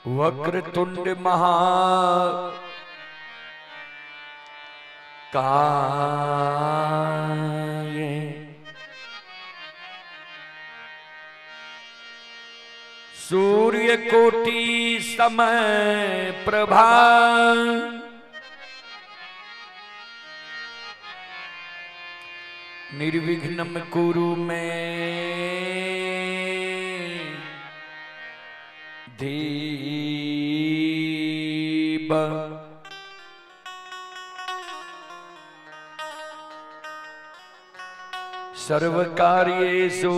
वक्रतुंड महा काय सूर्य कोटि समय प्रभा निर्विघ्नं कुरु मे देव। सर्वकार्येषु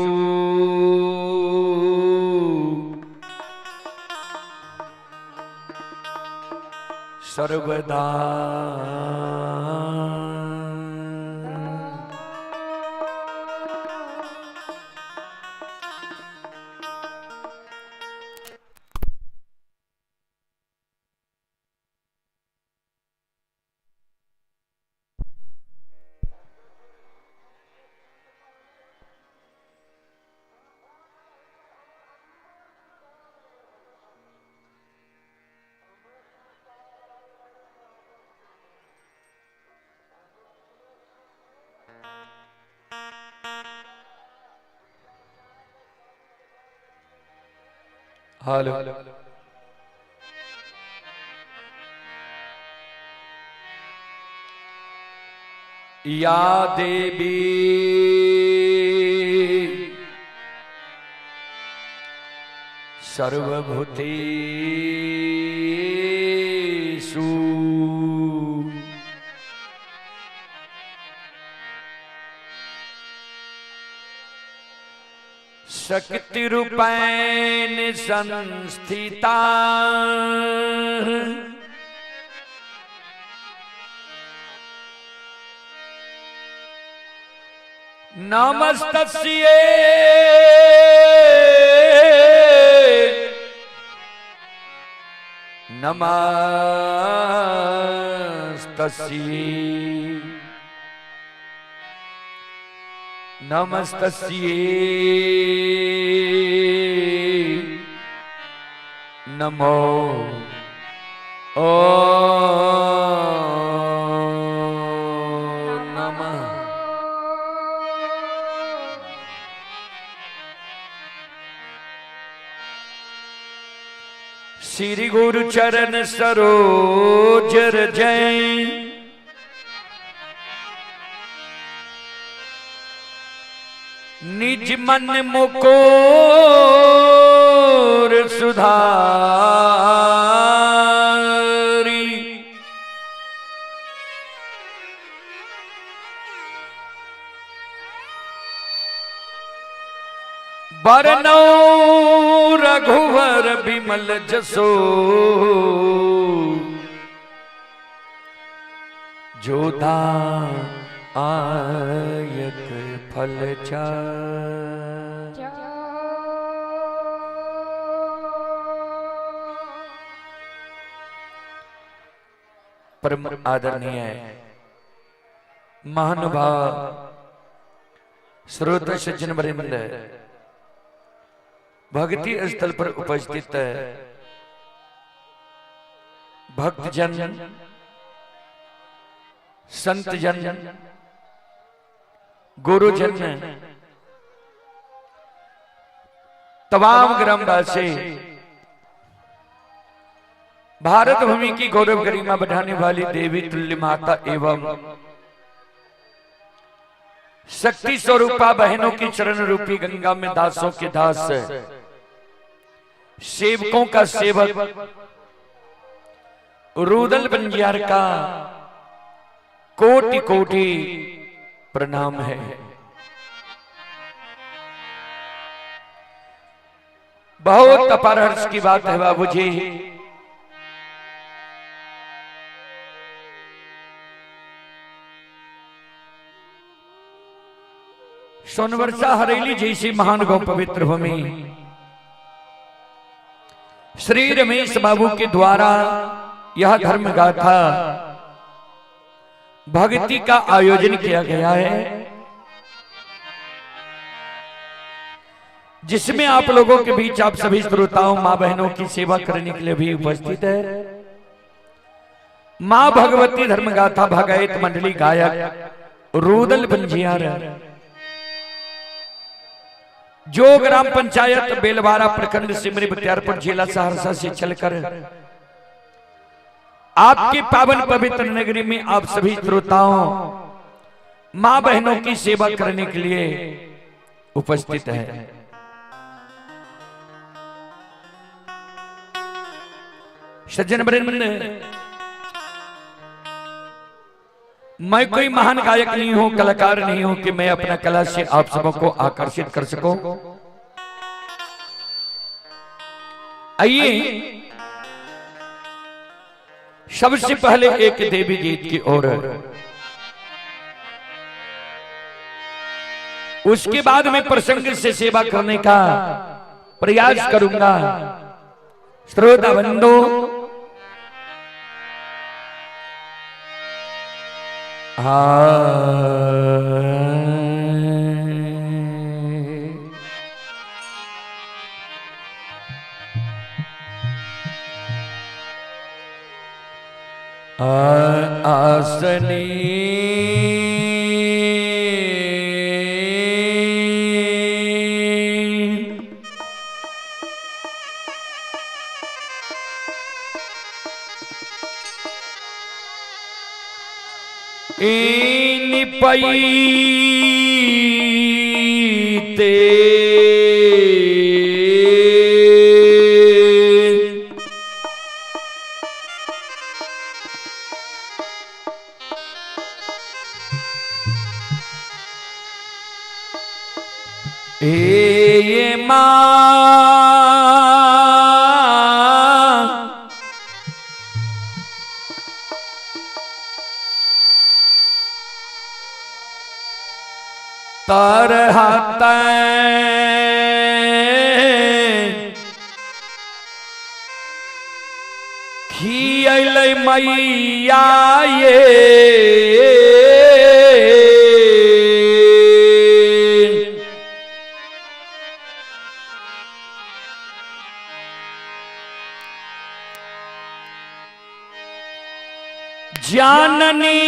सर्वदा हेलो। या देवी सर्वभूतेषु शक्तिरूपेण संस्थिता नमस्तस्यै नमस्तस्यै नमस्तस्यै नमो ओ नमः। श्री गुरु चरण सरोज रज निज मन मुकोर सुधारी बरनौ रघुवर बिमल जसो जोधा आयक फल चार। परम आदरणीय महानुभाव श्रोत सज्जन वृंद, भक्ति स्थल पर उपस्थित भक्तजन, संतजन, गुरुजन, तमाम ग्रामवासी, भारत भूमि की गौरव गरिमा बढ़ाने वाली देवी तुल्य माता एवं शक्ति स्वरूपा बहनों की चरण रूपी गंगा में दासों के दास, सेवकों का सेवक रुदल बंजार का कोटि कोटि प्रणाम है। बहुत अपार हर्ष की बात है बाबूजी, सोनवर्षा हरेली जैसी महान गौ पवित्र भूमि श्री रमेश बाबू के द्वारा यह धर्म गाथा भक्ति का आयोजन किया गया है। जिसमें आप लोगों के बीच आप सभी श्रोताओं मां बहनों की सेवा करने के लिए भी उपस्थित है मां भगवती धर्मगाथा भगायत मंडली गायक रूदल पंजियार, जो ग्राम पंचायत बेलवारा प्रखंड सिमरी बख्तियारपुर जिला सहरसा से चलकर आपकी पावन पवित्र नगरी में आप सभी श्रोताओं मां बहनों की सेवा करने के लिए उपस्थित है। सज्जन वृंद, मैं कोई महान गायक नहीं हूं, कलाकार नहीं हूं कि मैं अपना कला से आप सबों को आकर्षित कर सकूं। आइए सबसे पहले एक देवी गीत की ओर, उसके बाद मैं प्रसंग से सेवा करने का प्रयास करूंगा। श्रोता बंधु, आसनी पैते ए मां तरहत खियल मैया ये जाननी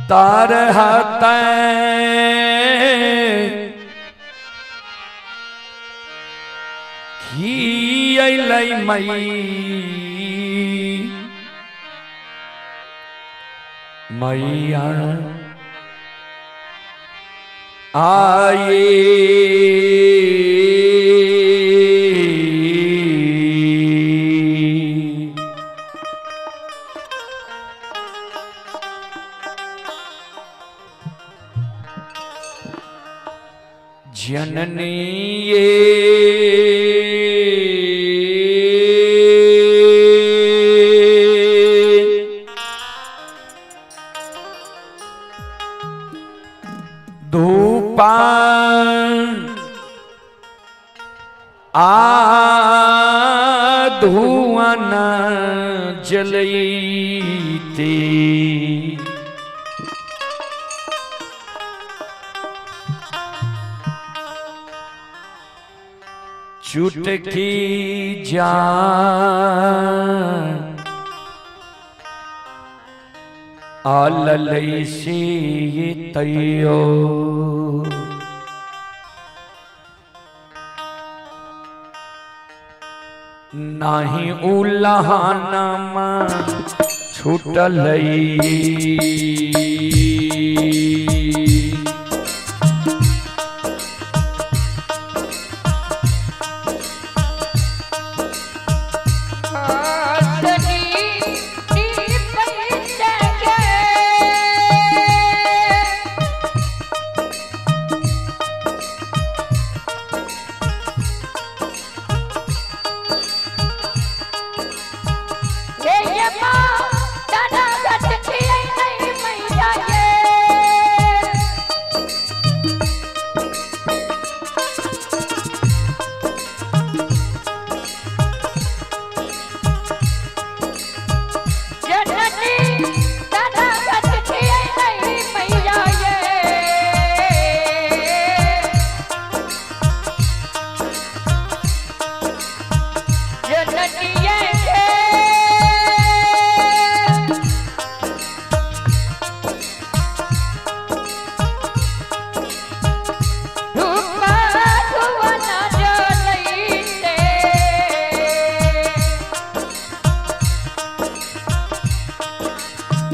तरहत खियल मैया आए जननी ये धूपा आ धुआं जलते चुटकी जान आललई से तैयो नाही उलहानमा छूटलई। Yeah.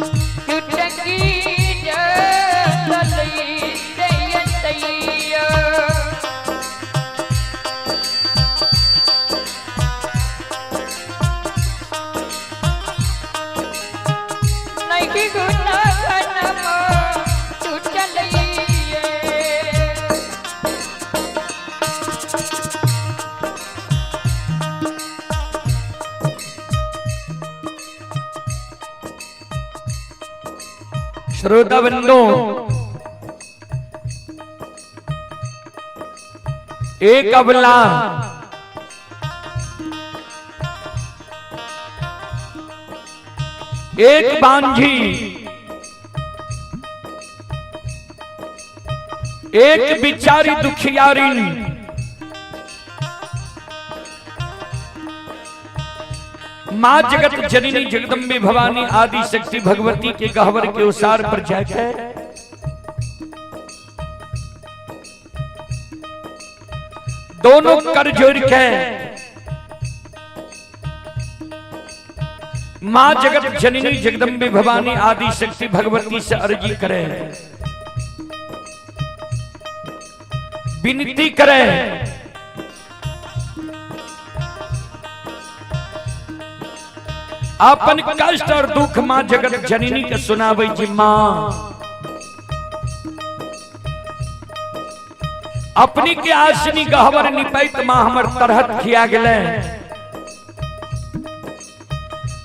चुटकी जलई तैया। नहीं गुना घनम टूटलिए। श्रोता बंधु, एक अबला एक बांझी एक बिचारी दुखियारिन मां जगत जननी जगदम्बे भवानी आदि शक्ति भगवती के गहवर के उसार पर जाकर दोनों कर जोड़ के मां जगत जननी जगदम्बे भवानी आदि शक्ति भगवती से अर्जी करे, विनती करे। अपन कष्ट और दुख मां जगत जननी के सुनावे जी। मां अपनी के आसनी गहवर निपैत मां हमर तरहत खिया गेले।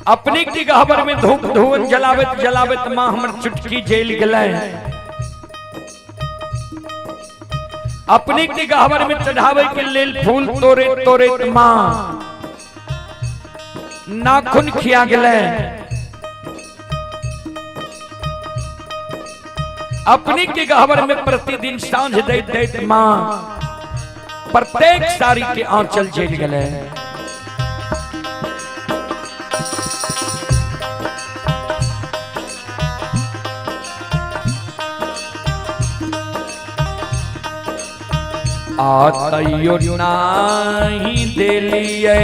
अपनी के गहवर में धूप धुअन जलावत जलावत मां हमर चुटकी जेल गेले। अपनी के गहवर में चढ़ावे के लेल फूल तोड़े तोड़े मां नाखून खिया गेले। अपनी के गहवर में प्रतिदिन सांझ दैत दैत मां प्रत्येक साड़ी के आंचल जेल गेले। आ तैयो नाही देलिए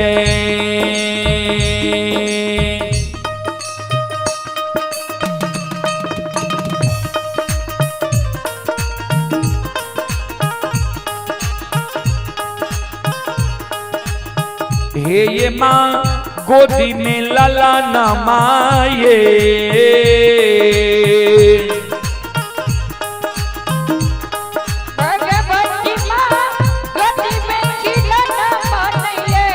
हे ये माँ गोदी में लला न माये। भगवती माँ गोदी में खिलौना बनैये।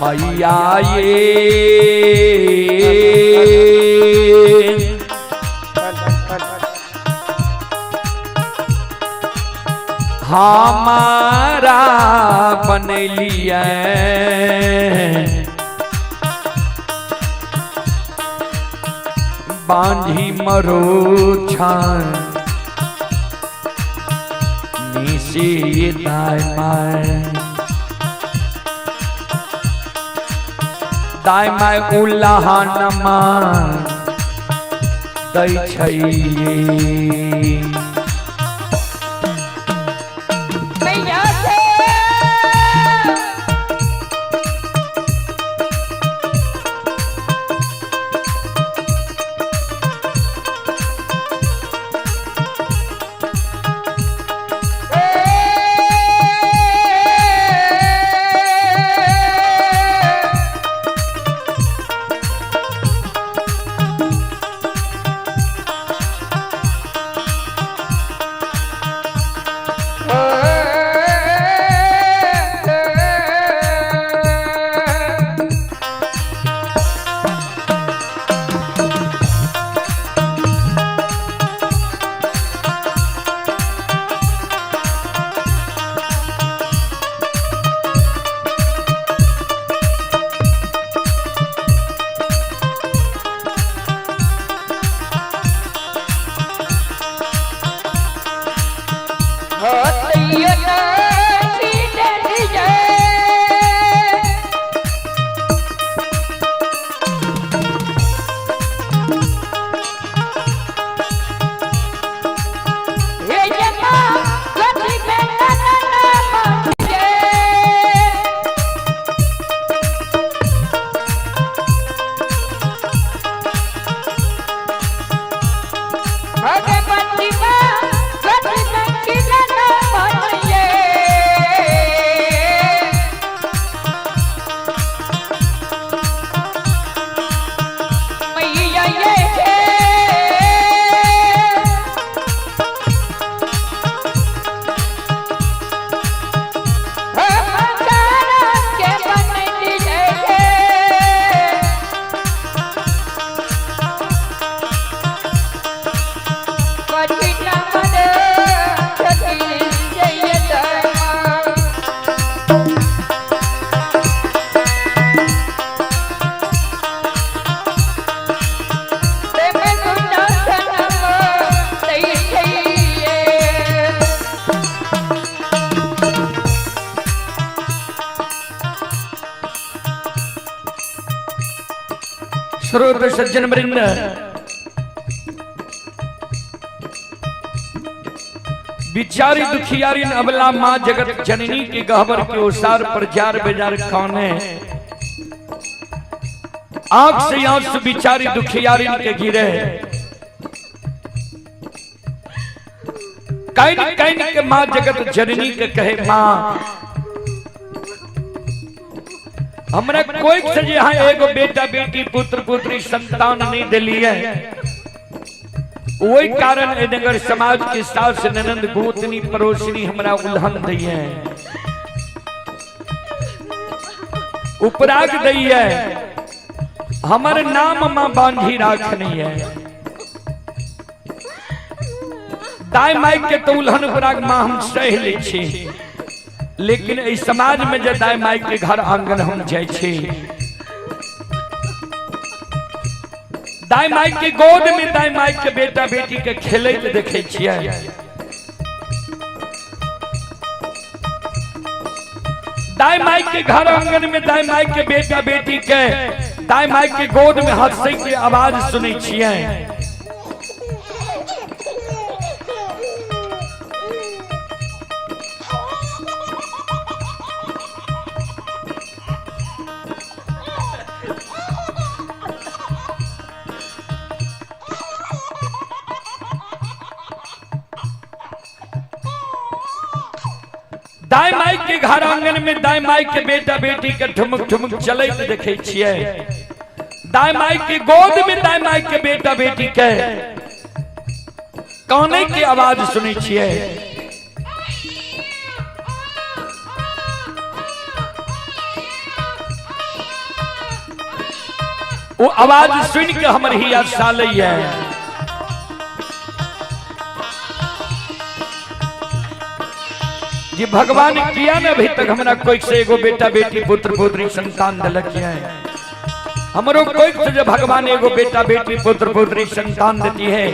मैया ये हमारा बनलिए बांझी मरो छान निशी दाय my दाय my उल्लाह नमा दै छै। मैया से श्रोत सज्जन वृंद, बिचारी दुखियारी अबला माँ जगत जननी के गहबर के ओसार पर जार बेजार खाने, आंख से आंसू बिचारी दुखियारी के गिरे। Can can के माँ जगत जननी के कहे, माँ हमरा कोई से जे यहाँ एगो बेटा बेटी पुत्र पुत्री संतान नहीं दिली है, वही कारण ए नगर समाज के सास ननंद गोतनी पड़ोसनी हमरा उल्हन दी है, उपराग दी है, हमर नाम मां बांधी राखनी है। दाई माई के तो उल्हन उपराग मां हम सह लै छी, लेकिन इस समाज में जे दाई माई के घर आंगन हम जाइ छी, दाई माई के गोद में दाई माई के बेटा बेटी के खेलैत देखै छियै, दाई माई के घर आंगन में दाई माई के बेटा बेटी के दाई माई के गोद में हंसै के आवाज सुनै छियै। दाई माई के घर आंगन में दाई माई के बेटा बेटी के ठुमक ठुमक चलैत देखै छियै, दाई माई के गोद में दाई माई के बेटा बेटी के काने के आवाज सुनै छियै। वो आवाज सुन के हमर हिया सालैया जी भगवान किया ने अभी तक हमरा कोई से एगो बेटा बेटी पुत्र पुत्री संतान दिलक है, हमरो कोई से जब भगवान एगो बेटा बेटी पुत्र पुत्री संतान देती है,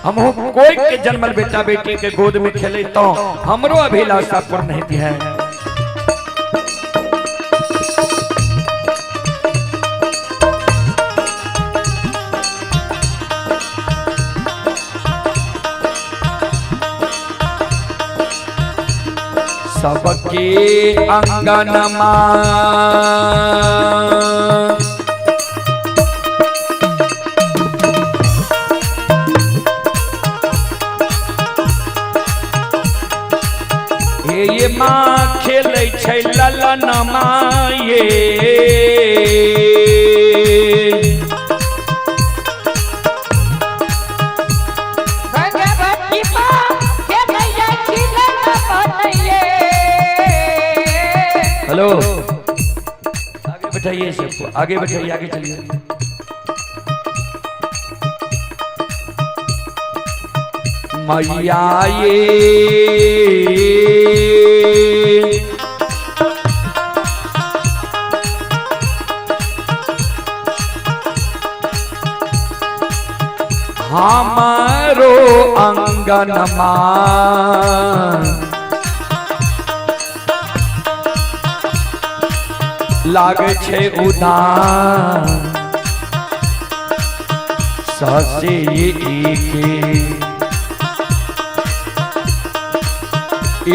हम कोई के जन्मल बेटा बेटी के गोद में खेले तो हमरो अभिलाषा पूर्ण होती है। सबके अंगनमा हे ये माँ खेलै छै ललनमा ये, भगवती माँ खेलैया खिलौना बनैये। हेलो, आगे बैठाइए सबको, आगे बैठाइए, आगे चलिए। मैया ये हमारो अंगनमा लागे छे उदान ससे एके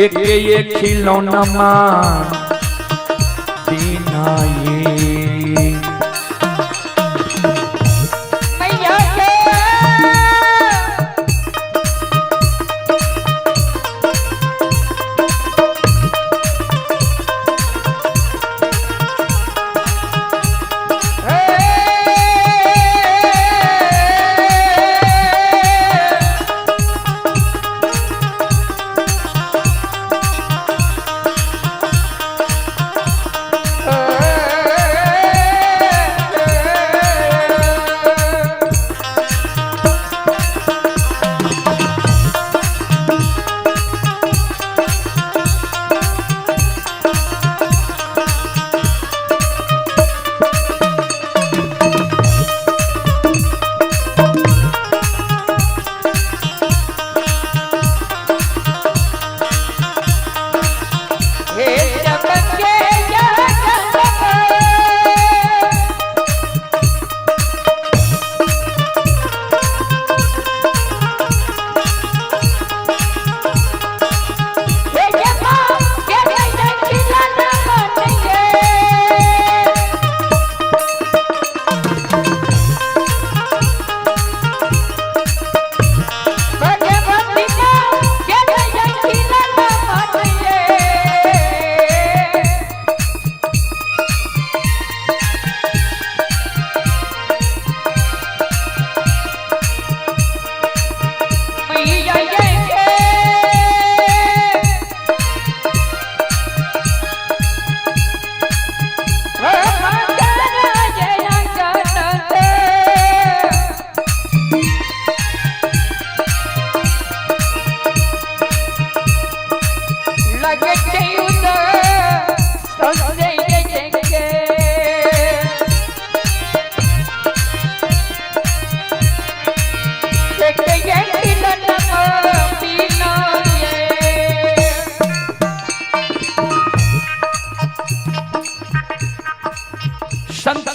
एक ये खिलौना दीना ये। मैया के हे।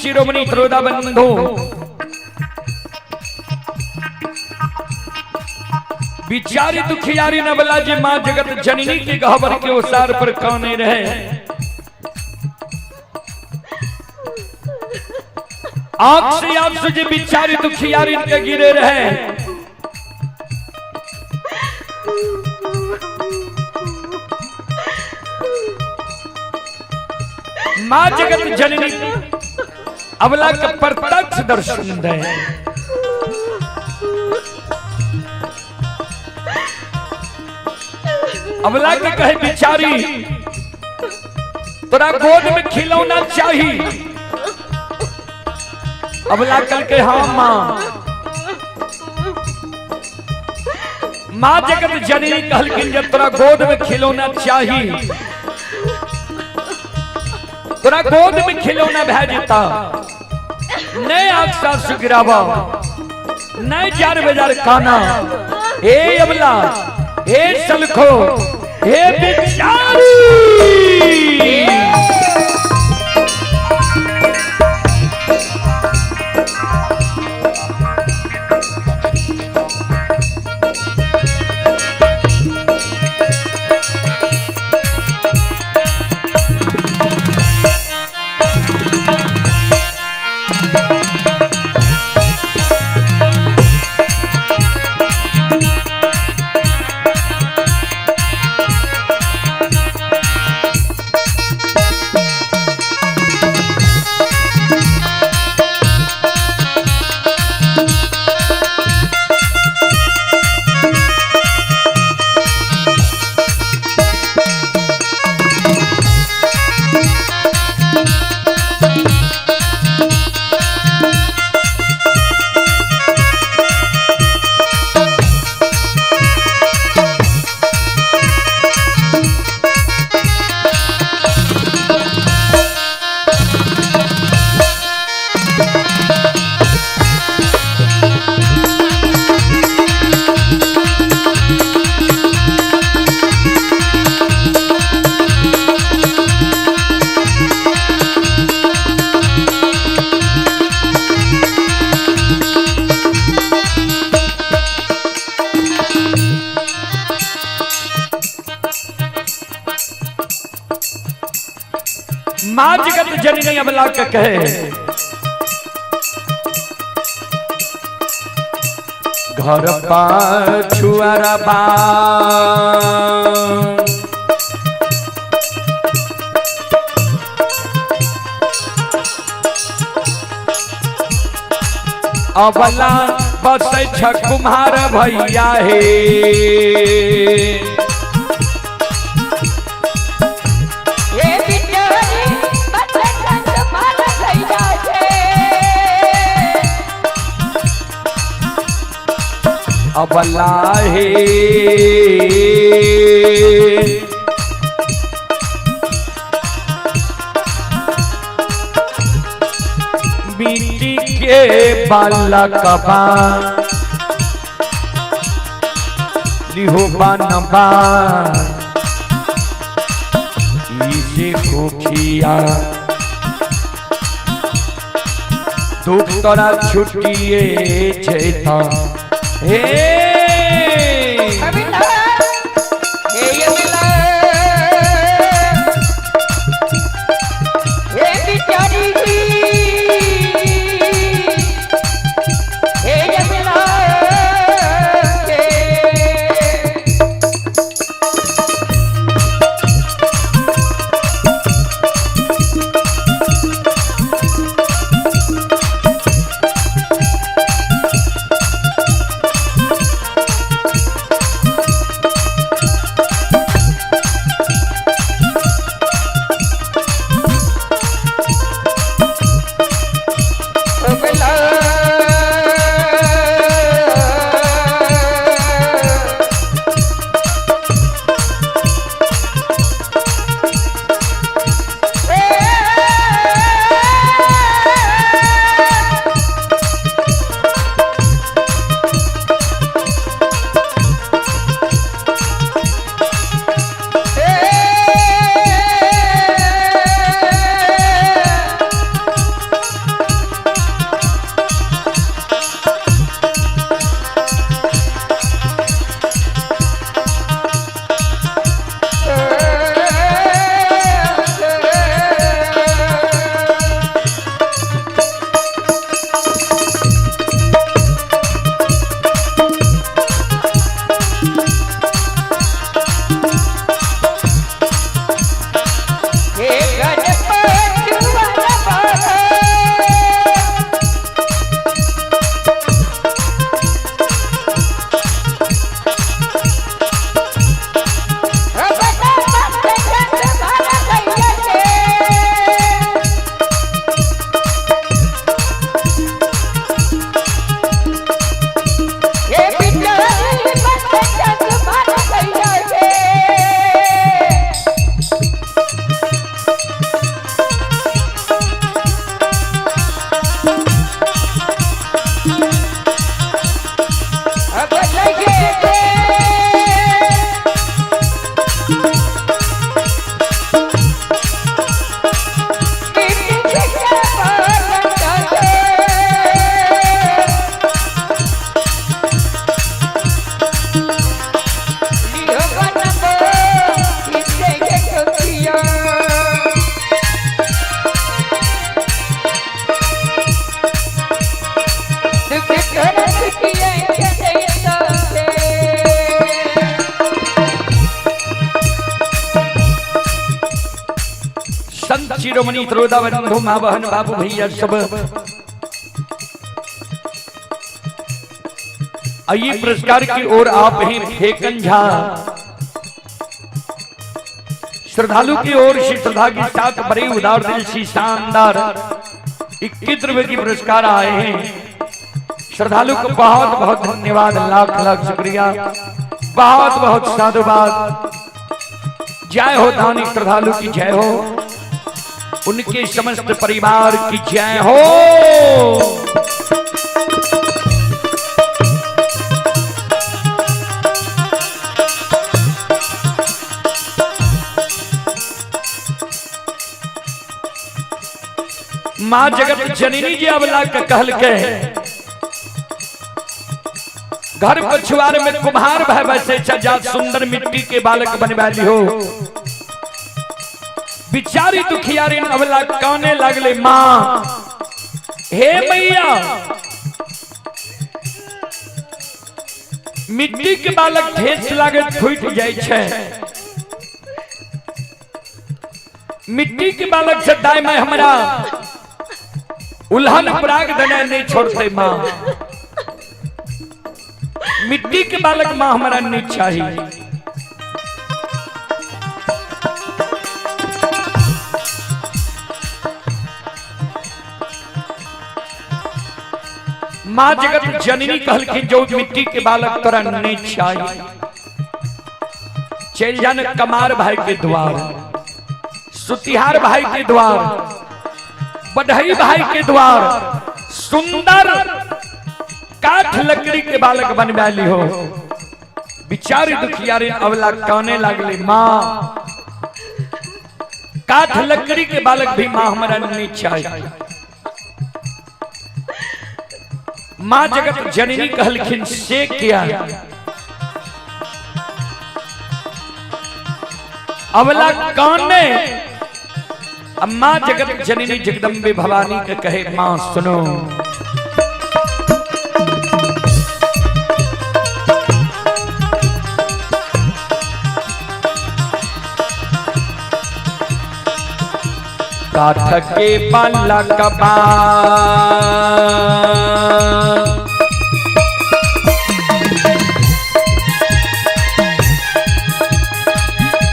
शिरोमणि त्रोदा बंधु बिचारी दुखियारी नवला जी मां जगत जननी के गहबर के ओसार पर काने रहे। आंख से आंसू जी बिचारी दुखियारी के गिरे रहे। मां जगत जननी अबला के प्रत्यक्ष दर्शन दे। अबला के कहे बिचारी तोरा गोद में खिलौना चाहिए। अबला कल के हाँ मां। मां जगत जननी कहलखिन जब तोरा गोद में खिलौना चाहिए, तोरा गोद में खिलौना भै जेता, नहीं आंख सासु गिरावा, नहीं जार बाजार काना। हे अबला, हे सलखो, हे बिचारी। मां जगत जननी अबला के कहे घर पाछुअरबा अबला बसै छ कुम्हार भैया हे। हे बिचारी बसै छ कुम्हार भैया हे। अबला हे मिट्टी के बालकबा लिहो बनबा इसे कोखिया दुख तोरा छुटिए जेता हे। कविता हे अबला हे बिचारी हे अबला हे। शिरोमणि त्रोदा बंधु माँ बहन बाबू भैया सब आइए पुरस्कार की ओर आप हैं फेकन झा श्रद्धालु की ओर से श्रद्धा के साथ बड़े उदार दिल से शानदार 21 रुपए की पुरस्कार आए हैं। श्रद्धालु को बहुत बहुत धन्यवाद, लाख लाख शुक्रिया, बहुत बहुत साधुवाद। जय हो दानी श्रद्धालु की जय हो, उनके समस्त परिवार की जय हो। माँ जगत जननी जी अबला के कहल के घर पछुआर में कुम्हार भय बसे जा सुंदर मिट्टी के बालक बनवा लिहो। बिचारी दुखियारी अबला काने लगले, माँ हे मैया मिट्टी के बालक ठेस लागे फूट जाय छै, मिट्टी के बालक से दाय में हमरा उल्हन पराग देने नहीं छोड़ते माँ, मिट्टी के बालक माँ हमारा नहीं चाहिए। माँ जगत जननी कहलखिन जो मिट्टी के बालक तोरा नहीं चाहिए, चल जान कमार भाई के द्वार, सुतिहार भाई के द्वार, बढ़ई भाई के द्वार, सुंदर काठ लकड़ी के बालक बनवा ली हो। बिचारी दुखियारी अवला काने लागली, माँ काठ लकड़ी के बालक भी माँ हमारा नहीं चाहिए। माँ जगत जननी कहलखिन से क्या अवला काने। अब माँ जगत जननी जगदम्बे भवानी के कहे माँ सुनो, काठ के बालक बा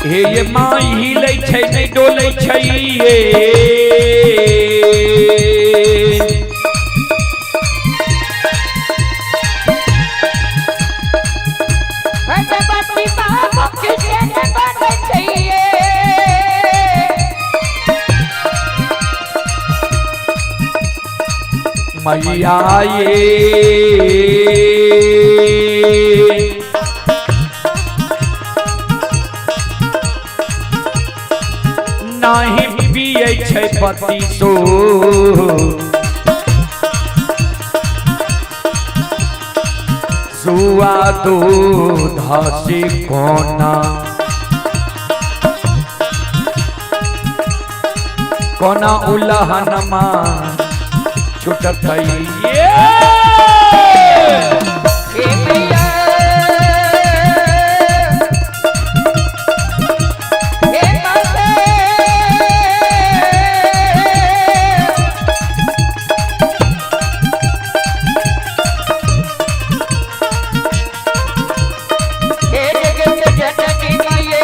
हे ये माँ हिले छै नहीं डोलै छै ये, भगवती बाबू किशन बन चाहिए। मैया ये नाही पियै छै पति सो, सुआ दूध से कोना कोना उलहनमा छुटत ये। हे मैया हे माता हे जगत जननी माये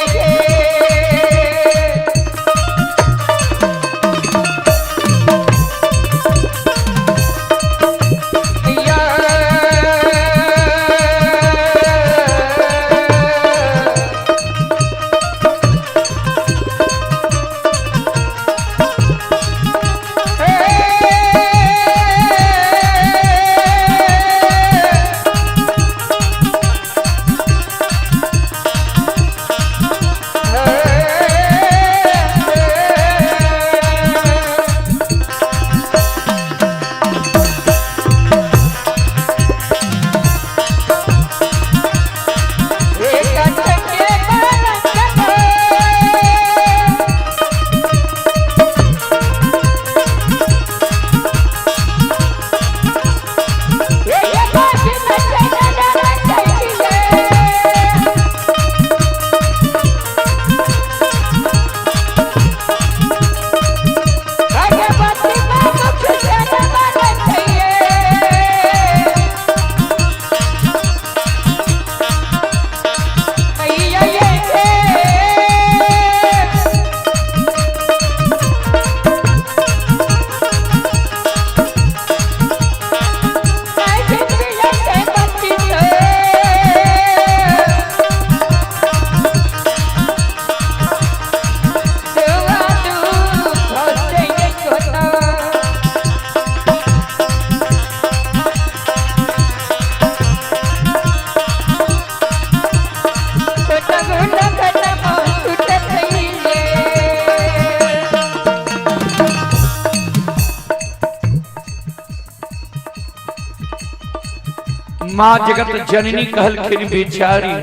माँ जगत जननी कहलखिन बेचारी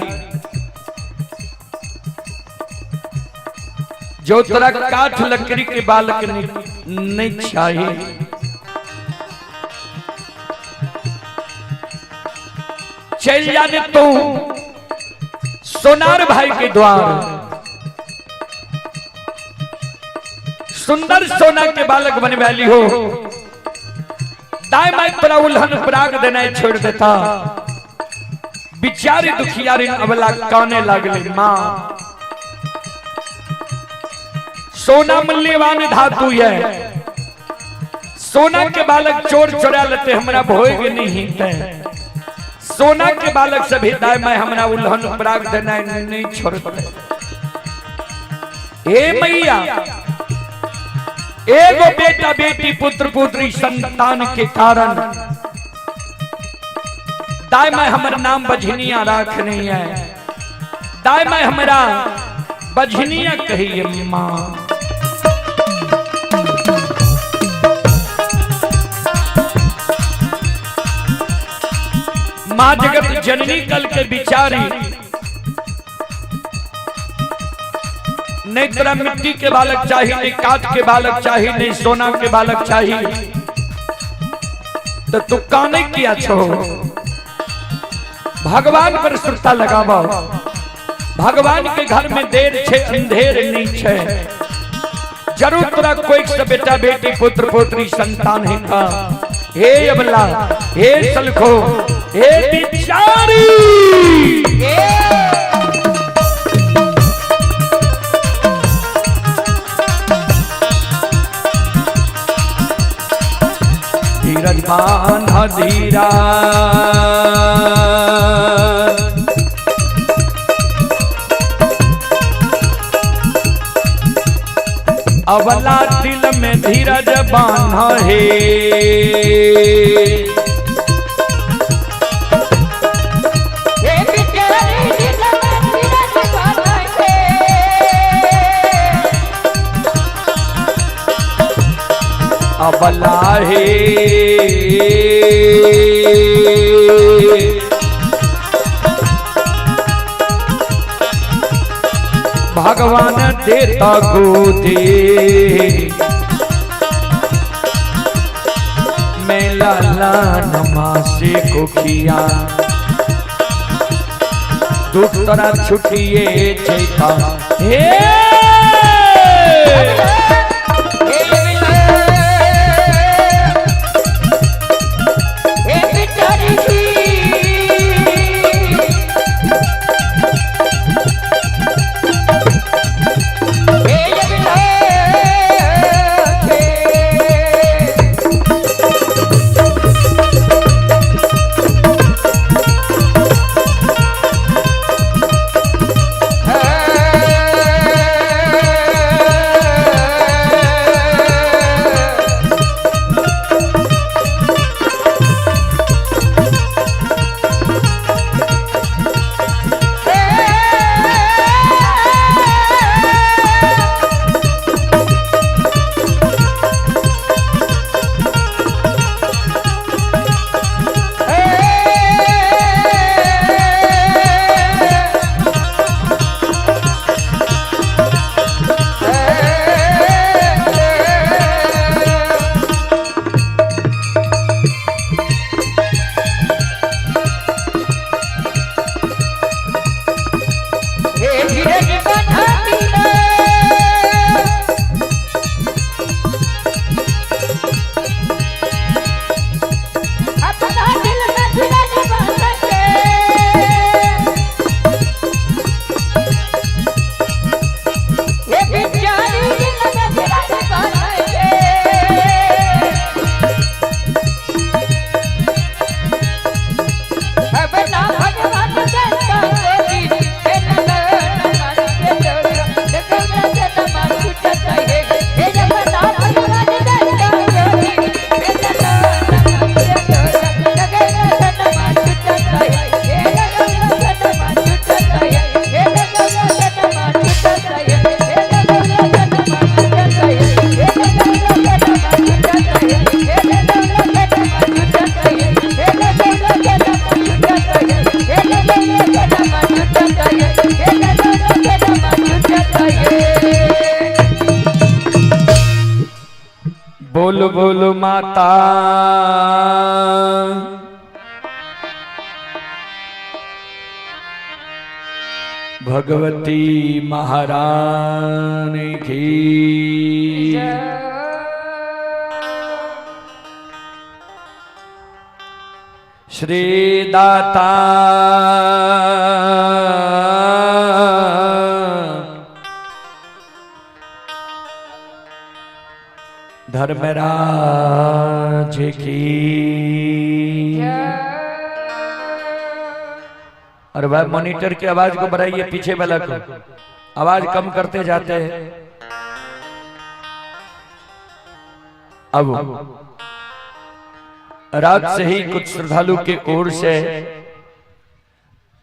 जो तोरा काठ लकड़ी के बालक नहीं चाहिए, चल जाने तू सोनार भाई के द्वार, सुंदर सोना के बालक बनवाली हो, दाएं माई तोरा उल्हन पराग देना छोड़ देता। बिचारी दुखियारी अबला काने लागले, मां सोना मूल्यवान धातु है, सोना के बालक चोर चोरा लेते हमरा भोग नहीं ते, सोना के बालक से भी दाएं माई हमरा उल्हन पराग देना नहीं छोड़ते। हे मैया एगो बेटा बेटी पुत्र पुत्री संतान के कारण दाई माई हमर नाम बझनिया राख नहीं है, दाई माई हमरा बझनिया कहिए माँ। माँ जगत जननी कल के बिचारी नहीं तोरा मिट्टी के बालक चाहिए, नहीं काठ के बालक चाहिए, नहीं सोना के बालक चाहिए, तो तू काने किया छो? भगवान पर सुरता लगावा, भगवान के घर में देर छे अंधेर नहीं छे, जरूर तोरा कोई से बेटा बेटी पुत्र पुत्री संतान है का। हे अबला, हे सलखो, हे बिचारी, धीरज बांध धीरा, अवला दिल में धीरज बांध हे, अबला हे, भगवान देता गोदे, मैं लाला नमासे को किया, दुख तोरा छुटिए चैता। हे बोल बोल माता भगवती महारानी की। श्री दाता धर्मराज की। और वह मॉनिटर की आवाज को बढ़ाइए, पीछे वाला को आवाज कम करते जाते हैं। अब रात से ही कुछ श्रद्धालु के ओर से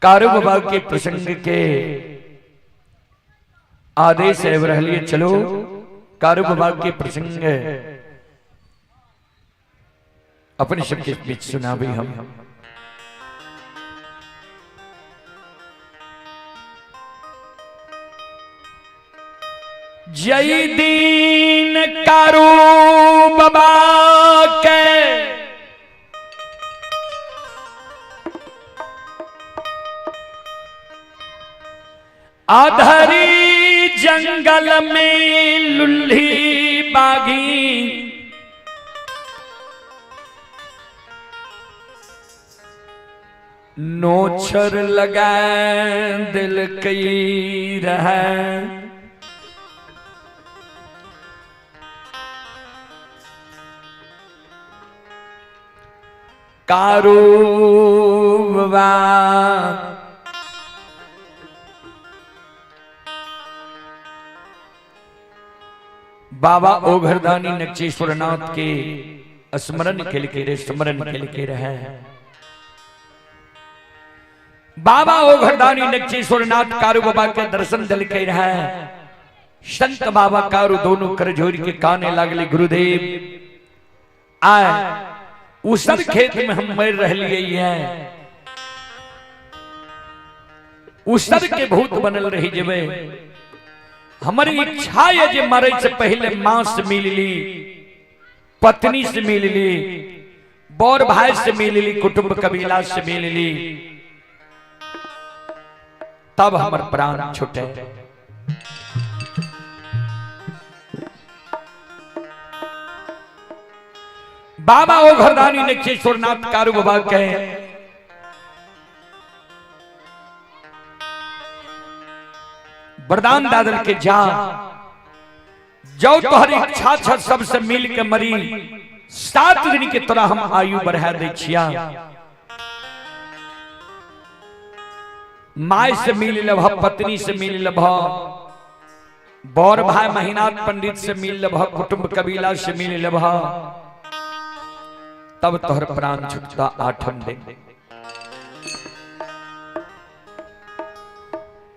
कारू बाबा के प्रसंग के आदेश है, रहलिए चलो कारू बाबा के प्रसंग अपने सबके बीच सुनाबी हम। जय दीन कारू बाबा के आधरी जंगल में लुल्ही बागी नोछर लगा दिल कई रहा। कारू बाबा बाबा ओघरदानी नक्षेश्वरनाथ के स्मरण के लिए स्मरण के लिए रहे। बाबा ओघरदानी नक्षेश्वरनाथ कारू बाबा के दर्शन दिल के रहे। संत बाबा कारू दोनों कर जोड़ के काने लागले, गुरुदेव आए उसर खेत में हम मर रही है, उसर के भूत बनल रही जेबे। हमारी इच्छा है जे मरे से पहले मां से मिल ली, पत्नी से मिल ली, बौर भाई से मिल ली, कुटुंब कबीला से मिल ली, तब हमर प्राण छूटे। बाबा ओ घरदानी नक्षेश्वरनाथ कारू बाबा कहे वरदान दादल के जा जो तोहर इच्छा छ सबसे मिल के मरी, 7 दिन के तोरा हम आयु बढ़ा दे छिया। My से मिल लभ, पत्नी से मिल लभ, बौर भाई महिनाथ पंडित से मिल लभ, कुटुंब कबीला से मिल लभ, तब तोहर प्राण छुटता 8 दिन।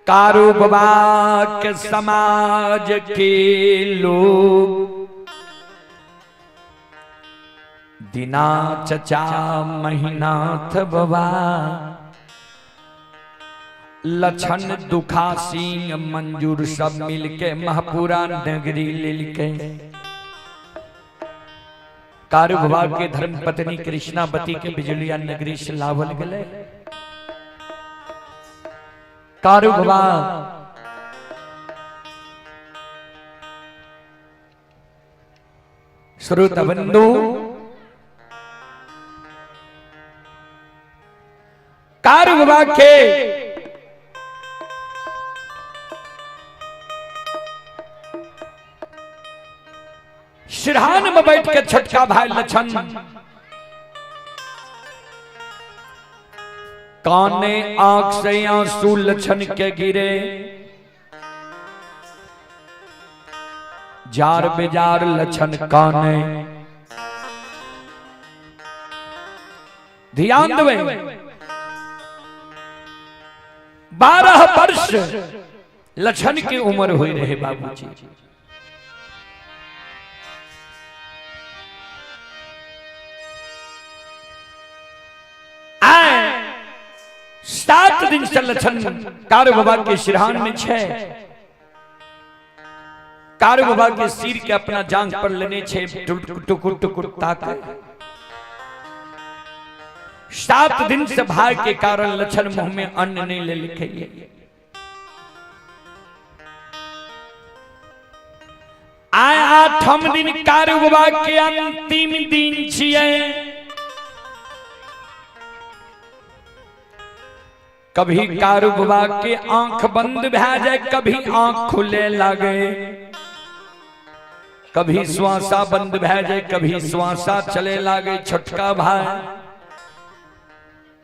कारू बाबा के समाज के लोग दिना चचा महिनाथ बाबा लछन दुखा सिंह मंजूर सब मिलके महपुरा नगरी लिलके। कारू बाबा के धर्म पत्नी कृष्णावती के बिजलिया नगरी से लावल गले। कारू बाबा श्रोता बंधु कारू बाबा के सिरहान में बैठ के छोटका भाई लछन काने आंख से आंसू लछन के गिरे, जार बेजार लछन काने। ध्यान देवे, 12 वर्ष लछन की उम्र हुई रहे बाबूजी। आए 7 दिन से लछन कारू बाबा के सिरहान में छे। कारू बाबा के सिर के अपना जांग पर लेने छे, टुकुर टुकुर ताके। 7 दिन से भाई के कारण लक्षण मुंह में अन्न नहीं ले लिखे। आय 8म दिन कारू बाबा के अंतिम दिन छिए। कभी कारू बाबा के आंख बंद भै जाए, कभी आंख खुले लगे, कभी श्वासा बंद भै जाए, कभी श्वासा चले लागे। छोटका भाई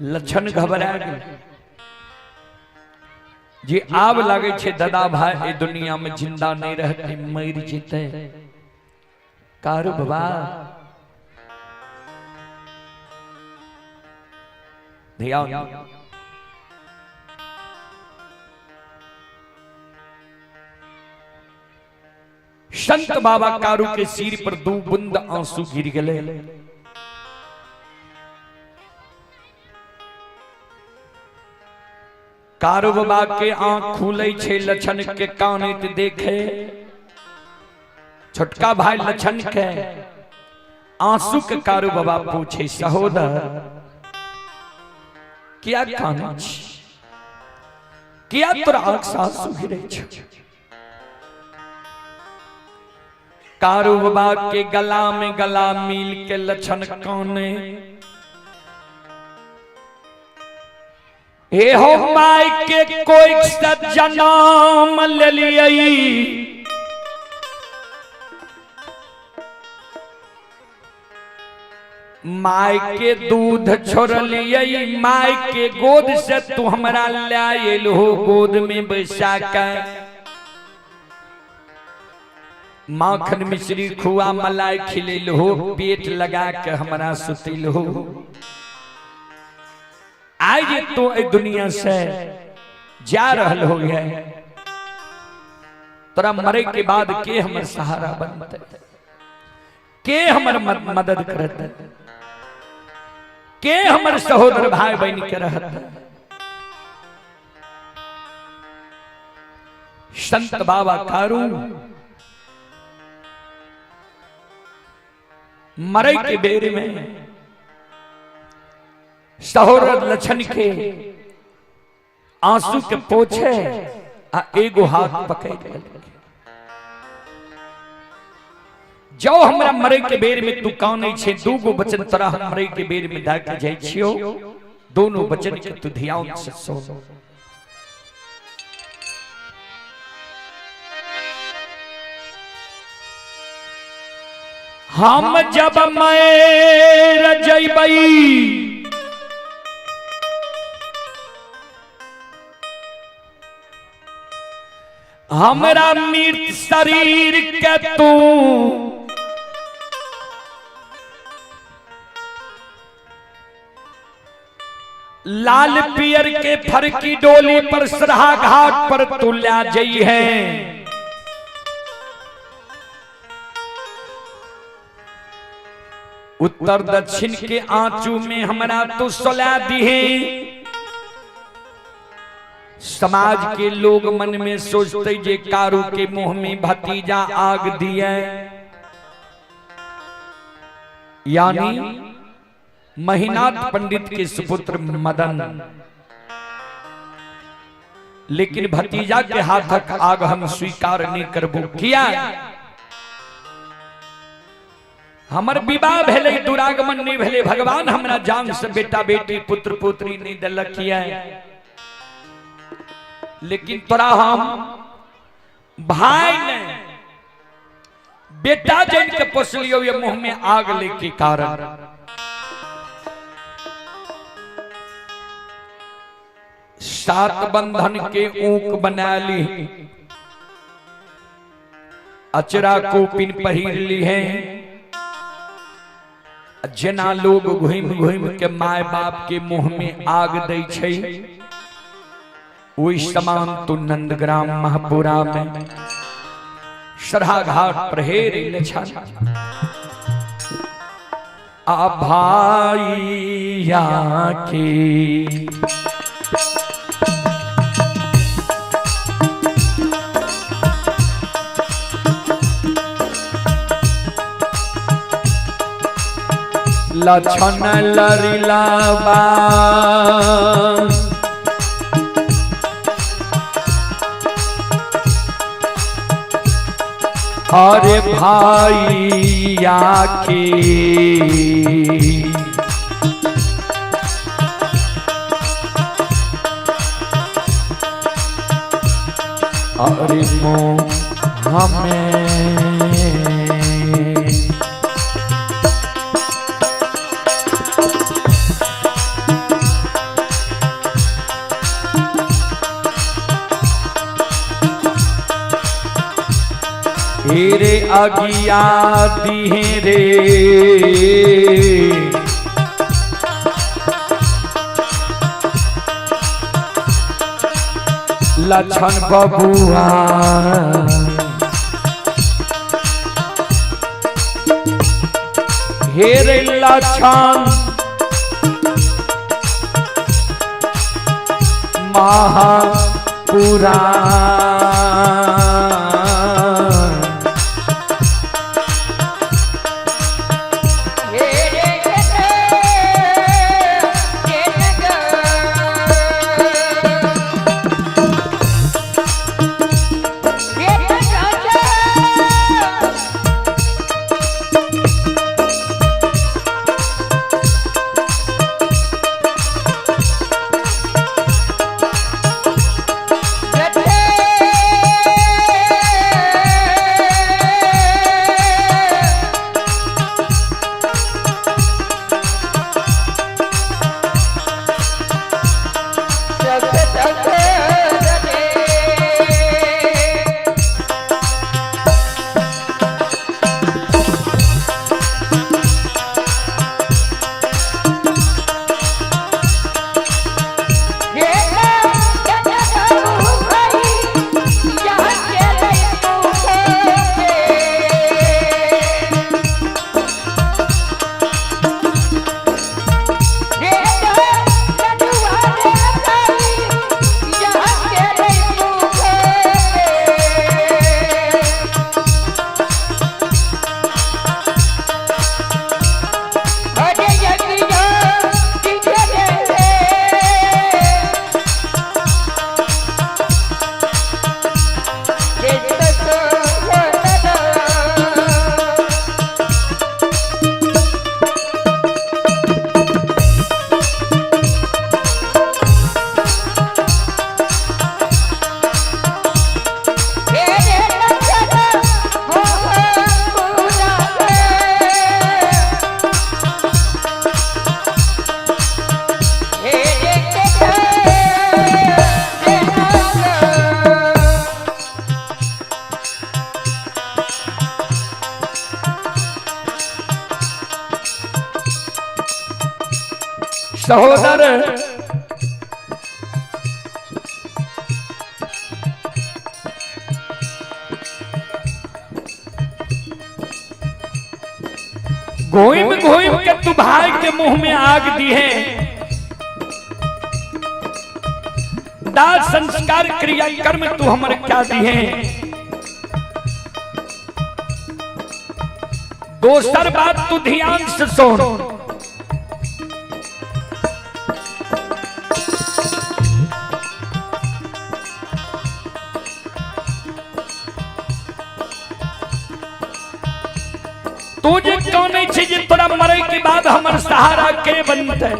लक्षण घबरा गए जे आब लागे छे दादा भाई ए दुनिया में जिंदा नहीं रहते, मर जेते। कारू बाबा ध्यान, संत बाबा कारू के सिर पर 2 बूंद आंसू गिर गए। कारू बाबा के आंख खुले छे, लक्षण के कानित देखे। छोटका भाई लक्षण के आंसू के कारू बाबा पूछे, सहोदर क्या काने छी, क्या तोरा आंख से आंसू गिरे छो? कारू बाबा के गला में गला मिल के लक्षण काने, हे हो my के कोई जन्म ले लियई, my के दूध छोड़लियै, my के गोद से तू हमरा लायल हो, गोद में बैसा के माखन मिश्री खुआ मलाई खिलेल हो, पेट लगा के हमरा सुतिल हो। आज तो ए दुनिया से जा रहल हो गए, तोरा मरे के बाद के हमर सहारा बनते, के हमर मदद करते, के हमर सहोदर भाई बहन के रहत। संत बाबा कारू मरे के बेर में सहोदर लक्षण के आंसू के पोछे आ एगो हाथ पकड़ ले। जो हमरा मरे के बेर में तू कानै छे, 2 गो वचन तोरा हम मरे के बेर में दऽ के जाइ छियो, दोनों वचन के तू ध्यान से सुन। हम जब मर जइबई हमरा मृत शरीर के तू लाल पियर के फरकी डोली पर सरहा घाट पर तू ला जई है। उत्तर दक्षिण के आंचू में हमरा तू सुला दी। समाज के लोग मन में सोचते जे कारू के मुंह में भतीजा आग दिए, यानी महिनाथ पंडित के सुपुत्र मदन, लेकिन भतीजा के हाथक आग हम स्वीकार नहीं करबो। किया हमर विवाह भेले, दुरागमन नहीं भेले, भगवान हमरा जान से बेटा बेटी पुत्र पुत्री नहीं दिलक, लेकिन तोरा हम भाई ने बेटा जन के पोसलियो ये मुंह में आग ले के कारण। सात बंधन के ऊक बना ली, अचरा को पिन पहिर ली है, जना लोग घूम घूम के my बाप के मुंह में आग दै छै, वही समान तो नंदग्राम महापुरा में सरहा घाट पर हेर आ भाइया के लक्षण लरिलाबा। अरे भाइया के अरे मोह हमें। हेरे अगिया दिहे रे लक्षण बबुआ। हेरे लक्षण महापुराण। हे रे सहोदर घोइम घोइम के तू भाई के मुंह में आग दी है। दाह संस्कार क्रिया कर्म तू हमर क्या दी है। दोसर बात तू ध्यान से सुन। तू जे कहने छी जे तोरा मरे के बाद हमर सहारा के बनते,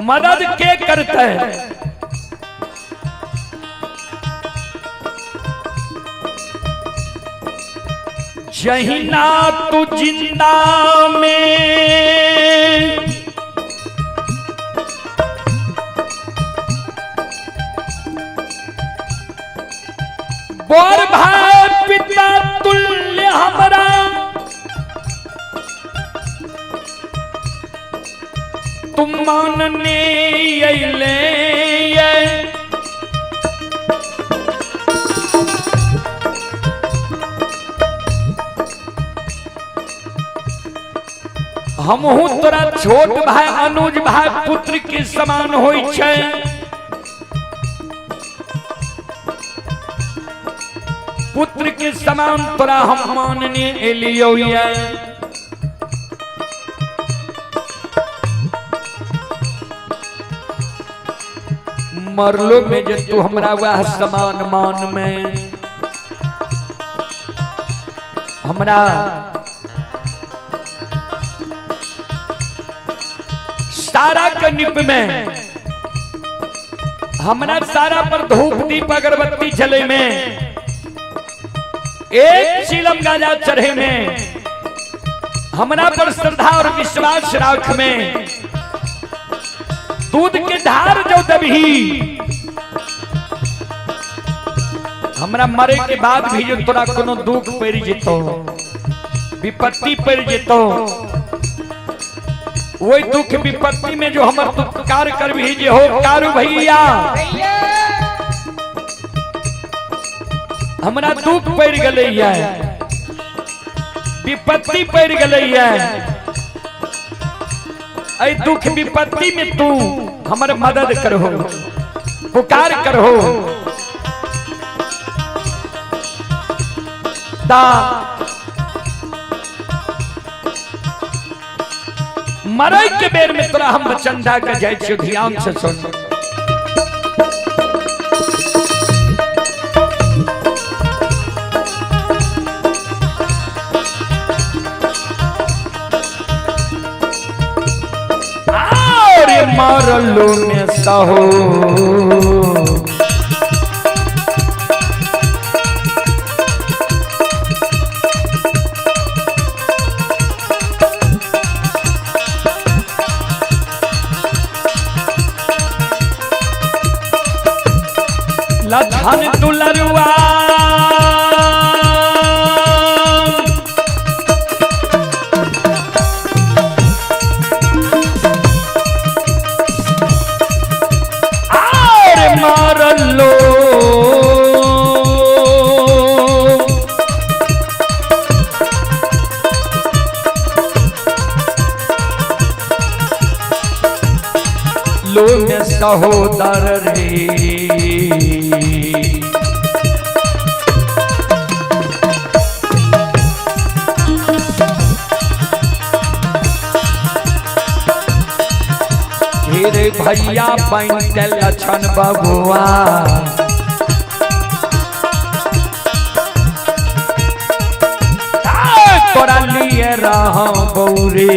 मदद के करते। जहिना तू जिंदा में बोर भाई पिता तुल्य हमरा, तुम मानने अइले ये। हमहू तोरा छोट भाई अनुज भाई पुत्र के समान होई छै। पुत्र के समान तोरा हम मानने एलियो ये। मरलो में जे तू हमरा वह समान मान में हमरा सारा के निप में हमरा सारा पर धूप दीप अगरबत्ती जले में एक चिलम गाजा चढ़े में हमरा पर श्रद्धा और विश्वास राख में दूध के धार जो दबही हमरा मरे के बाद भी जो तोरा कोनो दुख पड़ जेतो, विपत्ति पड़ जेतो, वही दुख विपत्ति में जो हमर उपकार करबही जे हो कारू भैया, भैया हमरा दुख पड़ गले है, विपत्ति पड़ गले है, ऐ दुख विपत्ति में तू हमर मदद करहो, पुकार करहो। दा मरे के बेर में तोरा हम वचन दा के जाय छियो, ध्यान से सुन। मारलो में सहो लखन दुलरुआ मारलो लो में सहोदर रे रे भैया पैंट लछन बबुआ तोरा लिए रह बौरे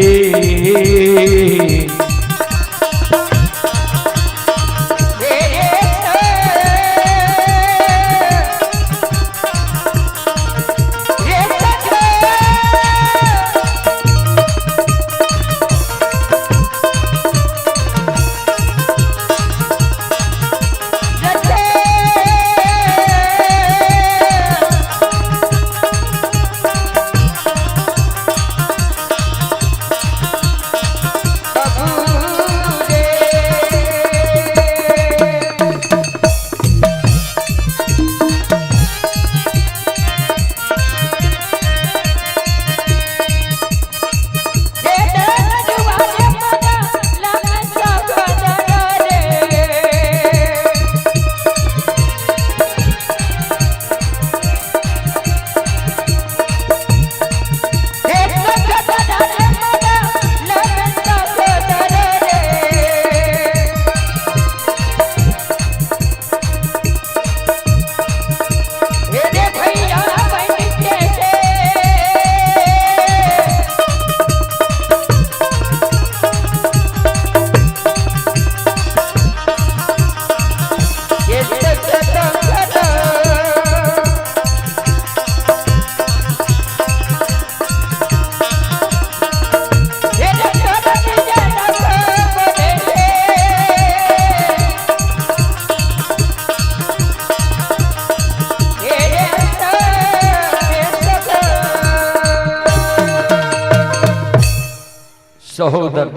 सहोदर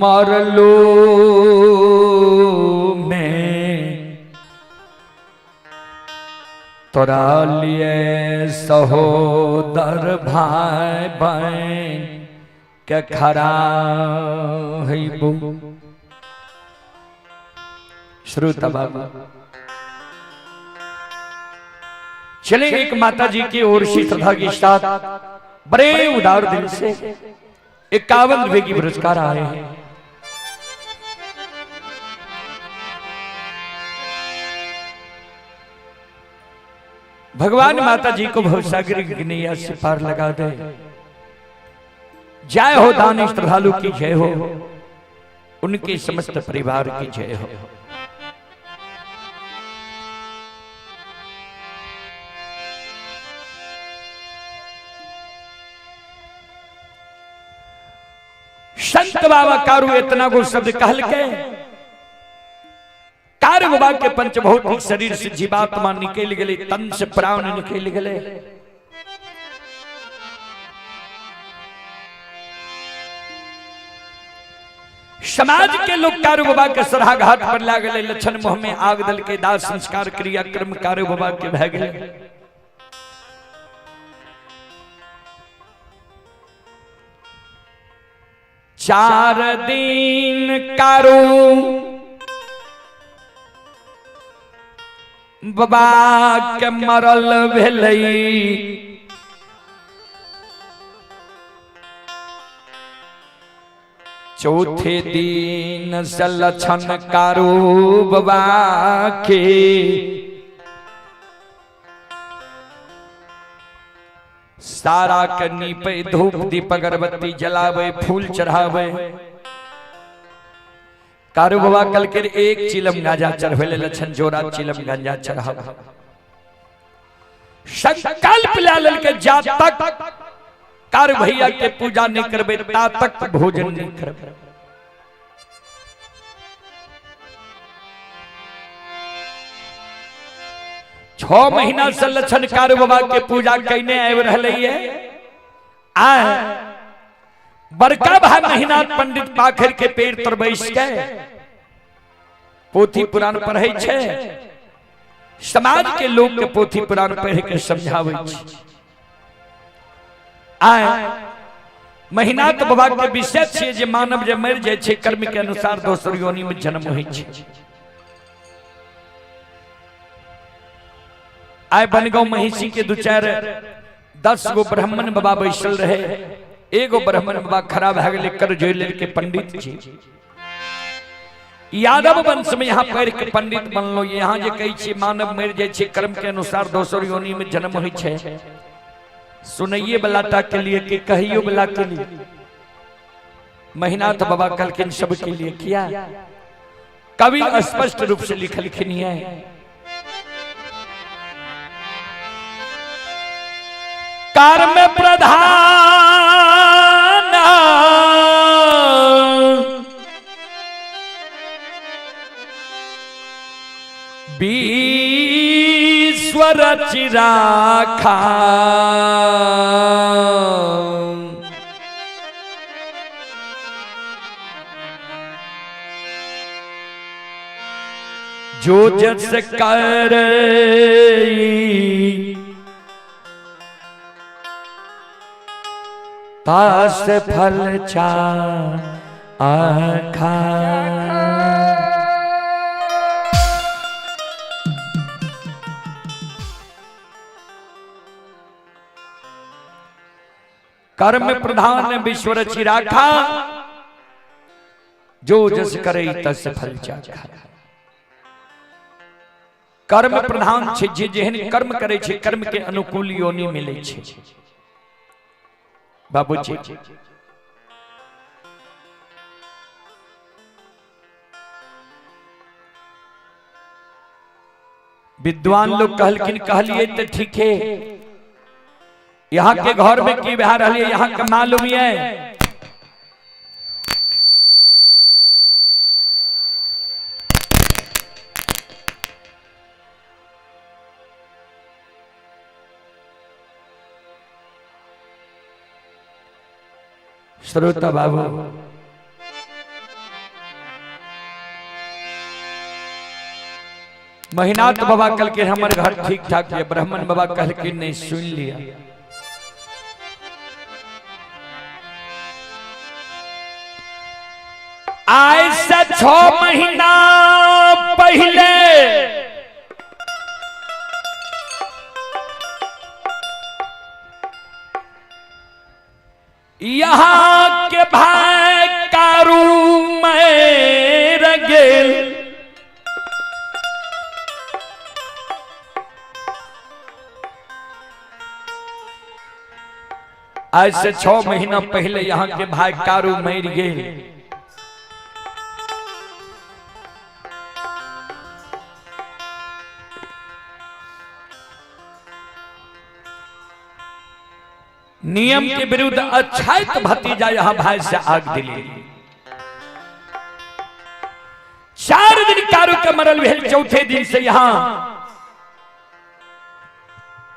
मरलो में तोरा लिए सहोदर भाई बहन के खड़ा हैबो। श्रोता बाबा चले एक माता जी की ओर से श्रद्धा के साथ बड़े उदार दिल से 51 रुपए की पुरस्कार आए हैं। भगवान माता जी को भवसागर की नैया से पार लगा दे। जय हो दानी श्रद्धालु की जय हो, उनके समस्त परिवार की जय हो। संत बाबा कारू इतना गो शब्द कहल के कारू बाबा के पंचभौतिक शरीर से जीवात्मा निकल गए, तन से प्राण निकल गए। समाज के लोग कारू बाबा के सरहा घाट पर लागल, लक्षण मुंह में आग दल के दाह संस्कार क्रिया कर्म कारू बाबा के भय गए। 4 दिन कारू बाबा के मरल भेलै, चौथे दिन से लक्षण कारू बाबा के सारा के नीपे, धूप दीप अगरबत्ती जलावे, फूल चढ़ावे। कारू बाबा कल के एक चिलम गांजा चढ़वे, लक्षण जोड़ा चिलम गांजा चढ़ावे। संकल्प ला लेल के जा तक कार भैया के पूजा नहीं करबे ता तक भोजन नहीं करबे। 6 महीना से लक्षण कारू बाबा के पूजा कैने आबि रहलै ये। आ बड़का भाई महीना पंडित पाखर के पेड़ तर बैस के पोथी पुराण पढ़ै छै, समाज के लोग के पोथी पुराण पढ़ के समझाबै छै। आय महीनाथ बाबा के विषय छियै जे मानव जे मरि जाइ छै कर्म के अनुसार दोसर योनि में जन्म होइ छै। आय बनगांव महिषी के 2-4-10 गो ब्राह्मण बाबा बैसल रहे, एगो ब्राह्मण बाबा खड़ा भए गेलै कर जोड़ि लेलकै पंडित जी। यादव वंश में यहाँ पढ़ के पंडित बनलो, यहाँ जे कहै छियै मानव मरि जाइ छै कर्म के अनुसार दोसर योनि में जन्म होइ छै, सुनैये वाला टा के लिए कि कहियो वाला के लिए? महिनाथ बाबा कहलखिन सबके लिए। किया? कवि स्पष्ट रूप से लिखलखिन है, कर्म प्रधान विश्व रचिराखा, जो जस कर तास फल चा आखा। कर्म प्रधान विश्व रचि राखा, जो जस करे तस फल चाखा। कर्म प्रधान छे, जे जेहन कर्म करे छे कर्म के अनुकूल योनि मिले छे। बाबूजी विद्वान लोग कहलखिन कहलिए तो ठीक है, यहाँ के घर में की भा रही है यहाँ के मालूम है। श्रोता बाबू महिनाथ बाबा कल के हमारे घर ठीक ठाक है, ब्राह्मण बाबा कल के नहीं सुन लिया। आज से 6 महीना पहले यहाँ के भाई कारू में गेल, आज से 6 महीना पहले यहाँ के भाई कारू मर गेल। नियम के विरुद्ध अछैत भतीजा यहाँ भाई से आग दिली। 4 दिन कारू के मरल भेल, चौथे दिन से यहाँ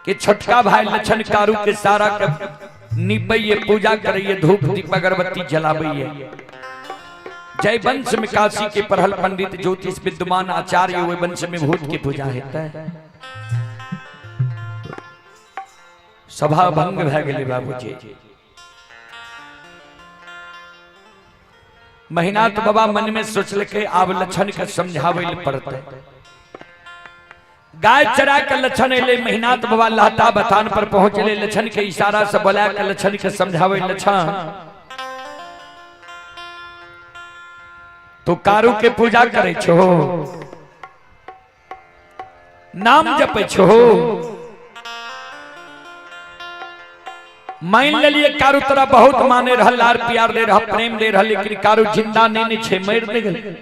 के छोटका भाई लक्षण कारू के सारा के निपैये, पूजा करैये, धूप दीप अगरबत्ती जलाबैये। जय वंश में काशी के पढ़ल पंडित ज्योतिष विद्वान आचार्य, वे वंश में भूत की पूजा होता है। सभा भंग भै गेलै बाबूजी। महिनाथ बाबा मन में सोचलकै आब लक्षण के समझाबै लए पड़तै। गाय चरा के लक्षण एलै, महिनाथ बाबा लहटा बथान पर पहुंचले, लक्षण के इशारा से बोला के लक्षण के समझाबै। लक्षण तो कारू के पूजा करे छो, नाम जपे छो, मान लेलिए कारू तोरा बहुत माने रहल, लार प्यार दे रहा, प्रेम दे रहा, लेकिन कारू जिंदा नहीं छे, मर नहीं गेल।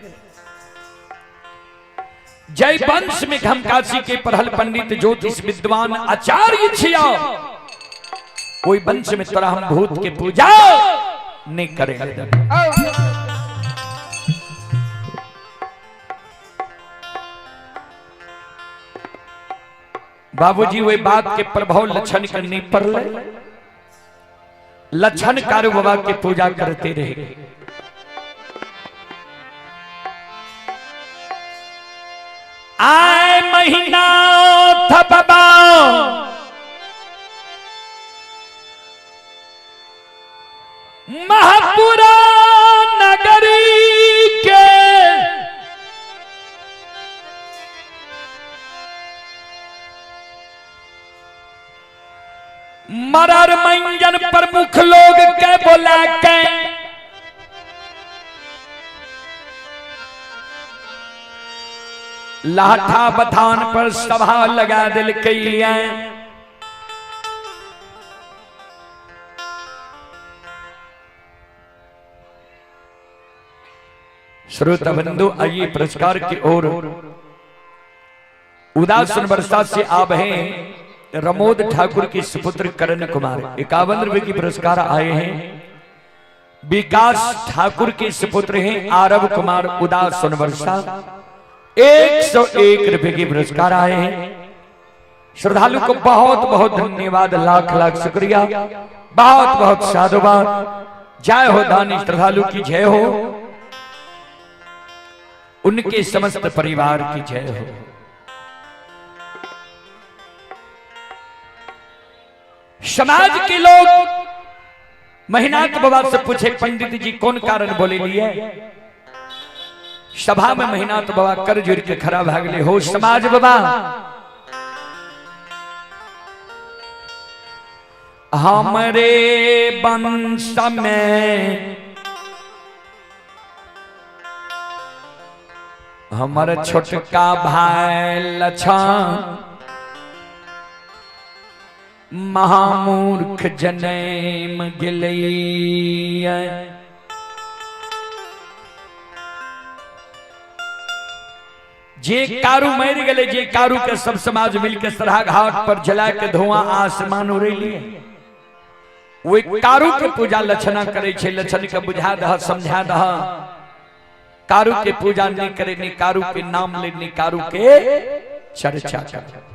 जय वंश में हम काशी के पढ़ल पंडित ज्योतिष विद्वान आचार्य छिया, कोई वंश में तोरा हम भूत के पूजा नहीं करेंगे। बाबूजी वही बात के प्रभाव लक्षण के नहीं पड़ले, लक्षण कारू बाबा के पूजा करते रहे। आए महीना था बाबा महापुरा नगरी के मरर मंजन प्रमुख लोग के बोला के लाठा बथान पर सभा लगा दिल है। श्रोता बंधु आइए पुरस्कार की ओर। उदास वर्षा से आप हैं रमोद ठाकुर के सुपुत्र करण कुमार, 51 रुपए की पुरस्कार आए हैं। विकास ठाकुर के सुपुत्र हैं आरव कुमार उदास वर्षा, 101 रुपए की पुरस्कार आए हैं। श्रद्धालु को बहुत बहुत धन्यवाद, लाख लाख शुक्रिया, बहुत बहुत साधुवाद। जय हो दानी श्रद्धालु की जय हो, उनके समस्त परिवार की जय हो। समाज के लोग महिनाथ बाबा से पूछे पंडित जी कौन कारण बोले लिए। सभा में महिनाथ बाबा कर जुड़ के खड़ा भागले हो समाज बाबा हमरे वंश में हमर छोटका भाई लछन महामूर्ख जनम गेलै। जे कारू मर गए, जे कारू के सब समाज मिलके सराह घाट पर जला के धुआं आसमान उड़ेलिए, वही कारू के पूजा लक्षणा करे छे। लक्षण के बुझा दह समझा दह, कारू के पूजा नहीं करे, नहीं कारू के नाम ले, नहीं कारू के चर्चा करे।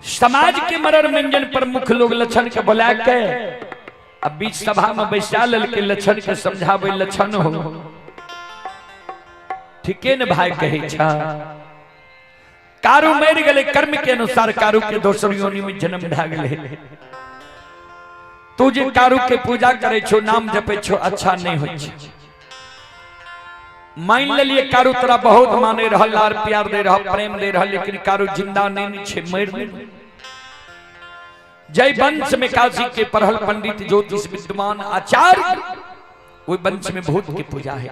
समाज के मरर मंजन प्रमुख लोग लक्षण के बुला के अब बीच सभा में बैसा लल के लक्षण के समझावे। लक्षण हो ठीके न भाई कहे छा, कारू मर गए कर्म के अनुसार कारू के दोसर योनि में जन्म भए गेलै। तू जे कारू के पूजा करे छो, नाम जपे छो, अच्छा नहीं होइ छे। मान लेलिए कारू तोरा बहुत माने रहल, लार प्यार दे रहा, प्रेम दे रहा, लेकिन कारू जिंदा नहीं छे, मर नहीं। जय वंश में काशी के पढ़ल पंडित ज्योतिष विद्वान आचार्य, वही वंश में भूत की पूजा है।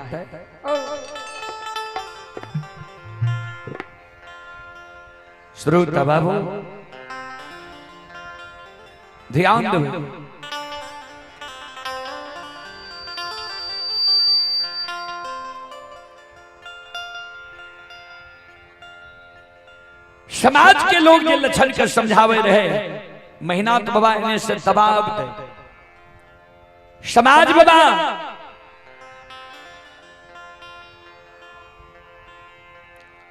श्रोता बाबू ध्यान देबै। समाज के लोग जे लक्षण के समझावे रहे, महिनाथ बाबा इन्हें से दबाव दे। समाज बाबा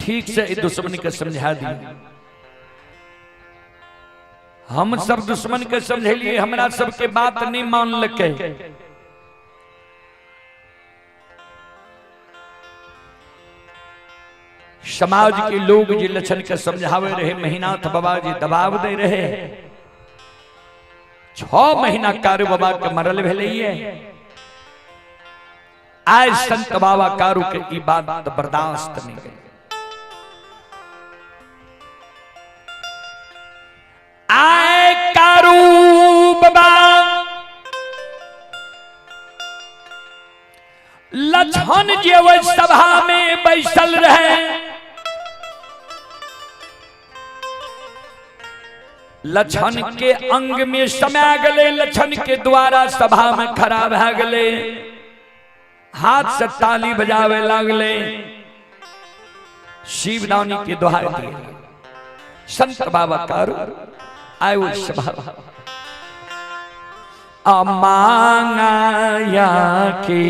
ठीक से दुश्मन के समझा दिए। हम सब दुश्मन के समझेलिए, हमरा सबके बात नहीं मानलकै। समाज के लोग जे लक्षण के समझावे रहे, महिनाथ बाबा जी दबाव दे रहे। 6 महीना कारू बाबा के मरल भेलैये। आज संत बाबा कारू के ई बात बर्दाश्त नहीं गई। आए कारू बाबा लक्षण जे ओहि सभा में बैसल रहे, लक्षण के अंग में समा गले, लक्षण के द्वारा सभा में खड़ा भए गले, हाथ से ताली बजावे लागले, शिवदानी के दुहाई दिए। संत बाबा कारू आए उस सभा अमांगाया के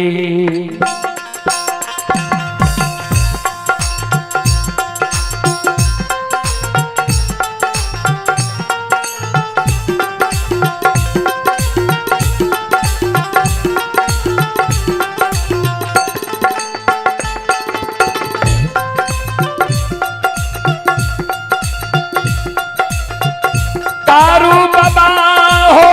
कारू बाबा हो,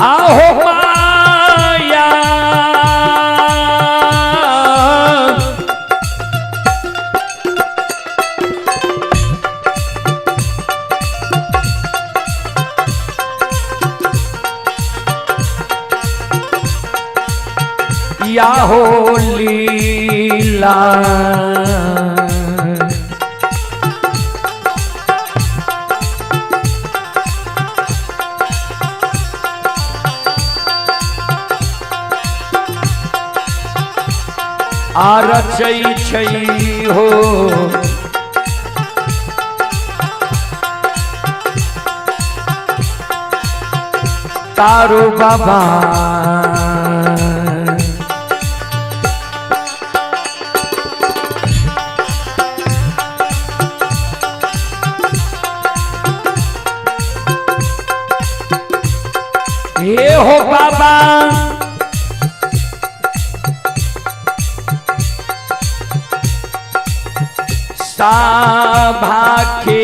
आहो माया या हो लीला आ रचै छै हो तारू बाबा। हे हो बाबा सभा के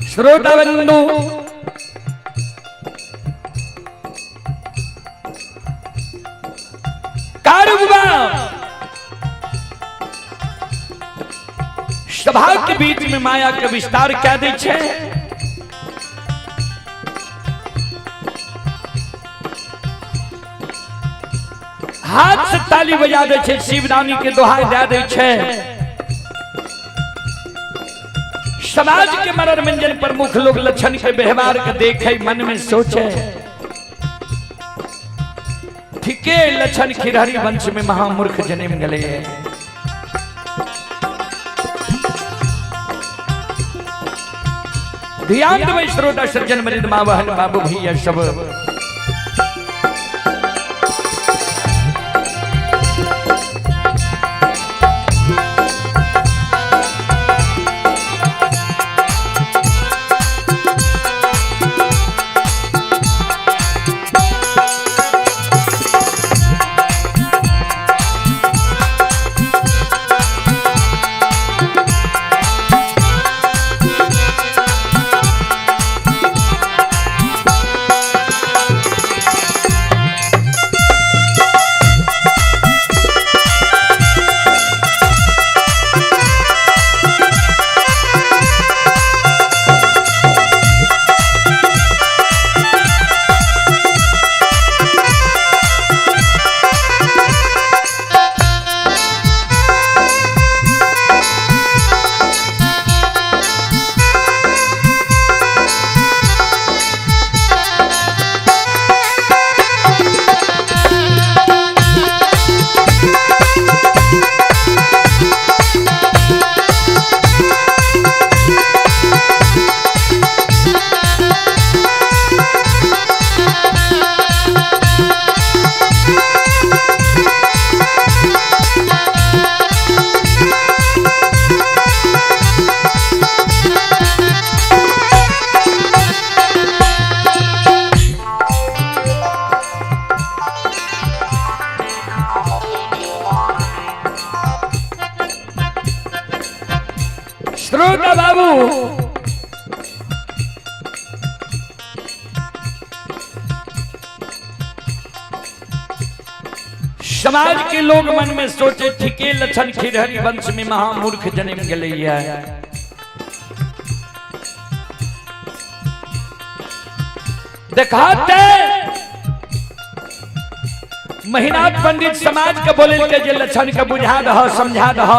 श्रोता बंधु, कारुबा सभा के बीच में माया के विस्तार क्या दै छै? हाथ से ताली बजा दै छै, शिवदानी के दोहाई दे दै छै। समाज के मनोरंजन प्रमुख लोग लक्षण के व्यवहार के देखे मन में सोचे, ठीके लक्षण खिरहरी वंश में महामूर्ख जन्म गले। ध्यान देबै श्रोता सज्जन मरिद माँ बहन बाबू भैया सब। श्रोता बाबू, समाज के लोग मन में सोचे, ठीके लक्षण खिरहरी वंश में महामूर्ख जन्म गले। देखाते महिनाथ पंडित समाज के बोले के जे लक्षण के बुझा दह, समझा दह।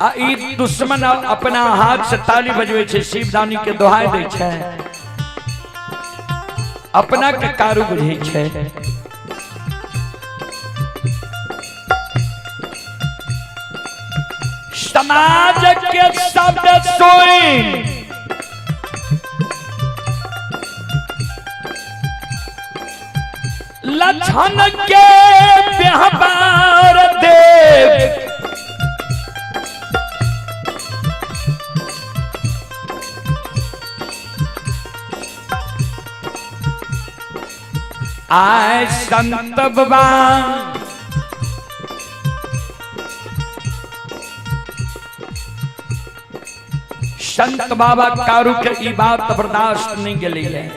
आ ई दुश्मन अपना हाथ से ताली बजबै छै, शिवदानी के दोहाई दै छै, अपना के कारू बुझै छै। समाज के शब्द सुन लक्षण के व्यवहार देख आए संत बाबा, संत बाबा कारू के ई बात बर्दाश्त नहीं गली है।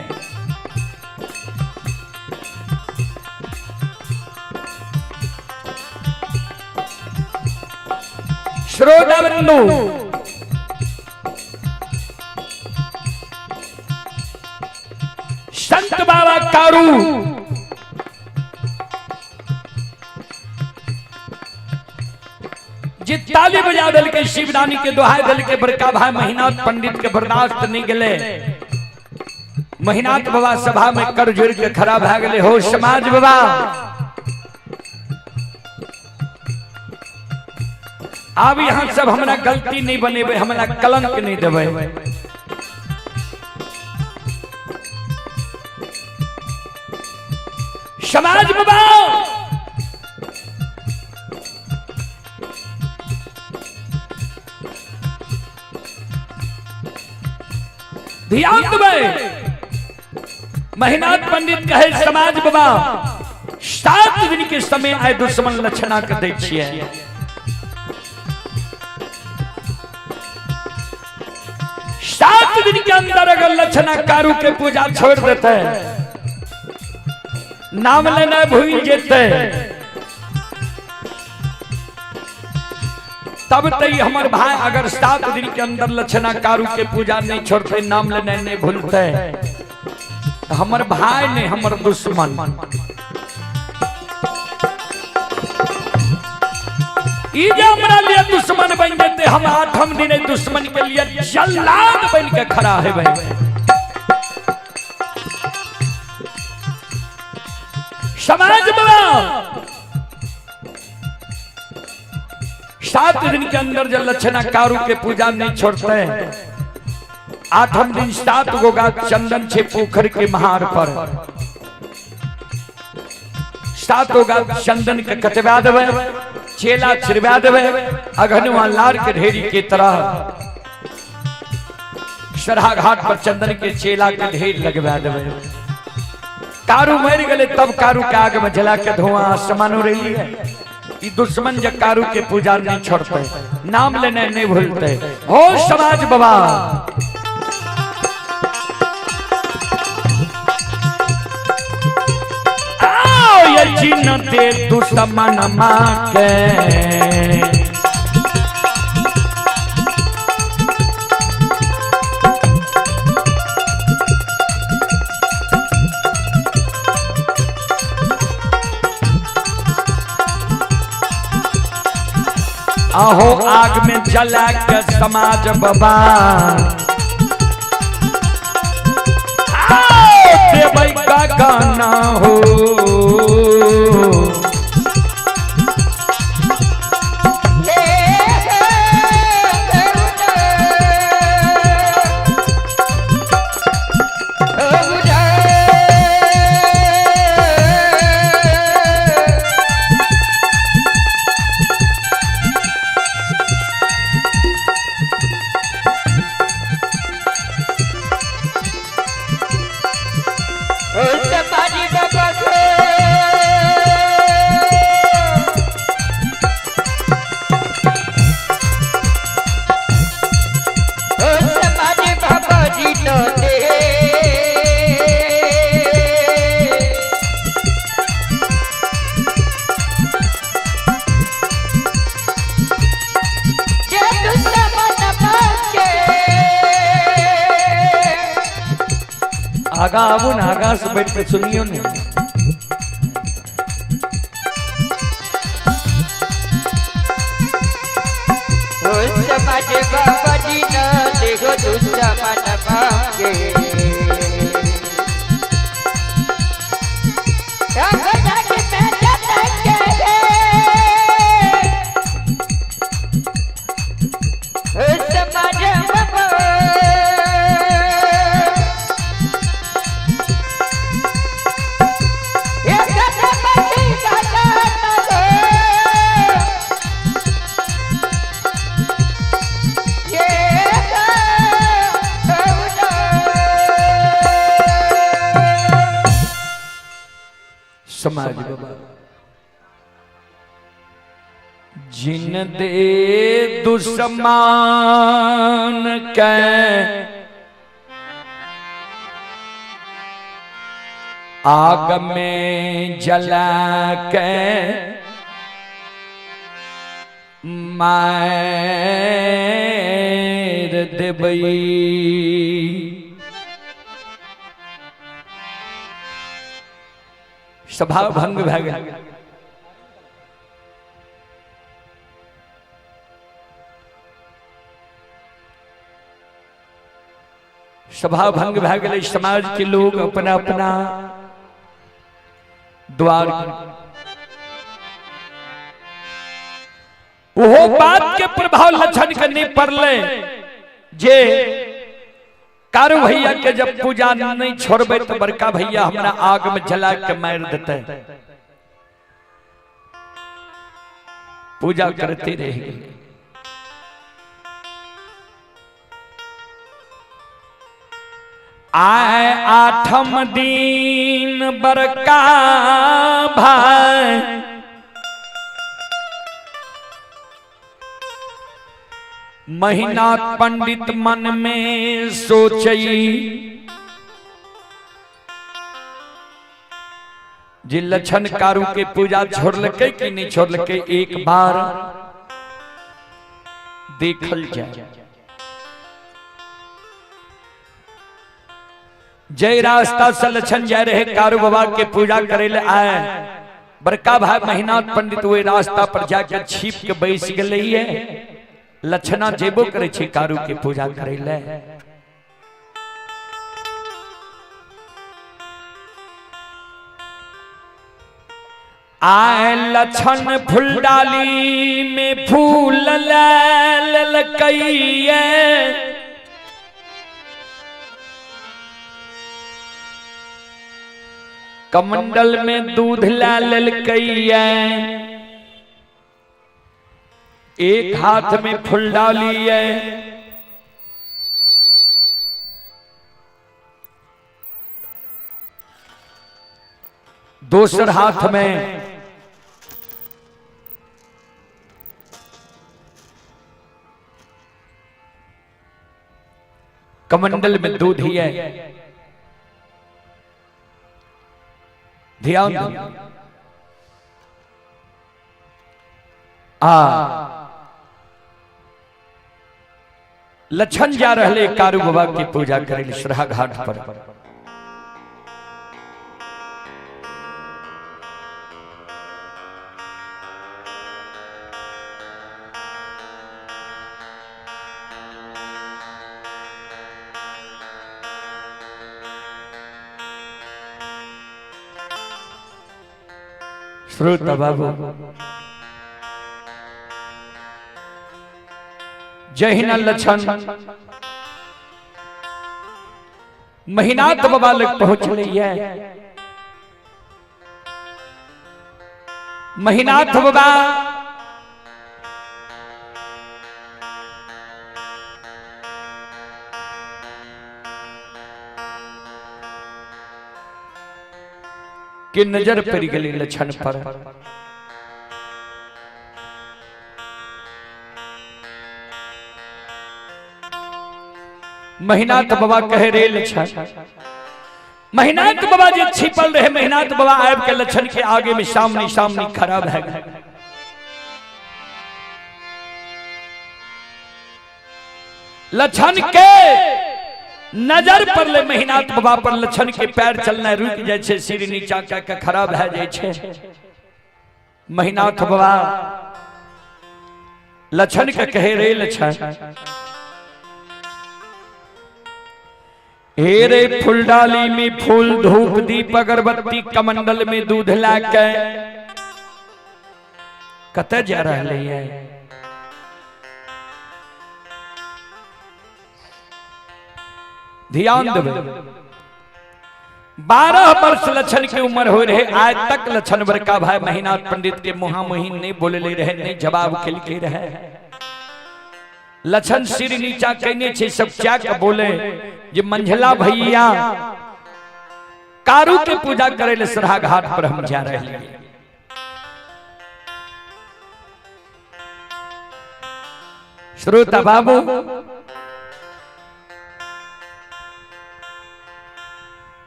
श्रोता बंधु, संत बाबा कारू जे ताली बजा दिल के, शिवदानी के दोहाई दिल के, बड़का भाई महिनाथ पंडित के बर्दाश्त नहीं गले। महिनाथ बाबा सभा में कर जोड़ के खड़ा भा गए। हो समाज बाबा, अब यहाँ सब हमरा गलती नहीं बनेबे, हमरा कलंक नहीं देबे। समाज बाबा ध्यान देबै। महिनाथ पंडित कहे समाज बाबा 7 दिन के समय आए दुश्मन लक्षणा के दै छियै। 7 दिन के अंदर अगर लक्षणा कारू के पूजा छोड़ देते, नाम लेना भूल जेते, तब तई हमर भाई अगर 7 दिन के अंदर लक्षणा कारू के पूजा नहीं छोड़ते, नाम लेना नहीं भूलते, तो हमर भाई नहीं हमर दुश्मन। ई जे हमरा लिए दुश्मन बन जेते, हम 8म दिन दुश्मन के लिए जल्लाद बन के खड़ा है भाई। समाज बाबा 7 दिन के अंदर जब लक्षणा कारू के पूजा नहीं छोड़ते, 8म दिन 7 गो गाछ चंदन छे पोखर के महार पर, 7 गो गाछ चंदन के कटवा देवे, चेला छिड़वा देवे, अघनुआ लार के ढेरी के तरह सराहा घाट पर चंदन के चेला के ढेर लगवा देवे। कारू मर गए तब कारू के आग में जला के धुआं आसमान उड़ेली है। ई दुश्मन जब कारू के पूजा नहीं छोड़ते, नाम लेने नहीं भूलते। हो समाज बाबा, आओ ये चिन्हते दुश्मन माँ के, आहो आग में जला के समाज बाबा, आओ देवई का गाना हो। आगा आबू ना, आगा से बैठ के सुनियो ने। समाज बाबा जिन दे दुश्मन के आग में जला के मार देबई, स्वभाव भंग भै गेल। स्वभाव भंग भै गेलै। समाज के लोग अपना अपना द्वार, ओहो बात के प्रभाव लक्षण के नहीं पड़ले जे कारू भैया के जब पूजा नहीं छोड़बे तो बड़का भैया हमरा आग में जला के मार देते। पूजा करते रह गए। आए 8म दिन बड़का भाई महीना पंडित मन में सोचई जे लछन कारू के पूजा छोड़लकै कि नहीं छोड़लकै, एक बार देखल जाए। जय रास्ता से लछन जाए रहे कारू बाबा के पूजा करे ले आए, बड़का भाई महिनाथ पंडित वही रास्ता पर जाके छिप के बैस गेलै। लछना जेबो करे छे कारू के पूजा करे ले। आए लछन फुलडाली में फूल ललकैये, कमंडल में दूध ला ललकैये, एक हाथ में फुलडाली है, दोसर हाथ में कमंडल में दूध ही है। ध्यान दो। आ लछन जा रहे कारू बाबा की पूजा करे सराहा घाट पर। श्रोता बाबू जहिना लछन महिनाथ बाबा लग पहुंचले है, महिनाथ बाबा के नजर पड़ गई लछन पर। महिनाथ बाबा कहे रे लछन, महिनाथ बाबा जे छिपल रहे, महिनाथ बाबा आब के लछन के आगे में सामने सामने खड़ा भए गए। लछन के नजर पड़ले महिनाथ बाबा पर, लछन के पैर चलना रुक जाए छे, सिर नीचा कऽ के खड़ा भए जाए छे। महिनाथ बाबा लछन के कहे रे लछन, हे रे फूलडाली में फूल धूप दीप अगरबत्ती कमंडल में दूध ला के कतऽ जा रहले है? ध्यान देबै, 12 वर्ष लछन के उम्र हो रहे, आज तक लछन बड़का भाई महिनाथ पंडित के मुहा मुही नहीं बोलले रहे, नहीं जवाब केलके रहे। लछन सिर नीचा कहने छे, सब क्या के बोले जे मंझला भैया कारू के पूजा करे ले सराहा घाट पर हम जा रहे हैं। श्रोता बाबू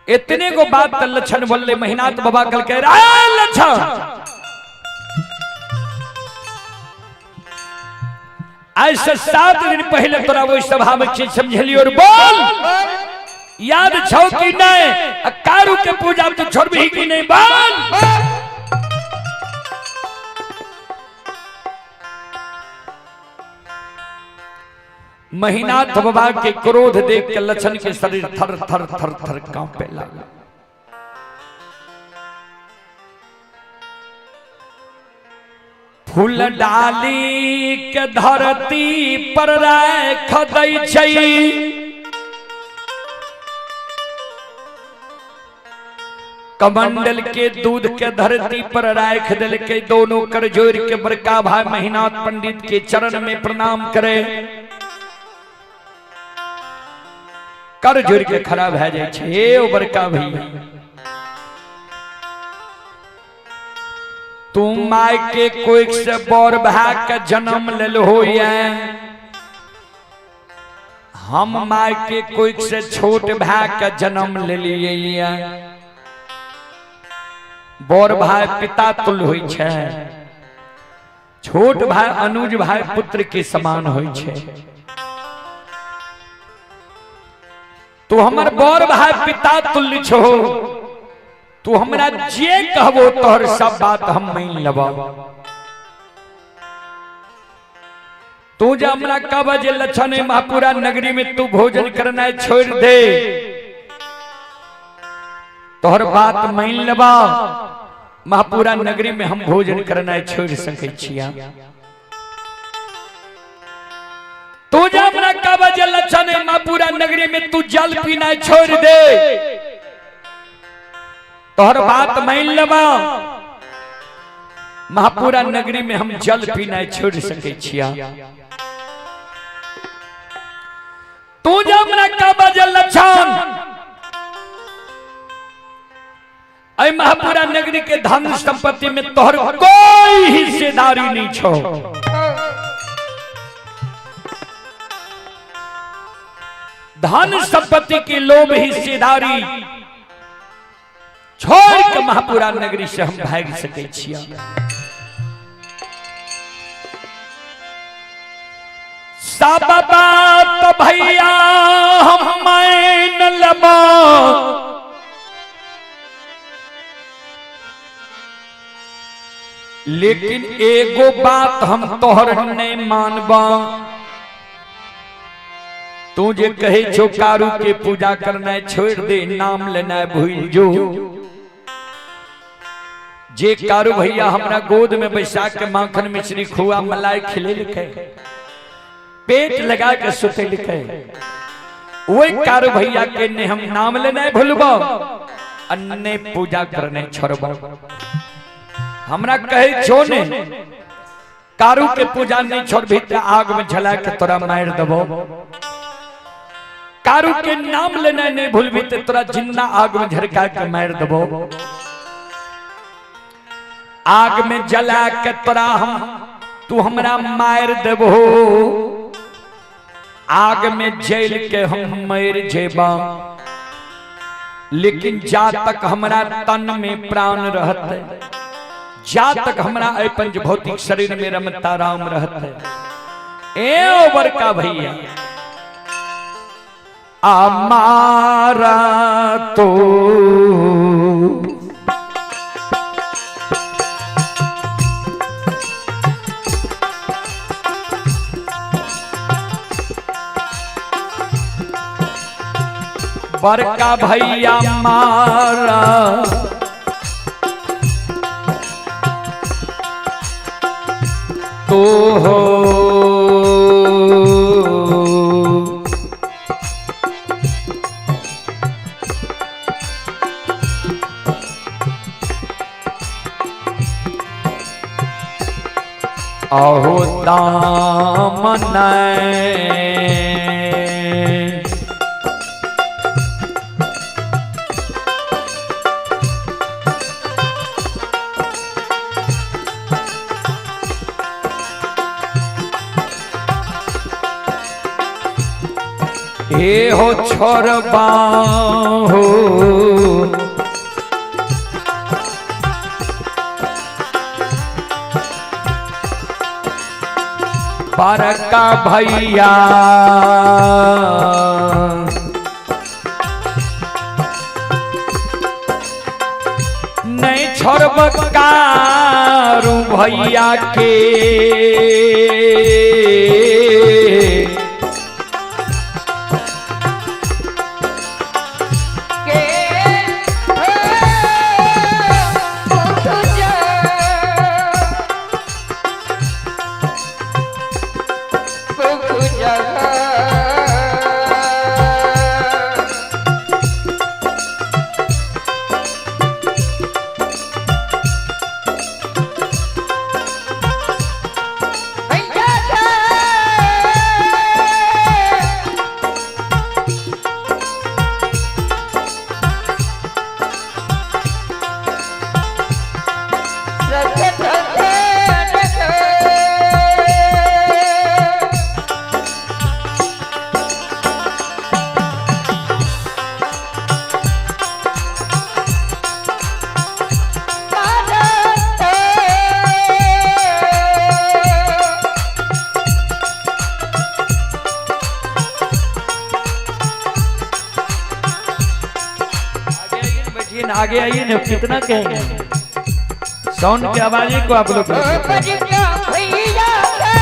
इतने को बात त लछन बोलले, महिनाथ बाबा कल कह रहा लछन आज से 7 दिन पहले तोरा वो सभा में चीज समझलियो और बोल याद छौ कि नहीं? कारू के पूजा तो छोड़बही कि नहीं? बोल। महिनाथ बाबा के क्रोध देख के लछन के शरीर थर थर थर थर कांपे लगा। फूल डाली के धरती पर राख दै छै, कमंडल के दूध के धरती पर राख दिलकै, दोनों कर जोड़ के बड़का भाई महिनाथ पंडित के चरण में प्रणाम करे, कर जोड़ के खड़ा भए जाइ छै। हे ओ बड़का भैया, तू my के कोख से बड़ भाई के जन्म लेल होइए, हम माय के कोई से छोट भाई के जन्म लेलिए, बड़ भाई पिता तुल्य होइ छै, छोट भाई अनुज भाई पुत्र के समान होइ छै। तू हमर बड़ भाई पिता तुल्य छो, तू हमरा जे कहबो तोहर सब बात हम मान लेबो। तू जे हमरा कहबा जे लक्षण महापुरा नगरी में तू भोजन करना छोड़ दे, तोहर बात मान लेबा, महापुरा नगरी में हम भोजन करना छोड़ सकै छिया। तू जे हमरा कहबा जे लक्षण महापुरा नगरी में तू जल पीना छोड़ दे, तोहर बात मान लेबा, महापुरा नगरी में हम जल पीना छोड़ सकै छिया। तू जे हमरा कहबा जे लक्षण ऐ महापुरा नगरी के धन संपत्ति में तोहर कोई हिस्सेदारी नहीं छो, धन संपत्ति के लोभ हिस्सेदारी छोड़ के महापुरा नगरी से हम भाग सकै छिया। सब बात भैया हम मान लेबो, लेकिन एगो बात हम तोहर नहीं मानबा। तू जे कहे छो कारू के पूजा करना छोड़ दे, नाम लेना भूल जो, जे कारू भैया हमरा गोद में बैसा के माखन मिश्री खुआ मलाई खिले लिखे, पेट लगा के सुते लिखे, वही कारू भैया के ने हम नाम लेना भूलबो अन्य पूजा करने छोड़बो। हमरा कहे छो ने कारू के पूजा नहीं छोड़बी त आग में जला के तोरा मार देबो, कारू के नाम लेना नहीं भूलबी त तोरा जिन्ना आग में झरका के मार देबो, आग में जला के तोरा हम तू हमरा मार देबो, आग में जल के हम मर जेबा, लेकिन जा तक हमरा तन में प्राण रहते, जा तक हमरा ऐ पंच भौतिक शरीर में रमता राम रहते, ए बड़का भैया हमारा तो बड़का भैया मारा तो हो अहो दामन हे हो छोड़बा हो बड़का भैया नहीं छोड़ब कारू भैया के, आगे आइए ना, कितना कहेंगे? साउंड की आवाज को आप लोग। बड़का भैया के।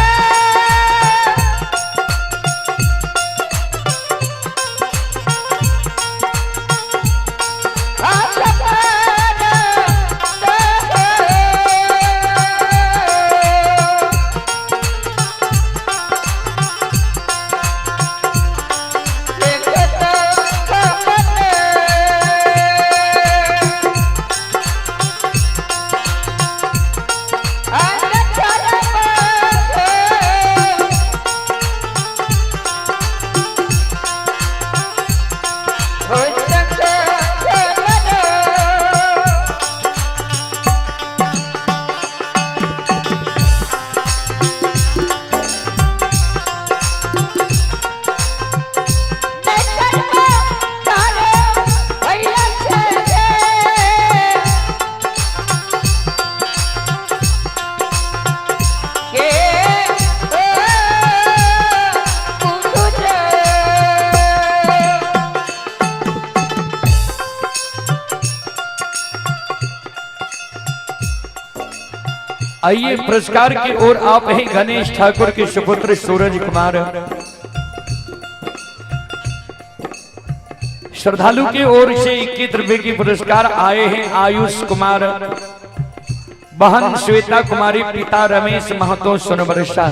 हाथ पर देखत खबर के आइए पुरस्कार की ओर आप ही गणेश ठाकुर के सुपुत्र सूरज कुमार। श्रद्धालु की ओर से 21 रुपए की पुरस्कार आए हैं। आयुष कुमार, बहन श्वेता कुमारी, पिता रमेश महतो सोनबरसा।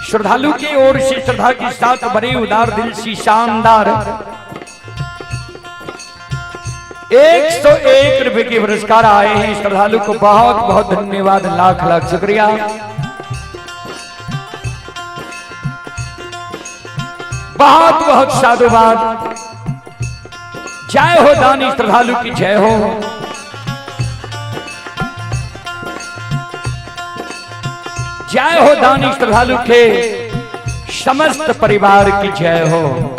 श्रद्धालु की ओर से श्रद्धा के साथ बड़े उदार दिल सी शानदार 101 रुपए के पुरस्कार आए हैं। श्रद्धालु को बहुत बहुत धन्यवाद, लाख लाख शुक्रिया। बहुत बहुत साधुवाद। जय हो दानी श्रद्धालु की जय हो। जय हो दानी श्रद्धालु के समस्त परिवार की जय हो।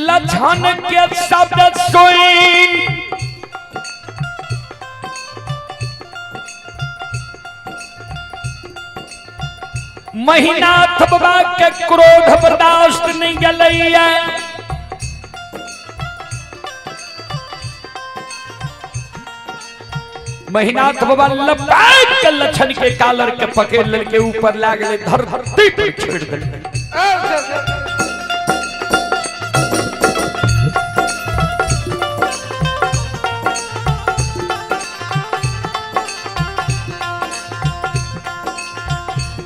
लछन के शब्द सुन महिनाथ बाबा के क्रोध बर्दाश्त नहीं गलैया। महिनाथ बाबा लपट के लछन के कालर के पकड़ ललके, ऊपर लागले, धरती पर छेड़ देलके।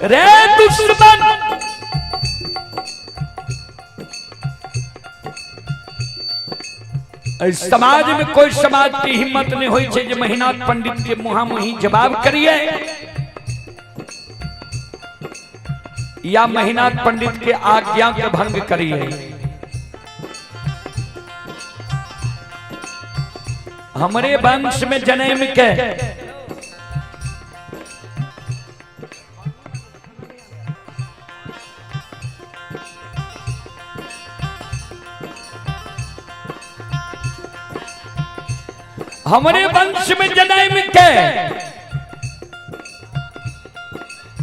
रे दुश्मन, एहि समाज में कोई समाज की हिम्मत नहीं होई छै जे महिनाथ पंडित के मुहा मुही जवाब करिए या महिनाथ पंडित के आज्ञा के भंग करिए। हमरे वंश में जन्म के हमरे वंश में जन्म के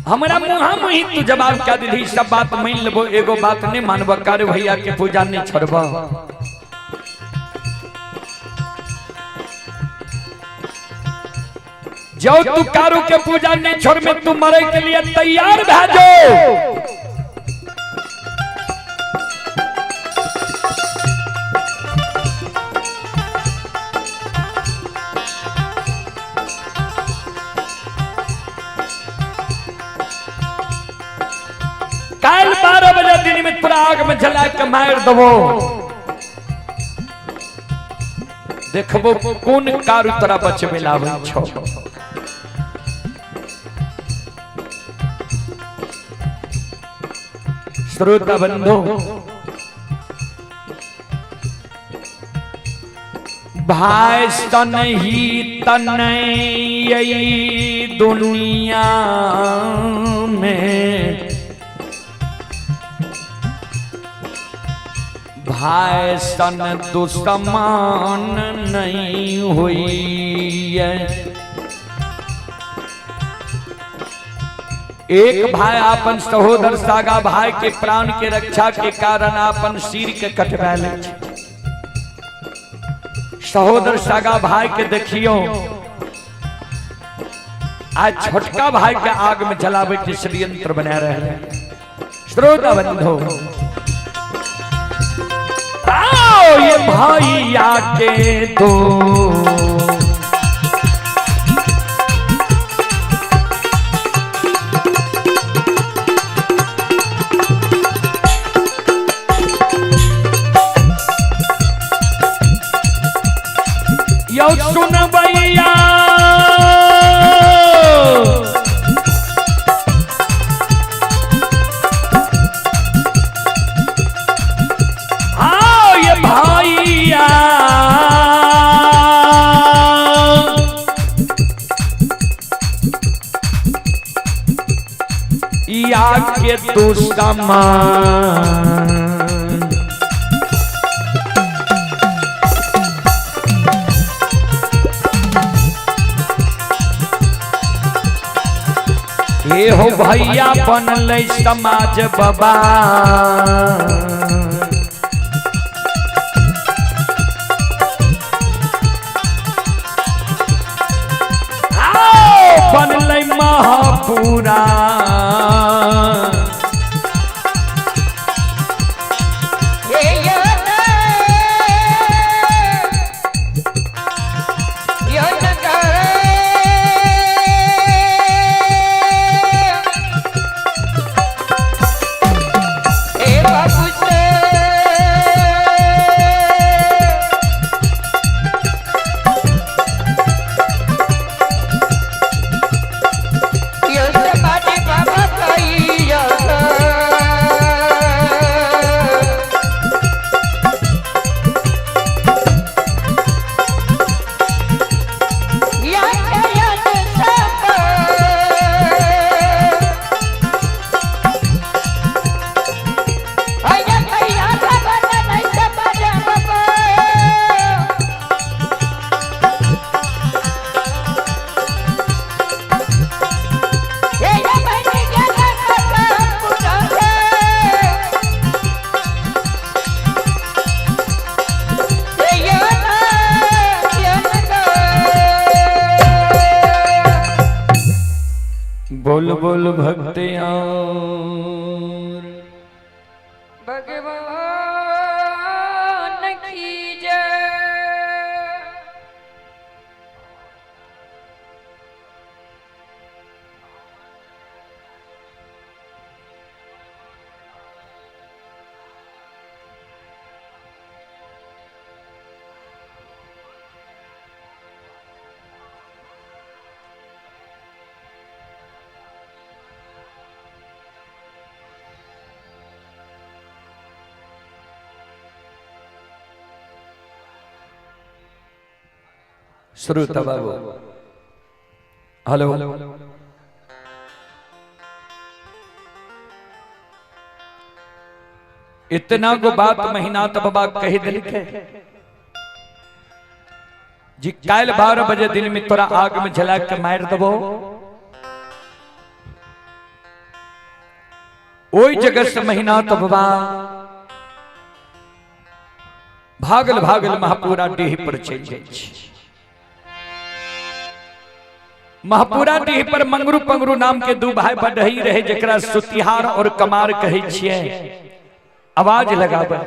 हमरा मुहा मुही तू जवाब क्या दिली? सब बात मान लेबो, एगो बात नहीं मानब, कारू भैया के पूजा नहीं छोड़ब। जो तू कारू के पूजा नहीं छोड़ में तू मरे के लिए तैयार भा जो। काल 12 बजे दिन में तोरा आग में जला के मार दबो, देखबो कोन कारू तोरा बचबे लाबै छौ। श्रोता बंधु, भाई सन ही तन दुनिया में, भाई सन दुश्मन नहीं हुई है। एक भाई अपन सहोदर सागा भाई के प्राण के रक्षा के कारण अपन सिर के कटवा ले। सहोदर सागा भाई के देखियो आज छोटका भाई के आग में जलावे के षड्यंत्र बना रहे हैं। श्रोता बंधो, आओ ये भाई आके दो यो सुन भैया, आओ ये भैया, या के दुश्मन हे हो भैया बनल समाज बाबा। आओ बनल महापुरा। बोल बोल भक्तियाँ भगवान की जय। श्रोता बाबू, हेलो, इतना को बात महीना तो बाबा कही दिल के जी काल 12 बजे दिन में तोरा आग में जला के मार दबो। ओई जगह से महीना तो बाबा भागल भागल महापुरा डीह पर चल जाइ। महापुरा डीह पर मंगरू पंगरू नाम के दू भाई बढ़ई रहे, जकरा सुतिहार और कमार कहै छियै। आवाज लगाबै,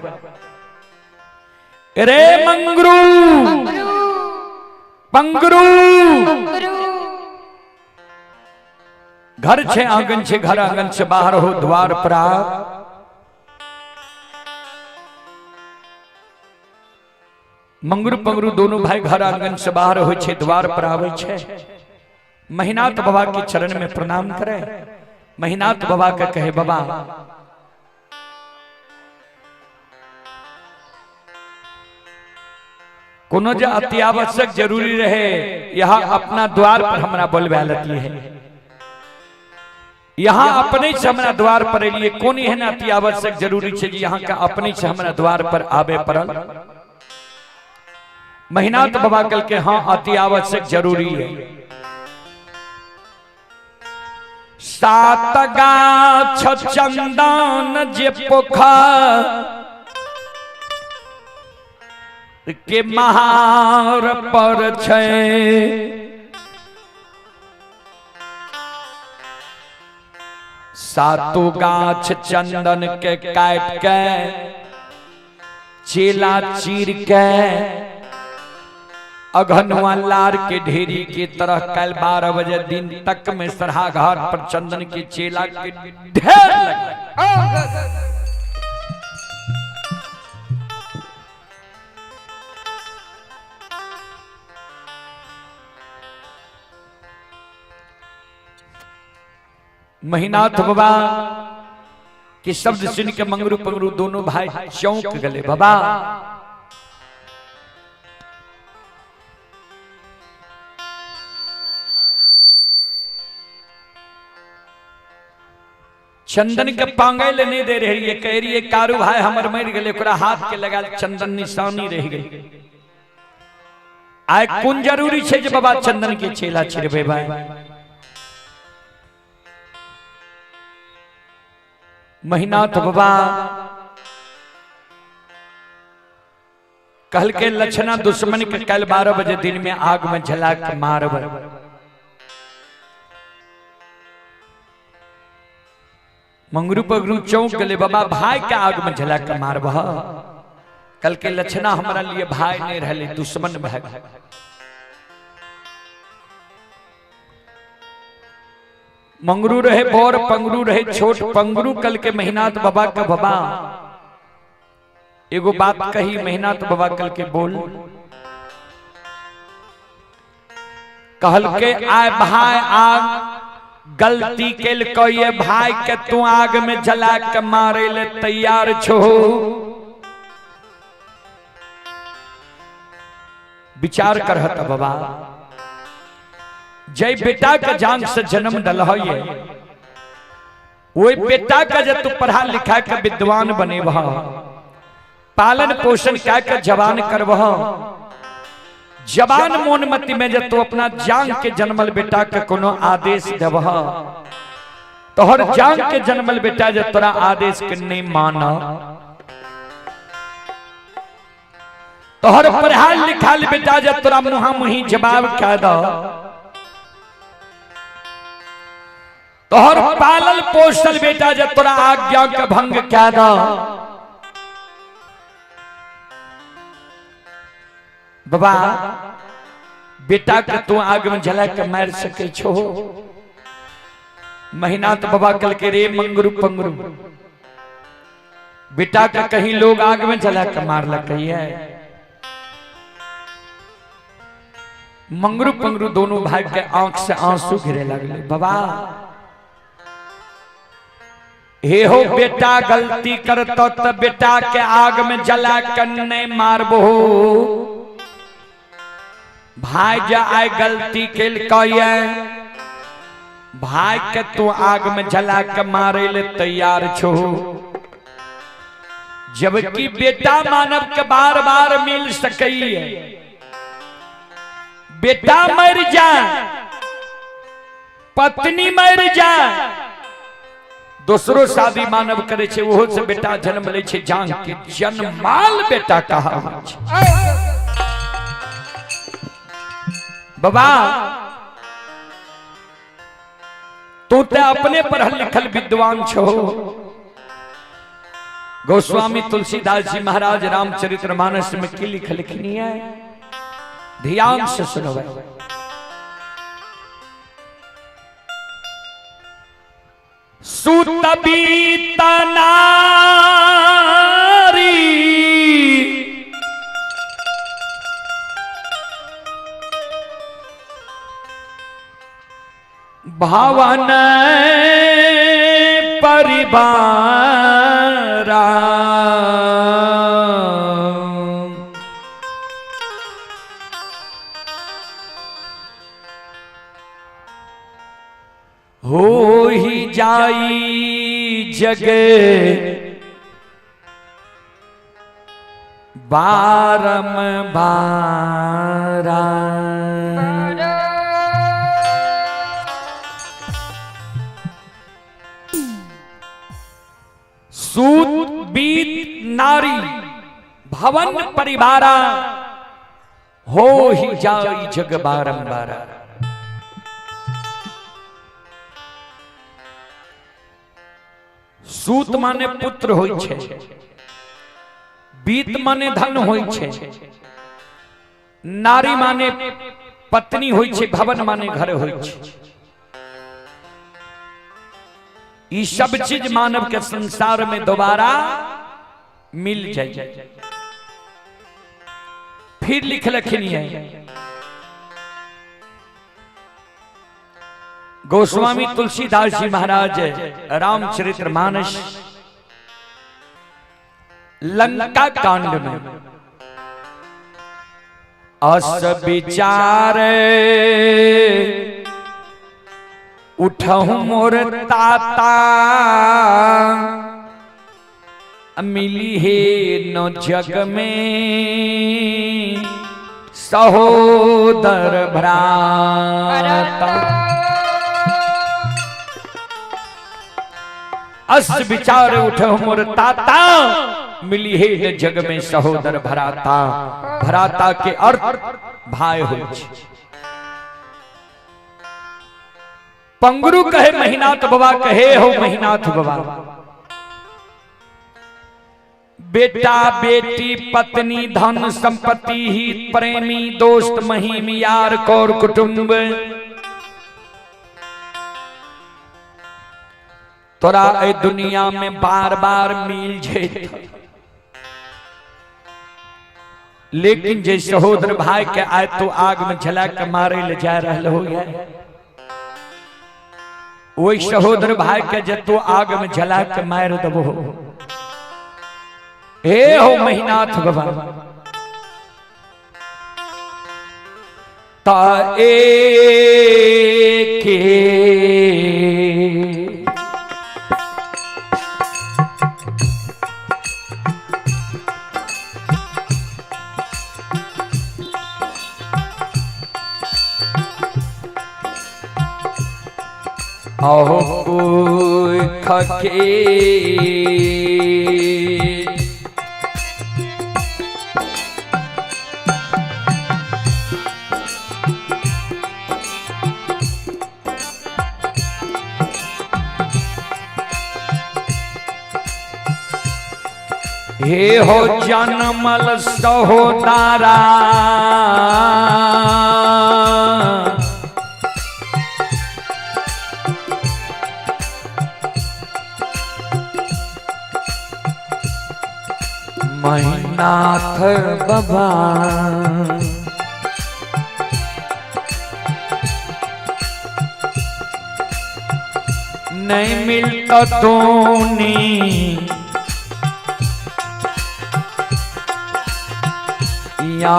रे मंगरू पंगरू, घर छे आंगन छे, घर आंगन से बाहर हो द्वार पर आ। मंगरू पंगरू दोनों भाई घर आंगन से बाहर हो छे, द्वार पर आवे छे। महिनाथ बाबा के चरण में प्रणाम करे। महिनाथ बाबा के कहे, बाबा कोनो जे अति आवश्यक जरूरी रहे यहाँ अपना द्वार पर हमरा बोलबा लेती है। यहाँ अपने से हमरा द्वार पर एलिए, कोन एहन अति आवश्यक जरूरी छै जे यहाँ के अपने से हमरा द्वार पर आबे पड़ल? महिनाथ बाबा कल के हाँ अति आवश्यक जरूरी है। सात गाछ चंदन जे पोखर के महार पर छै, सातो गाछ चंदन के काट के चेला चीर के अघनुआ लार के ढेरी के तरह कल 12 बजे दिन तक में सरहा घाट पर चंदन के चेला के ढेर लग। महिनाथ बाबा के शब्द सुन के मंगरू पंगरू दोनों भाई चौंक गए। बाबा चंदन के पांगे ले नहीं दे रही है, कह रही है कारू भाई हमर मर गए, ओकरा हाथ के लगा चंदन निशानी रह गई। आय कोन जरूरी छे जे बाबा चंदन के चेला छिड़बे भाई? महिनाथ बाबा कहल के लक्षणा दुश्मन के कल 12 बजे दिन में आग में जला के मारब। मंगरू पगरू चौंक गए, बाबा भाई के आग में जला के मारब? कल के लक्षणा हमारा लिए भाई नहीं रहे, दुश्मन भाई। मंगरू रहे बोर पंगरू रहे छोट पंगरू। कल के महिनाथ बाबा के बाबा एगो बात कही, महिनाथ बाबा कल के बोल कहल के आय भाई आग गलती केल ये भाई के तू आग में जला के मारे ले तैयार छो। विचार करहत बाबा, जय बेटा के जान से जन्म दल है वही बेटा का जब तू पढ़ा लिखा के विद्वान बनेबह, पालन पोषण क्या के जवान करबह, जवान मोन मति में जब तू अपना जान के जन्मल बेटा के कोनो आदेश देबह, तोहर जान के जन्मल बेटा जब तोरा आदेश के नहीं माना, तोहर पढ़ाल लिखाल बेटा जब तोरा मुहा मुही जवाब कह दो, तोहर पालल पोषल बेटा जब तोरा आज्ञा के भंग कह दो, बाबा बेटा के तू आग में जला के मार सके छो? महिनाथ बाबा कल के रे मंगरू पंगरू, बेटा के कहीं लोग आग में जला के मार लग है। मंगरू पंगरू दोनों भाई के आंख से आंसू गिरे लगले। बाबा हे हो बेटा गलती करतो तो बेटा के आग में जला के नहीं मारबो, भाई जा आए गलती केल भाई के तू आग में जला के मारे ले तैयार छो, जबकि बेटा मानव के बार बार मिल सकी है। बेटा मर जाए, पत्नी मर जाए, दूसरो शादी मानव करे छे, ओहो से बेटा जन्म ले छे, जान के जन्माल बेटा कहा। बाबा तू ते अपने पढ़ल लिखल विद्वान छो। गोस्वामी तुलसीदास जी महाराज रामचरितमानस मानस में की लिखलखिन है, ध्यान से सुनो। सुतबीत नारी भवन परिवारा, जाई जग बारम बारा। सूत बीत नारी भवन परिवारा, हो ही जाई जग बारंबारा। सूत माने पुत्र होई छे, बीत माने धन होई छे, नारी माने पत्नी होई छे, भवन माने घर होई छे। ई सब चीज मानव के संसार में दोबारा मिल जाए। फिर लिखलखिन है गोस्वामी तुलसीदास जी महाराज रामचरित्र मानस लंका कांड में, अस विचार उठहु मोर ताता, मिली हे न जग में सहोदर भ्राता। अस विचार उठहु मोर ताता, मिली हे न जग में सहोदर भ्राता। भ्राता के अर्थ भाई हो। पंगरू कहे महिनाथ बाबा, कहे हो महिनाथ बाबा, बेटा बेटी पत्नी धन संपत्ति हित प्रेमी दोस्त महिम यार कौर कुटुंब, तोरा ए दुनिया में बार बार मिल जेत, लेकिन जे सहोदर भाई के आए तो आग में जला के मारे ले जा रहल हो, वही सहोदर भाई के जे तो आग में जला के मार दबो। हे हो महिनाथ बाबा, ता के अहो खके हे हो जनमल सहोदारा, महिनाथ बाबा, नहीं मिलता तोनी या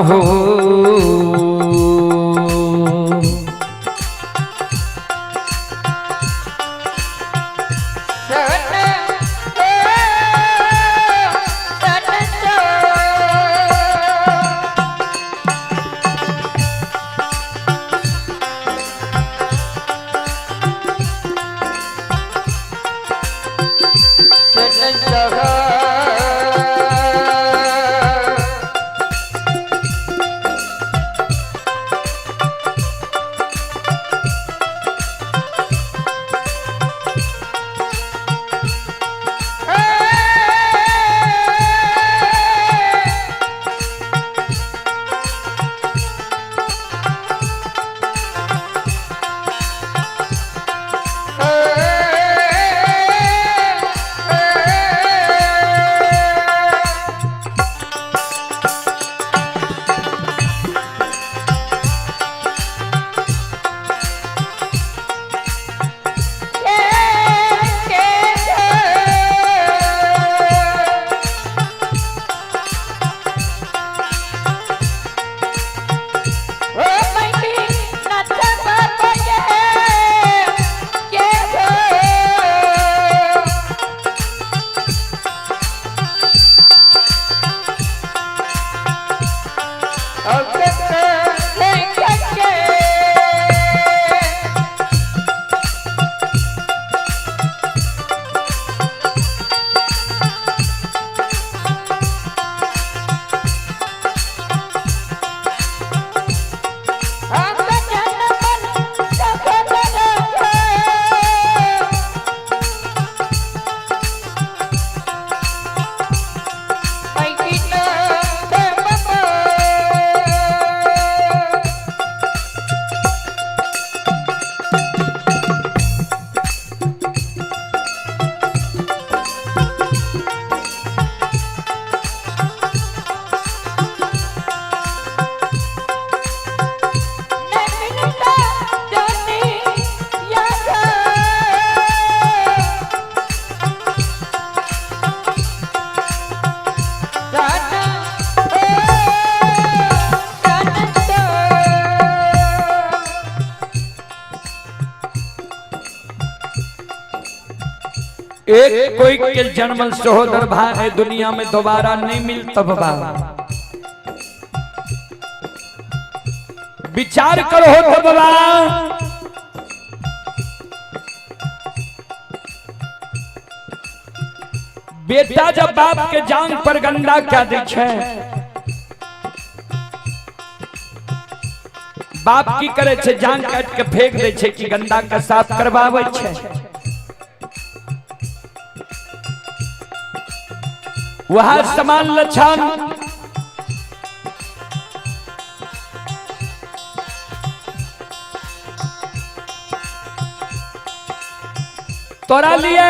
हो। एक कोई के जन्मल सहोदर भाई दुनिया में दोबारा नहीं मिलता बाबा। विचार करो हो तो बाबा, बेटा जब बाप के जान पर गंदा क्या दै छै, बाप की करे छै, जान काट के फेंक दै छै कि गंदा के साफ करवाबै छै। वह समान लक्षण तोरा लिए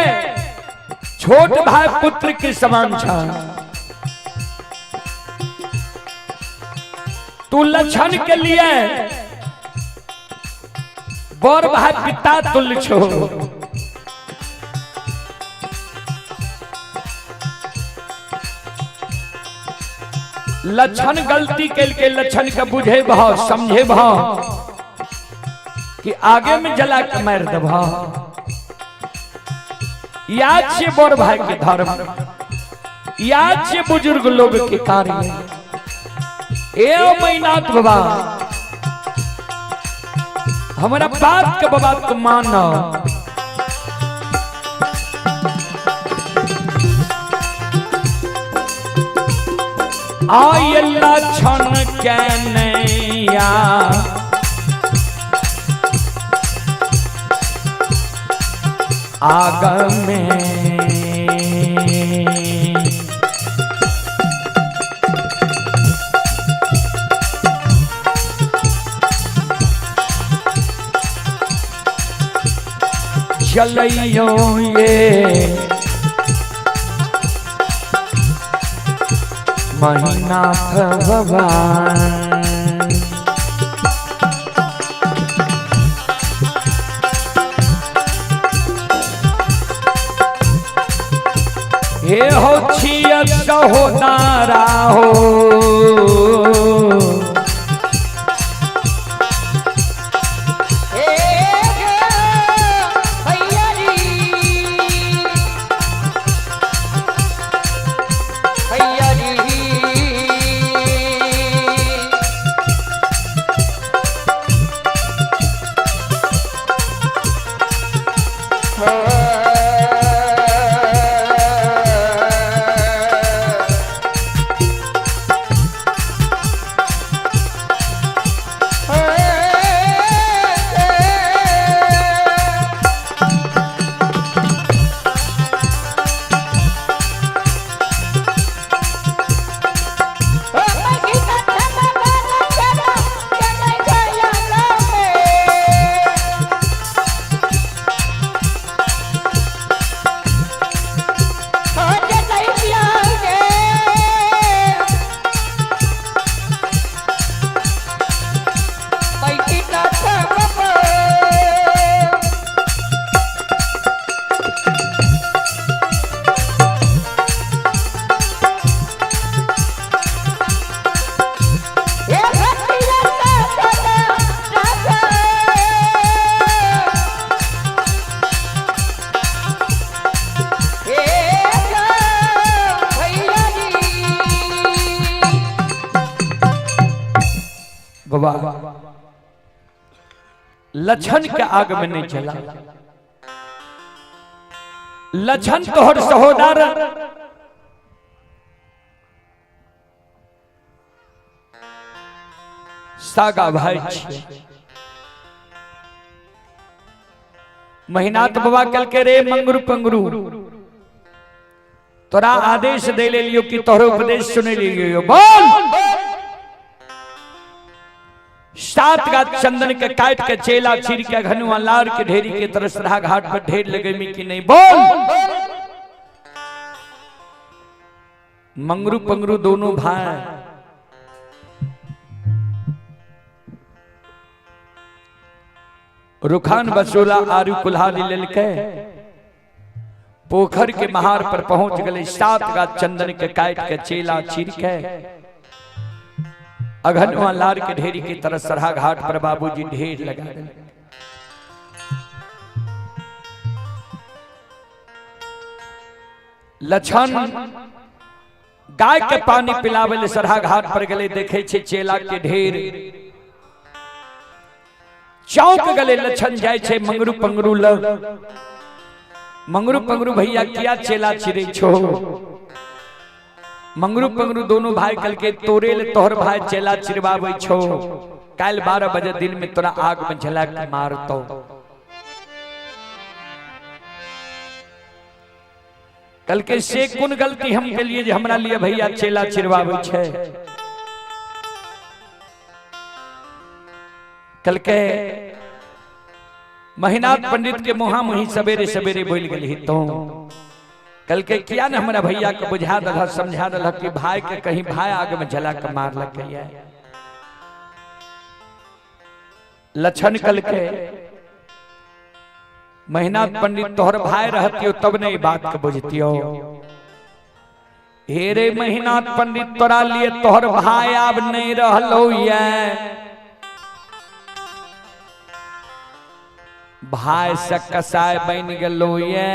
छोट भाई पुत्र के समान छा। तू लक्षण के लिए बड़ भाई पिता तुल्य छो। लक्षण गलती के लक्षण के बुझे भाव समझे भाव कि आगे में जला के मार देबा। याद से बड़ भाई के धर्म, याद से बुजुर्ग लोग के कार्य। ए मैनाथ बाबा, हमारा बात के बाबा तुम मानो। आय लक्षण के नैया आग में, जलइयो ये महिनाथ भगवान। हे हो छिया सहोदारा हो, बाबा लक्षण के आग में नहीं चला। लक्षण तोहर सहोदर सागा भाई छियै। महिनाथ बाबा कल के रे मंगरू पंगरू, तोरा आदेश दे ले लियो कि तोहरे उपदेश सुने लियो। बोल सात गाछ चंदन के काट के चेला चीर के घनुआ लार के ढेरी के तरसरा घाट पर ढेर लगे मी कि नहीं। बोल मंगरू पंगरू दोनों भाई रुखान बसोला आरू कुल्हाड़ी लेलके पोखर के महार पर पहुंच गए। सात गाछ चंदन के काट के चेला चीर के अघनुआ लार के ढेरी की तरह सरहा घाट पर बाबूजी ढेर लगा दिए। लछन गाय के पानी पिलावे ले सरहा घाट पर गेले, देखे छे चेला के ढेर। चौक गले लछन जाय छे मंगरू पंगरू लग। मंगरू पंगरू भैया किया चेला चिरे छो? मंगरू पंगरू दोनों भाई कल के तोरे ले तोहर भाई चेला चिरवावे छो, काल 12 बजे दिन में तोरा आग में झला के मारतो। कल के से कोन गलती हम के लिए जे हमरा लिए भैया चेला चिरवावे छे? कल के महिनाथ पंडित के मुहा मुही सवेरे सवेरे बोल गेली तो कल के किया ने हमरा भैया के बुझा दल समझा दल कि भाई के कहीं भाई आग में जला के मार लग गया। लक्षण कल के महिनाथ पंडित तोहर भाई रहती तब नहीं बात के बुझतियो। हे रे महिनाथ पंडित तोरा लिए तोहर भाई अब नहीं रहलो ये, भाई से कसाय बन गलो ये।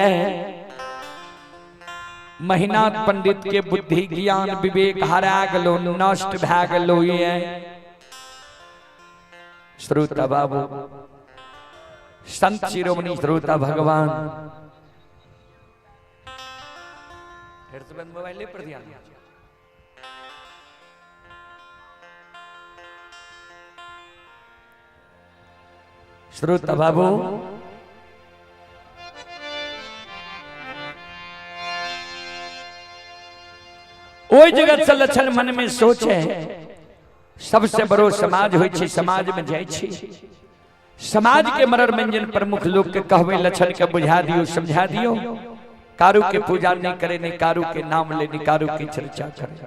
महिनाथ पंडित के बुद्धि ज्ञान विवेक हरा गलो, नष्ट भा गलो ये। श्रोता बाबू संत शिरोमणि श्रोता भगवान मोबाइल पर ध्यान। श्रोता बाबू ओहि जगह से लक्षण मन में सोचे सबसे बड़ो समाज होइ छै, समाज में जाइ छी, समाज के मरर मंजन प्रमुख लोग के कहबे लक्षण के बुझा दियो समझा दियो, कारू के पूजा नहीं करे, नहीं कारू के नाम ले, नहीं कारू की चर्चा करे।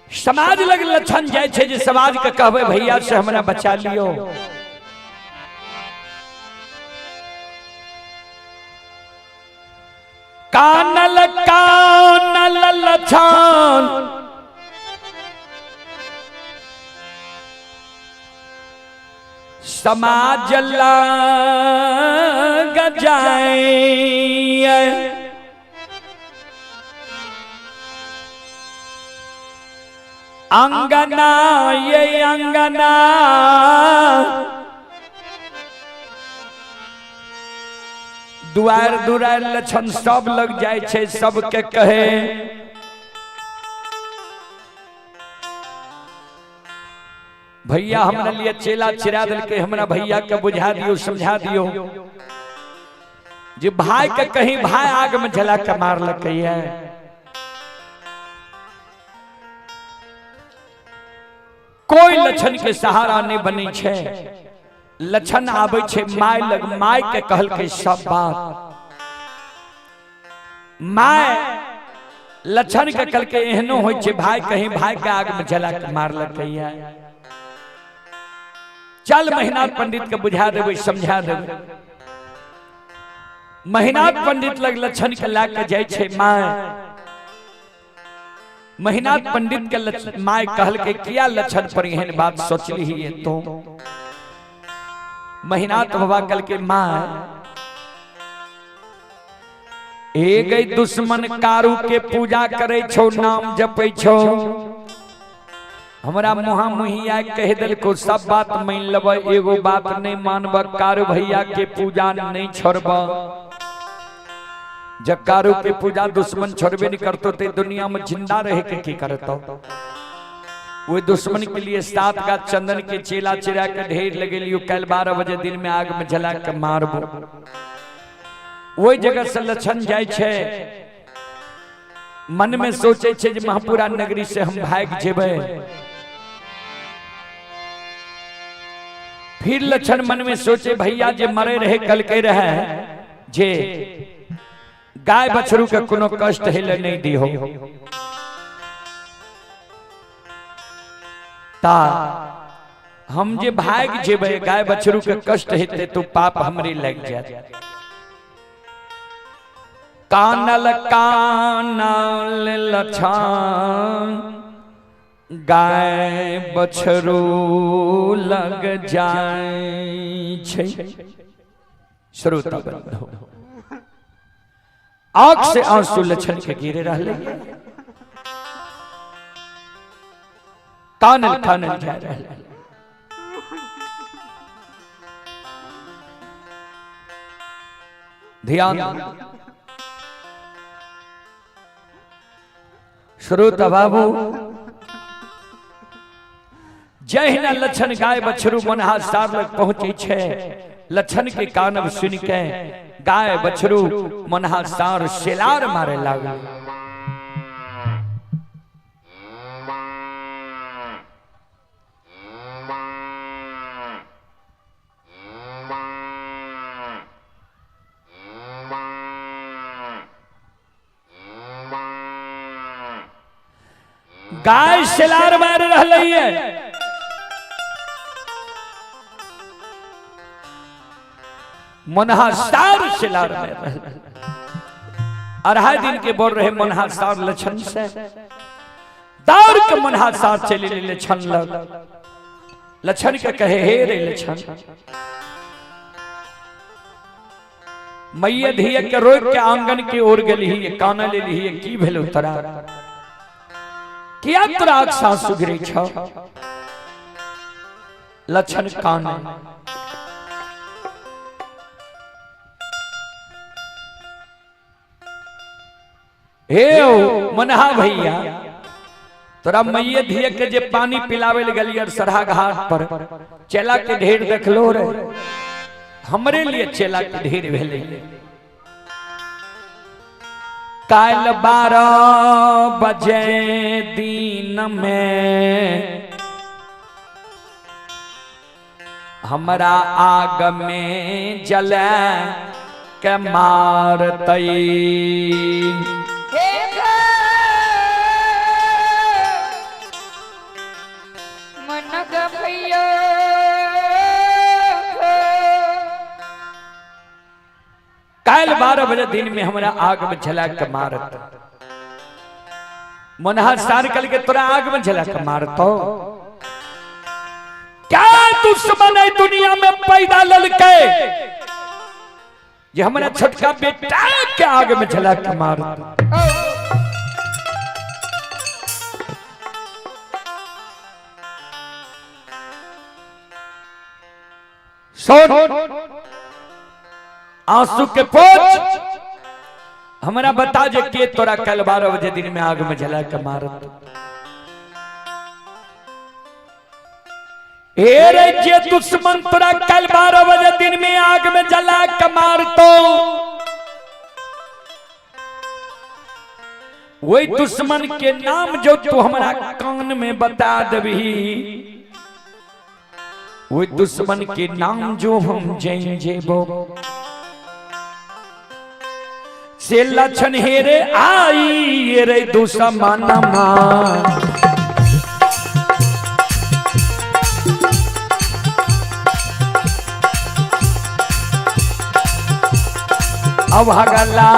समाज लग लक्षण जाइ छै जे समाज के कहबे भैया से हमरा बचा लियो। कानल कानल लक्षण समाज लग जाए, अंगना ये अंगना दुआर दुआर लक्षण सब लग जाए छे, सबके कहे भैया हमरा लिए चेला चिरा दिल हमरा भैया के बुझा दियो समझा दियो जे भाई के कहीं भाई आग में जला के मार लके है। कोई लक्षण के सहारा नहीं बनी छे, लक्षण आवे छे my लग, my के कहल के सब बात। My लक्षण के कहल के एहनो होय छे भाई कहीं भाई के आग में जला के मार लके है। चल महिनाथ पंडित के बुझा देवे समझा देवे। महिनाथ पंडित लग लक्षण के ला के जाय छे my. Mahinath पंडित के my कहल के किया लक्षण पर एहन बात सोचली ही तो। महिनाथ बाबा कल के my ए गई दुश्मन कारू के पूजा करे छो, नाम जपे छो, हमरा मुहा मुहिया कह दिल को सब बात मान लब, एगो बात नहीं मानब, कारू भैया के पूजा नहीं छोड़ब। जब कारू के पूजा दुश्मन छोड़बे नहीं करतो ते दुनिया में जिंदा रहे के की करतो? वो दुश्मन के लिए 7 का चंदन के चेला चिरा के ढेर लगे लियो, कल 12 बजे दिन में आग में जला के मारबो। वही जगह से लक्षण जाय छे, मन में सोचे छे जे महापुरा नगरी से हम भाग जेबे। फिर लक्षण मन में सोचे भैया जे मरे रहे कल के रहे जे गाय बछरू के कोनो कष्ट हेले नहीं दी हो, ता हम जे भाग जेबे गाय बछरू के कष्ट हेते तो पाप हमरे लग जाए। कानल कानल लक्षण गाय बछरू लग जाए छे। श्रोता बंधु आंख से आंसू लछन के गिरे रहले, कानल कानल जा रहले। ध्यान श्रोता बाबू, जहिना लछन गाय बछरू मनहा सार लग पहुंचे छे, लछन के कानब सुन के गाय बछरू मनहा सार सेलार मारे लागल। गाय सेलार मार रही है। मनहा सार सेलार मार रहे। अढ़ाई दिन के बोल रहे मनहा सार लछन से दौड़ के मनहा सार चले ले लछन लग। लछन के कहे हे रे लछन, मैया धिया के रोक के आंगन की ओर गेली, काना ले ली, की भेलो तोरा, किया तोरा आँख सासु गिरे छौ? लछन कान हे मनहा भैया, तोरा मैया धिया के जे पानी पिलावे ले गेलियै सरहा घाट पर, चेला के ढेर देखलो रे, हमरे लिए चेला के ढेर भेलै। काल 12 बजे दिन में हमरा आग में जला के मारतई। काल 12 बजे दिन में हमरा आग में जला के मारत। मनहा सार कल के तोरा आग में जला के मारतो। क्या दुश्मन है दुनिया में पैदा ललके जे हमरा छोटका बेटा के आग में जला के मारत। सुन आंसू के पोछ, हमरा बता जे के तोरा कल 12 बजे दिन में आग में जला के मारत। हे रे जे दुश्मन तोरा कल 12 बजे दिन में आग में जला के मारतो, वही दुश्मन के नाम जो तू हमरा कान में बता देबही, वही दुश्मन के नाम जो हम जैन जेबो। से लछन हेरे आई रे दुश्मन मां, अवहगला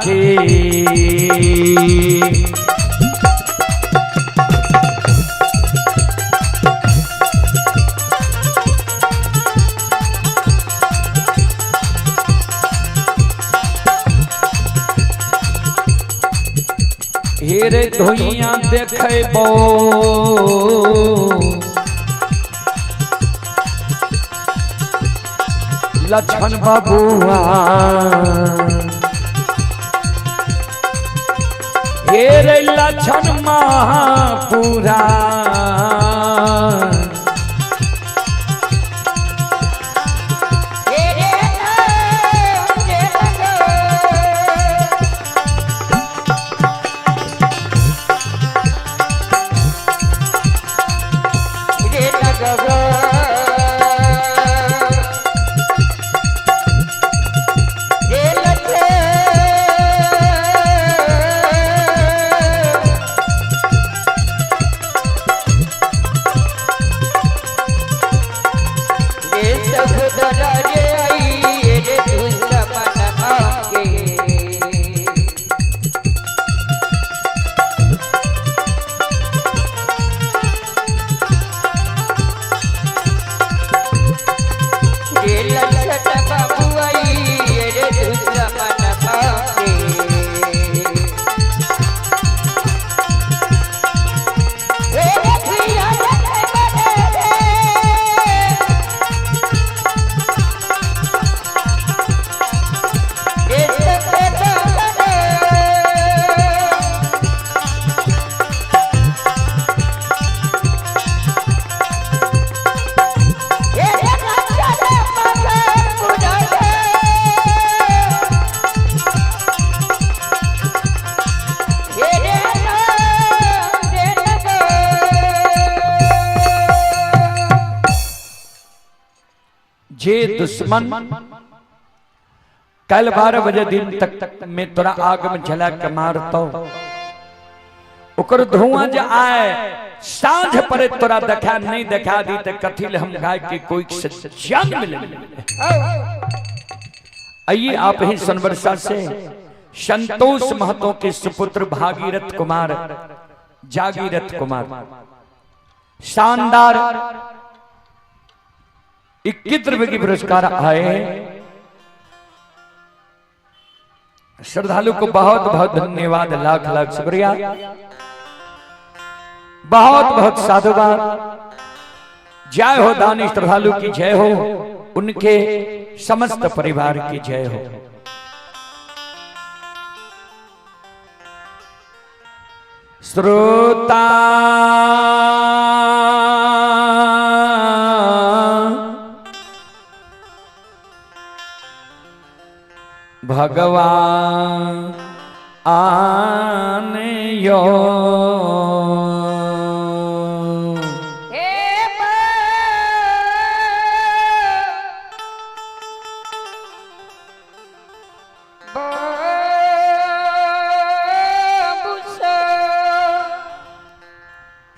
के हेरे धोइया देखबो लछन बबुआ, हेरे लछन महापुरा। जे दुश्मन कल 12 बजे दिन तक में तोरा आग में जला के मारतो, ओकर धुआं जे आए साँझ पर तोरा देखा नहीं देखा दी तो कथी हम गाय के कोई से जन्म ले। आइए आप ही सोनबरसा से संतोष महतो के सुपुत्र भागीरथ कुमार, जागीरथ कुमार, शानदार 21 रुपए की पुरस्कार आए। श्रद्धालु को बहुत बहुत धन्यवाद, लाख लाख शुक्रिया, बहुत बहुत साधुवाद। जय हो दानी श्रद्धालु की जय हो, उनके समस्त परिवार की जय हो। श्रोता भगवान आने यो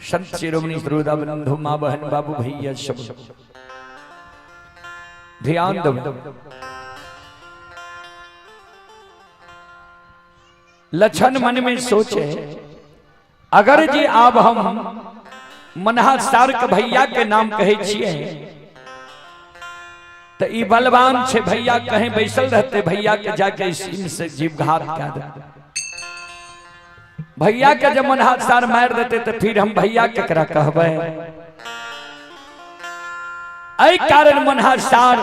संत शिरोमणि श्रोता बंधु माँ बहन बाबू भैया सब ध्यान दो। लक्षण मन में सोचे, अगर जी अब हम मनहा सार्क भैया के नाम कहे छिए तो ई बलवान छे भैया कहीं बैसल रहते, भैया के जाके सीम से जीवघात कर दे। भैया के जब मनहा सार मार देते तो फिर हम भैया के करा कहबे। एहि कारण मनहा सार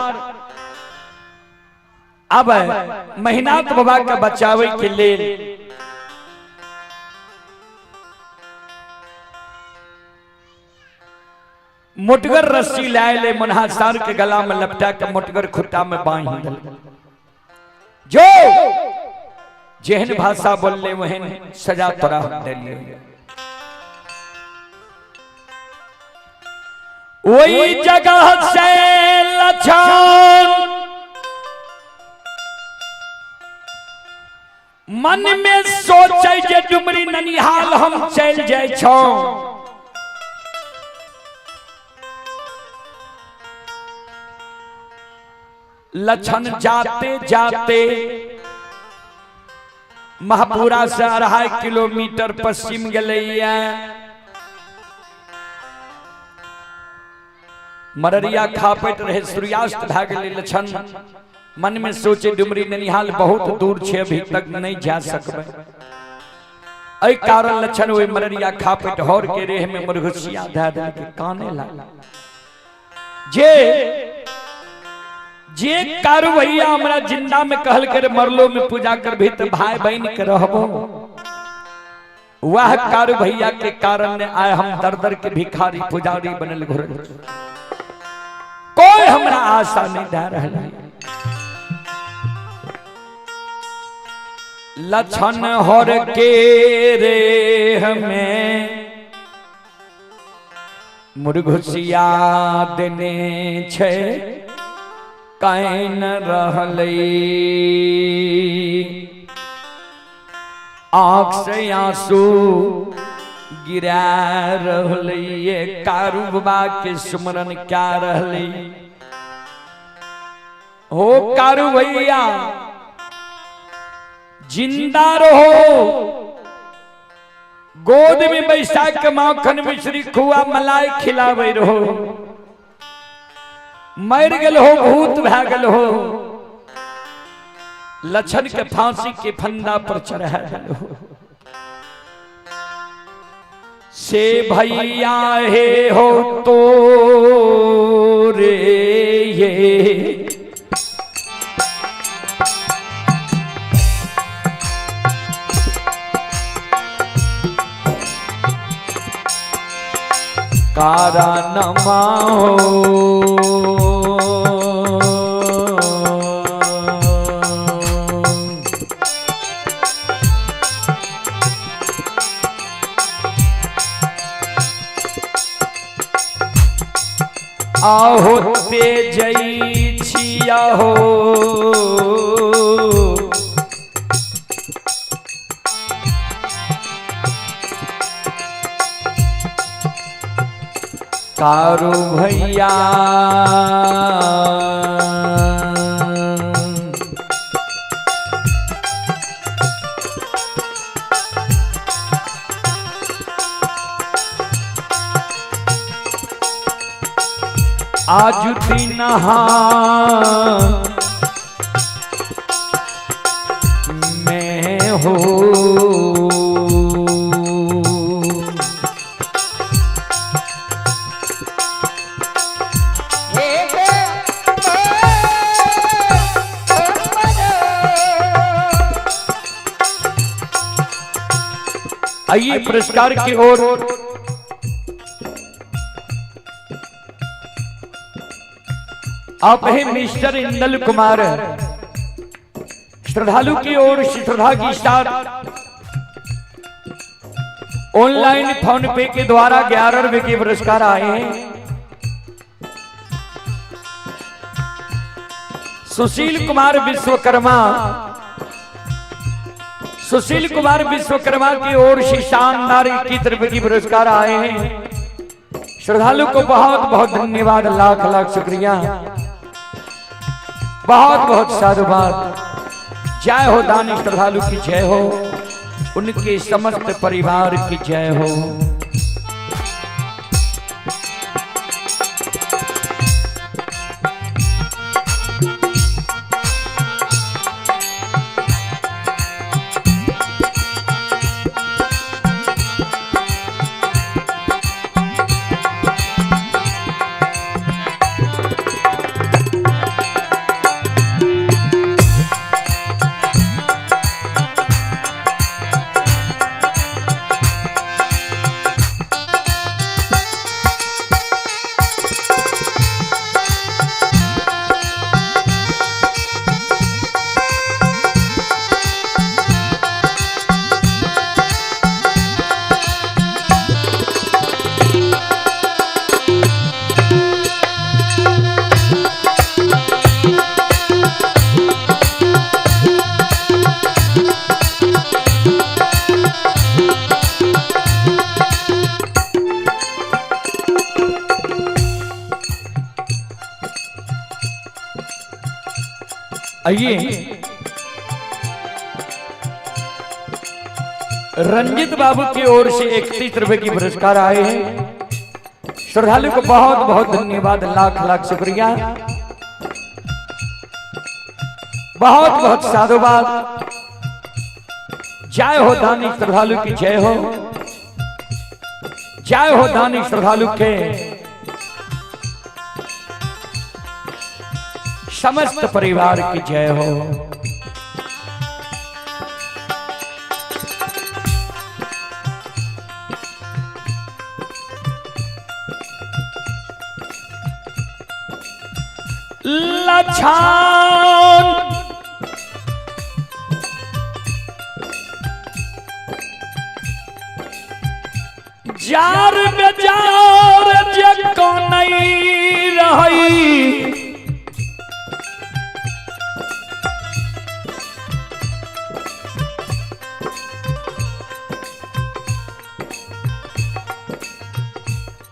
अब महिनाथ बाबा के बचावे के लेल मोटगर रस्सी लाए ले मनहा सार के गला में लपटा के मोटगर खुट्टा में बांध दल। जो जेहन भाषा बोलले वहन सजा तोरा हम देलिए। वही जगह से लक्षण मन में सोचे जे डुमरी ननिहाल हम चल जाय छो। लक्षण जाते जाते महापुरा से 2.5 किलोमीटर पश्चिम गलैया, मररिया खापट रहे, सूर्यास्त भए गेलै। लक्षण मन में सोचे डुमरी ननिहाल बहुत दूर छे, अभी तक नहीं जा सकबै। एहि कारण लक्षण ओहि मररिया खापट हर के रेह में मुरघुसिया धए देलकै, काने लागल। जे जे कारू भैया हमरा जिंदा में कहल कर मरलो में पूजा करभी तो भाई बहन के रहबो, वह कारू भैया के कारण ने आए हम दर दर के भिखारी पुजारी बनल घुर, कोई हमरा आशा नहीं दे रहल है। लक्षण हर के रे हमें मुरघुसिया देने छे can रहलै, आँख से आंसू गिरा रहलै, कारू बाबा के सुमरन क्या रहलै। हो कारू भैया जिंदा रहो, गोद में बैसा के माखन मिश्री खुआ मलाई खिलावे रहो, मर गेल हो भूत भए गेल हो, लक्षण के फांसी के फंदा पर चढ़ा गेल हो। से भैया हे हो तो रे ये कारण हो, आहो ते जई छिया हो। कारू भैया आज दिन मैं हो। आइए पुरस्कार की ओर आप हैं मिस्टर इंदल कुमार। श्रद्धालु की ओर से श्रद्धा की साथ ऑनलाइन फोन पे के द्वारा 11 रुपए के पुरस्कार आए हैं। सुशील कुमार विश्वकर्मा, सुशील कुमार विश्वकर्मा की ओर से शानदार 21 रुपए की पुरस्कार आए हैं। श्रद्धालु को बहुत बहुत धन्यवाद, लाख लाख शुक्रिया, बहुत बहुत साधुवाद। जय हो दानी श्रद्धालु की जय हो, उनके समस्त परिवार की जय हो। आइए रंजित बाबू की ओर से 31 रुपए की पुरस्कार आए हैं। श्रद्धालु को बहुत बहुत धन्यवाद, लाख लाख शुक्रिया, बहुत बहुत साधुवाद। जय हो दानी श्रद्धालु की जय हो, जय हो दानी श्रद्धालु के समस्त परिवार की जय हो। लछान जार बेजार जको नहीं रही,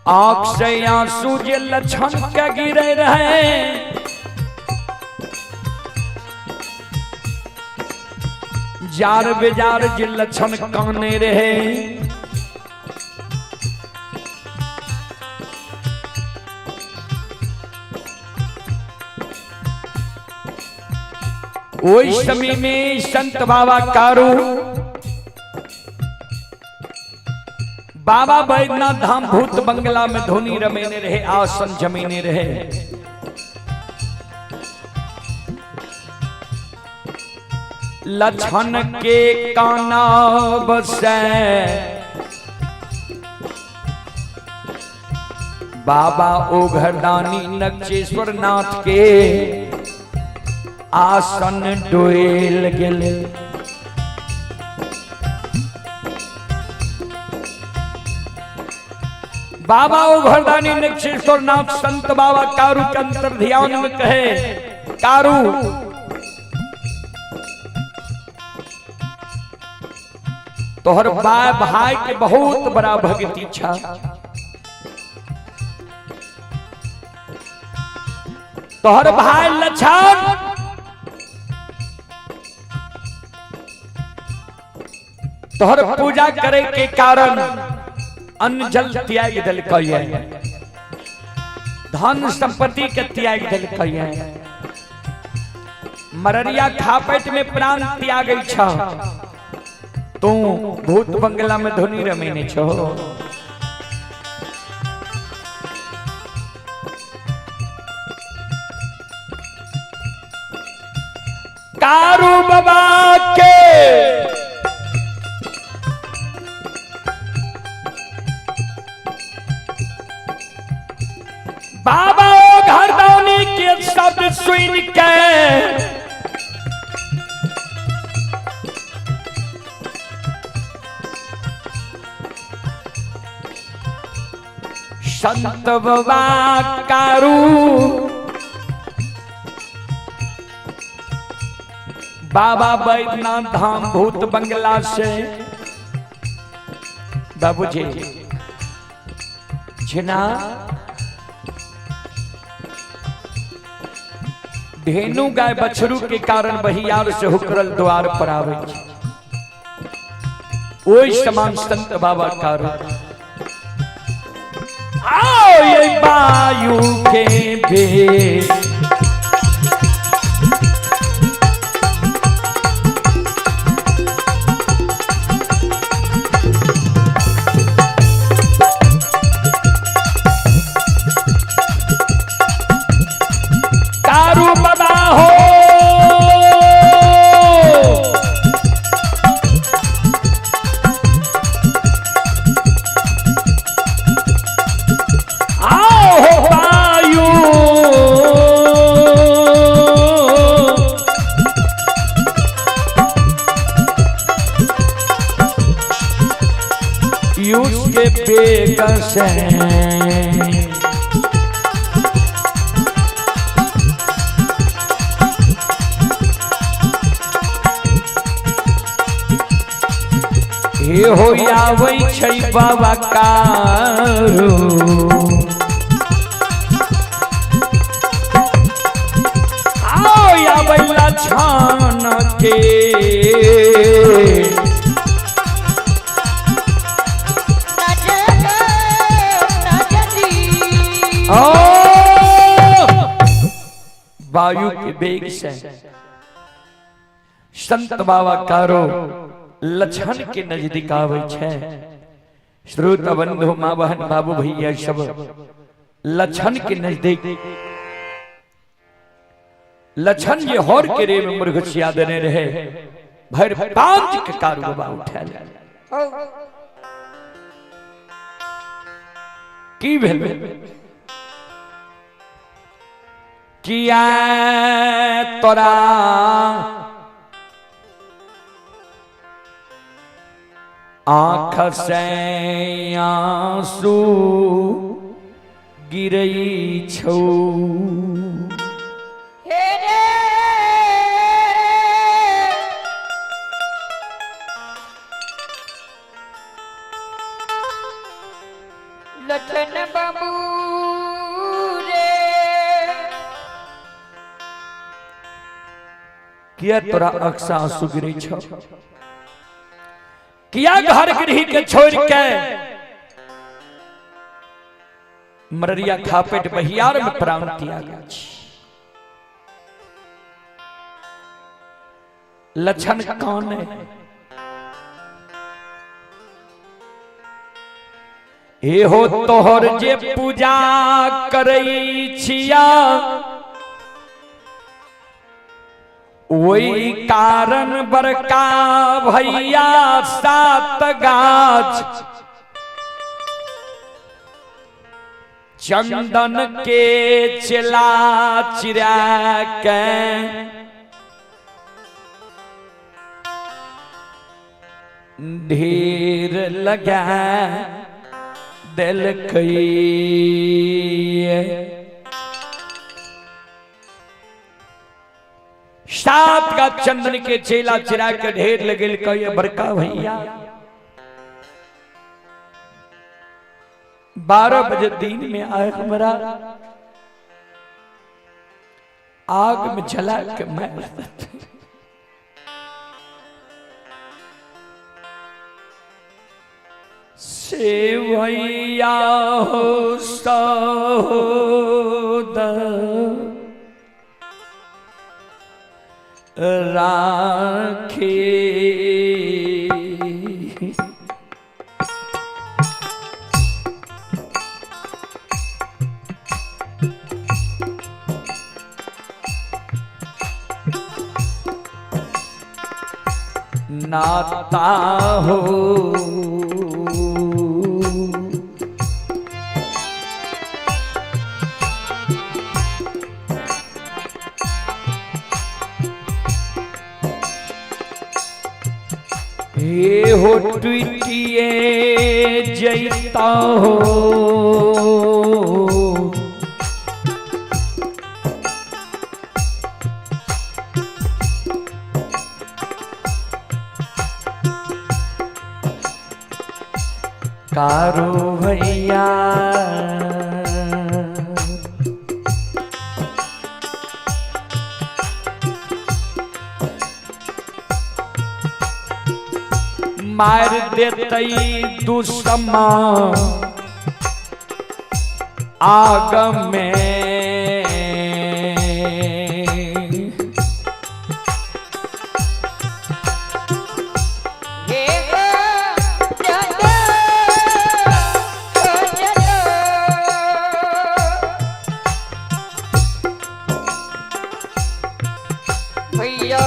आंख से आंसू जे लक्षण के गिरे रहे, जार बेजार जे लक्षण काने रहे। ओई समय में संत बाबा कारू बाबा बैद्यनाथ धाम भूत बंगला में धोनी रमेने रहे, आसन जमीने रहे। लछन के काना बसे बाबा ओघरदानी नक्षेश्वर नाथ के आसन डोल गेले। बाबा ओघरदानी नक्षेश्वर नाथ संत बाबा कारू के अंतर ध्यान में कहे, कारू तोहर बाप भाई के बहुत बड़ा भक्ति छा। तोहर भाई लछन तोहर पूजा करे के कारण अन्न जल त्याग दिलकै, धन संपत्ति के त्याग दिलकै, मररिया खापेट में प्राण त्यागै छ। तू भूत बंगला में धुनी रमेने छो। कारू बाबा के बाबा ओ घरदानी के शब्द सुन के संत बाबा कारू बाबा बैद्यनाथ धाम भूत बंगला से बाबूजी छिना धेनु गाय बछरू के कारण बहियार से हुकरल द्वार पर आवे ओहि समान संत बाबा कारू आओ ये वायु के भेष कारू बाबा हो आओ हो वायु यूज के बेकस हैं। हे हो आबै छै बाबा कारू आओ आबै लछन के ओ वायु के वेग से संत बाबा कारो लछन के नजदीक आबै छै। श्रोता बंधु माँ बहन बाबू भैया सब लछन के नजदीक लछन जे हर के रे में मुर्गछिया देने रहे भर पांच के कारू बाबा उठायल की भेल किया तोरा आँख से आंसू गिरई छौ। हे रे लखन बाबू रे किया तोरा आँख से आंसू गिरई छौ? किया घर गृह के छोड़ के मररिया खापेट बहियार में प्राण त्याग? लक्षण कौन है? हे हो तोहर जे पूजा करई छिया वही कारण बड़का भैया सात गाछ चंदन के चला चिरा के ढेर लगा दिलकै। सात का चंदन के चेला चिरा के ढेर लगेल। कहिए बड़का भैया, 12 बजे दिन में आए, हमरा आग में जला के मार देते। सेवैया हो सहोद राखे, नाता हो। हे हो टूटिए जैता हो। कारो भैया, मार देतई दुश्मन आग में। हे गो चलो चलो, भैया।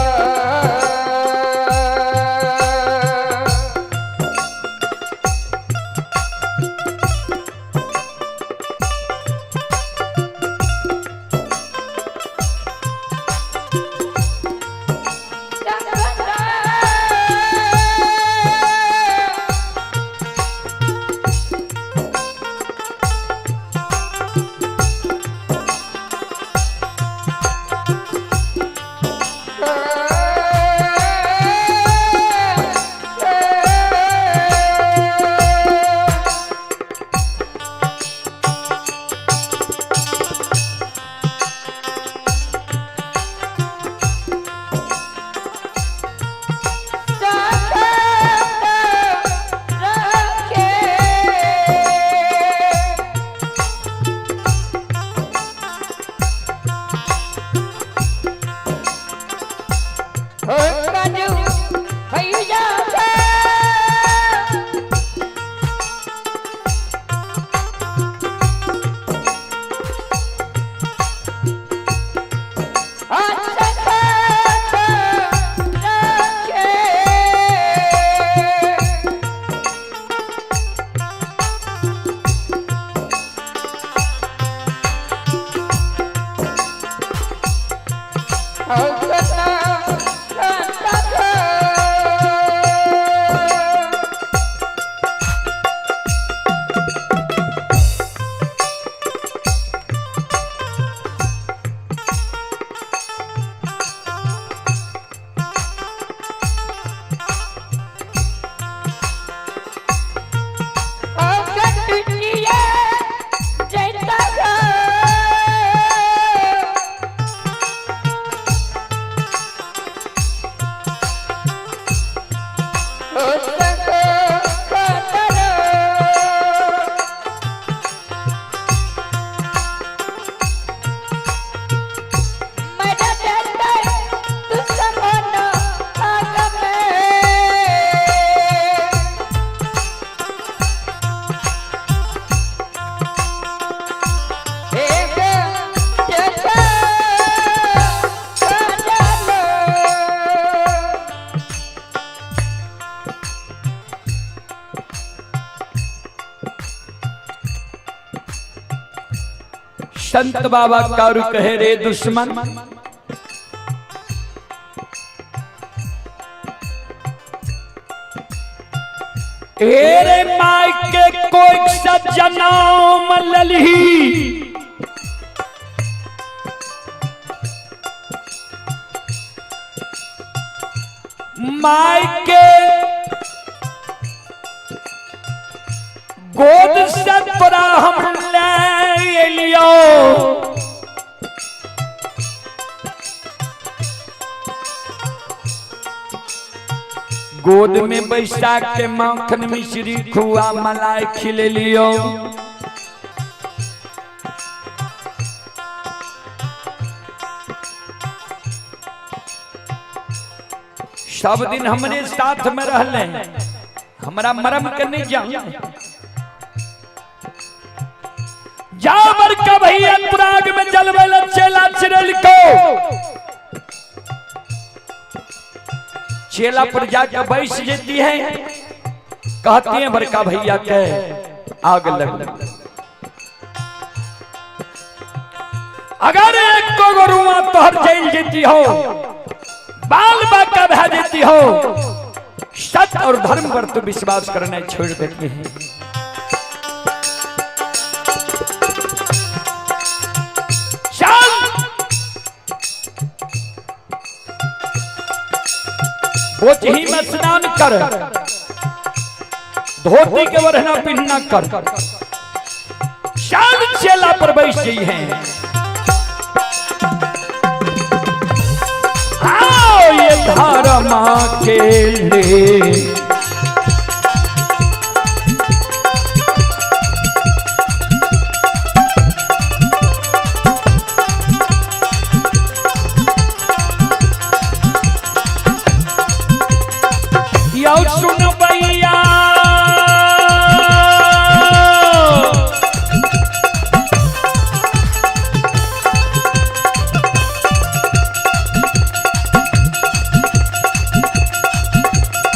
संत बाबा कारू कहे, रे दुश्मन, रे माई के कोई सजनाम ललही। माय के गोद से तोरा हम ले एलियो। गोद में बैसा के माखन मिश्री खुआ मलाई खिले लियो। सब दिन हमरे साथ में रहले, हमरा मरम के नहीं जान। जा बड़का भैया प्राग में जलवेल चेला चिरल को, चेला पर जाकर बैस जेती है, कहती है बड़का भैया के आग लग। अगर एक को गोरुआ तोहर जल जेती हो, बाल बाका भा देती हो, सत्य और धर्म पर तू विश्वास करना छोड़ देती है। चल बोचही में स्नान कर, धोती के वरना पिन्ना कर, चल चेला पर बैठ गई है। आओ ये धर्म के लिए यौ सुन भैया,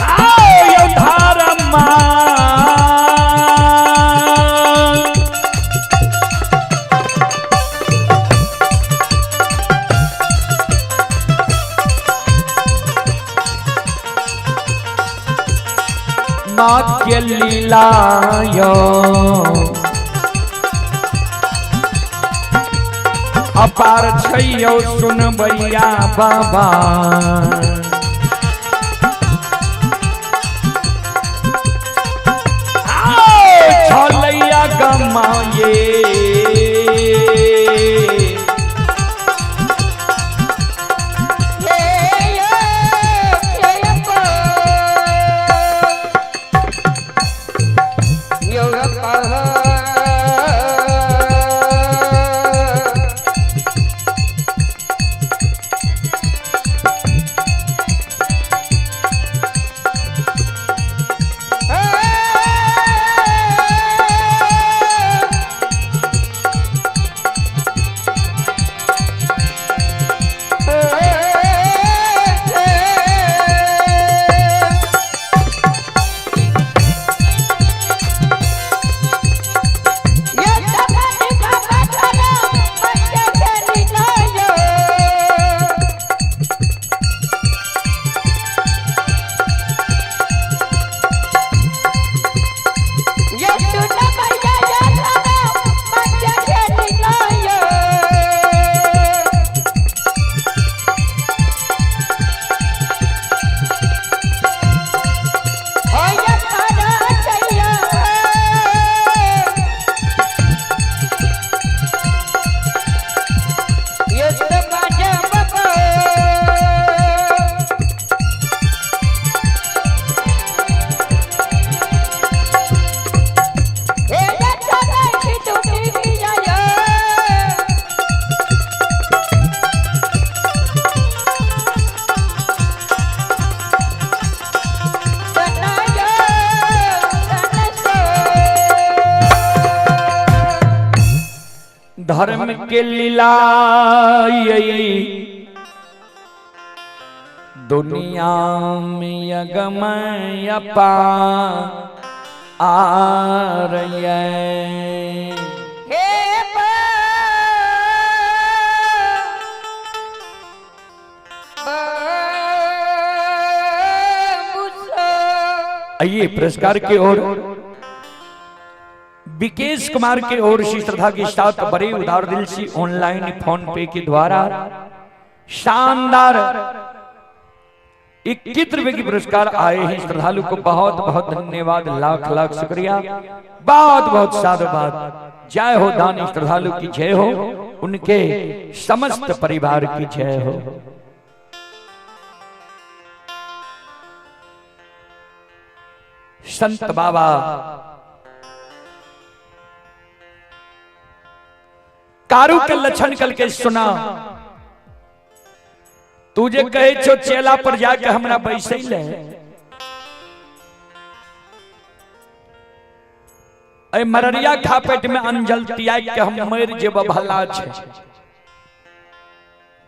आओ यौ धर्मा। माँ के लीला यो अपार छैयो सुन भैया बाबा। आओ छलैया गमाये धर्म के लीला यही दुनिया में अगमय पार ये। आइए पुरस्कार की ओर विकेश कुमार के ओर से श्रद्धा के साथ बड़े उदार दिल से ऑनलाइन फोन पे के द्वारा शानदार 21 रुपए की पुरस्कार आए हैं। श्रद्धालु को बहुत बहुत धन्यवाद, लाख लाख शुक्रिया, बहुत बहुत साधुवाद। जय हो दानी श्रद्धालु की जय हो, उनके समस्त परिवार की जय हो। संत बाबा कारू के लक्षण कल के सुना, तू जे कहे छो चेला पर जाके हमरा बैसे ले, अरे मररिया खापेट में अंजल तियाग के हम मर जेब भला छे,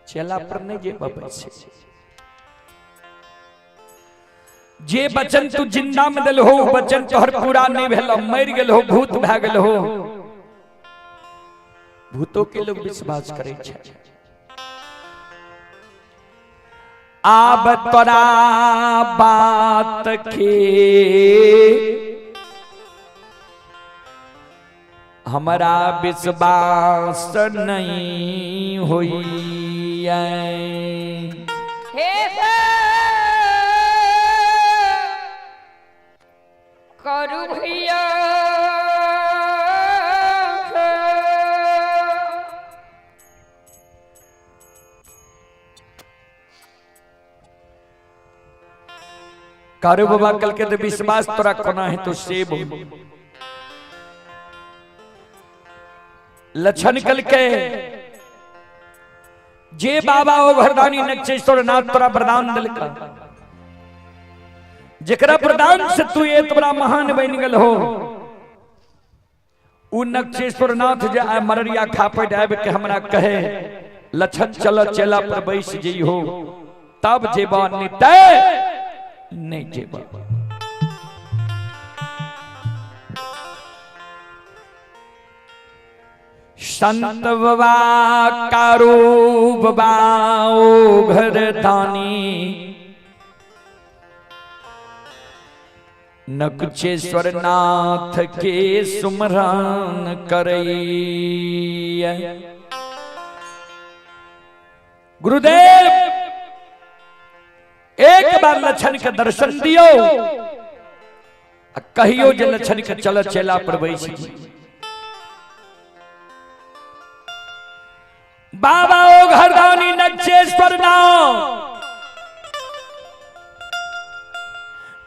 चेला पर नहीं जेब बैसे। जे बचन तू जिंदा में दिल हो वचन तोहर पूरा नहीं भेल, मर गेल हो, भूत भए गेल हो। भूतों के लोग विश्वास करे छे। आब तोरा बात के हमरा विश्वास नहीं होई। हे करू भैया कारू बाबा कल के तो विश्वास तोरा कोना है तो से बोल। लक्षण कल के जे बाबा ओ घरदानी नक्षेश्वर नाथ तोरा वरदान दिलका, जेकरा वरदान से तू एत बड़ा महान बन गेल हो, उ नक्षेश्वर नाथ जे आय मररिया खापड़ आबि के हमरा कहे लक्षण चल चेला पर बैस जइहो, तब जेबा नितय नहीं जेबा। संत बाबा कारू बाबा ओ घरदानी नक्षेश्वर नाथ के सुमरान करैया। गुरुदेव एक बार लक्षण के दर्शन दियो, कहियो जे लक्षण के चल चेला पर बैस। बाबा ओ घरदानी नक्षेश्वर नाथ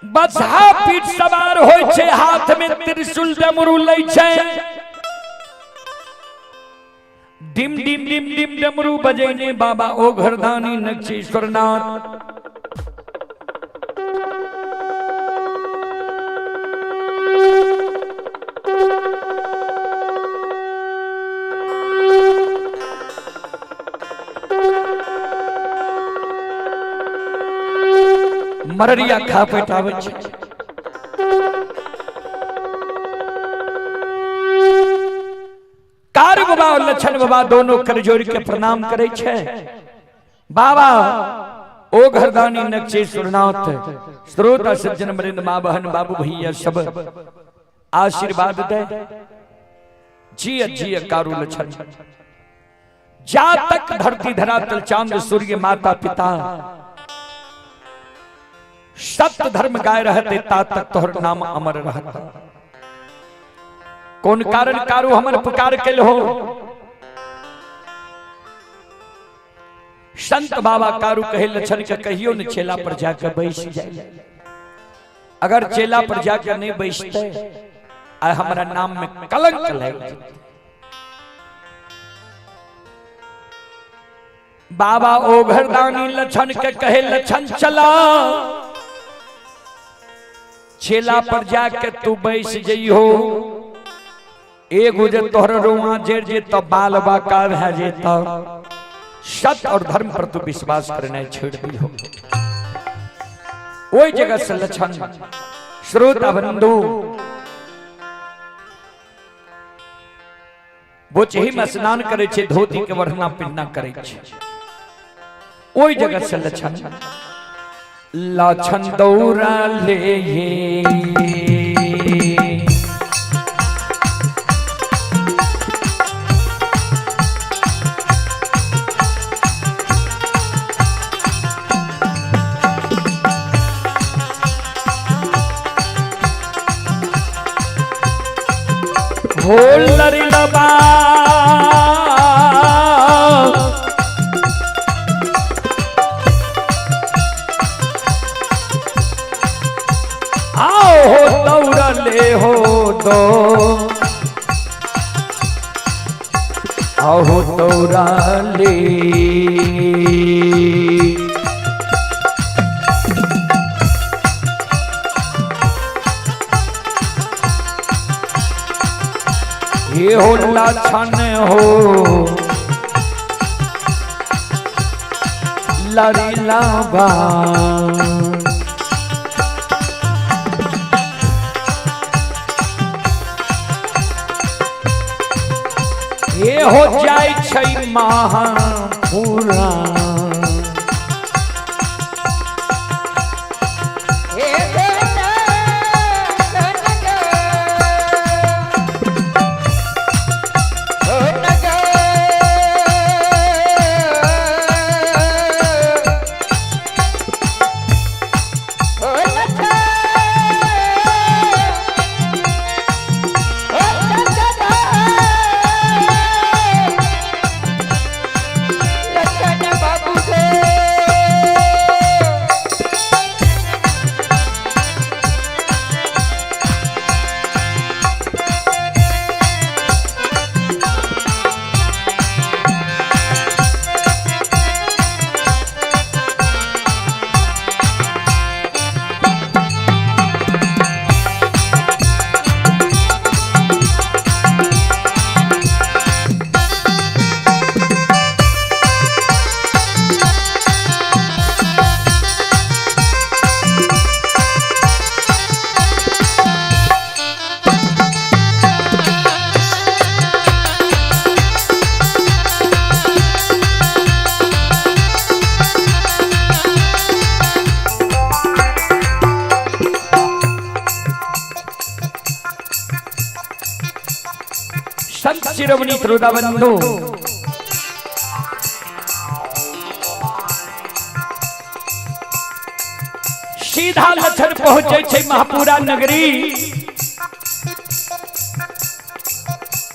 बसहा पीठ सवार होय छे, हाथ में त्रिशूल डमरू लै छे, डिम डिम डिम डिम डमरू बजेने बाबा ओ घरदानी नक्षेश्वर नाथ। मररिया खापेट आबै छै। कार बाबा और लक्षण बाबा दोनों कर जोड़ के प्रणाम करे छे। बाबा ओ घरदानी नक्षेश्वर नाथ श्रोता सज्जन वृंद माँ बहन बाबू भैया सब आशीर्वाद दे। जिय जिय कारू लक्षण, जा तक धरती धरातल चांद सूर्य माता पिता सत्य धर्म गाय रहते ता तक तोहर नाम अमर रहता। कौन कारण कारू हमर पुकार के हो? संत बाबा कारू कहे लक्षण के कहियो न चेला पर जाकर बैस जाए। अगर चेला पर जाकर नहीं बैसते आ हमारा नाम में कलंक लग जाए। बाबा ओघरदानी लक्षण के कहे लक्षण चला चेला पर जाके तू बैस जइहो, एगो जे तोहर रोआ जेर जे त बाल बाका भए जेत। सत्य और धर्म पर तू विश्वास करना छोड़ दिहो। ओहि जगह से लक्षण श्रोता बंधु बोचही में स्नान करे छे, धोती के बढ़ना पिन्ना करे छे। ओहि जगह से लक्षण लक्षण दौड़ा ले ये लरिलबा आओ हो दौड़ले हो दो आओ दौड़ले। ये हो लक्षण हो लरिलबा। ये हो जाय छै महापुरा। हे बेटा हो बाबू रे। संत शिरोमणि श्रोता बंधु, सीधा लक्षण पहुंचे छै महापुरा नगरी।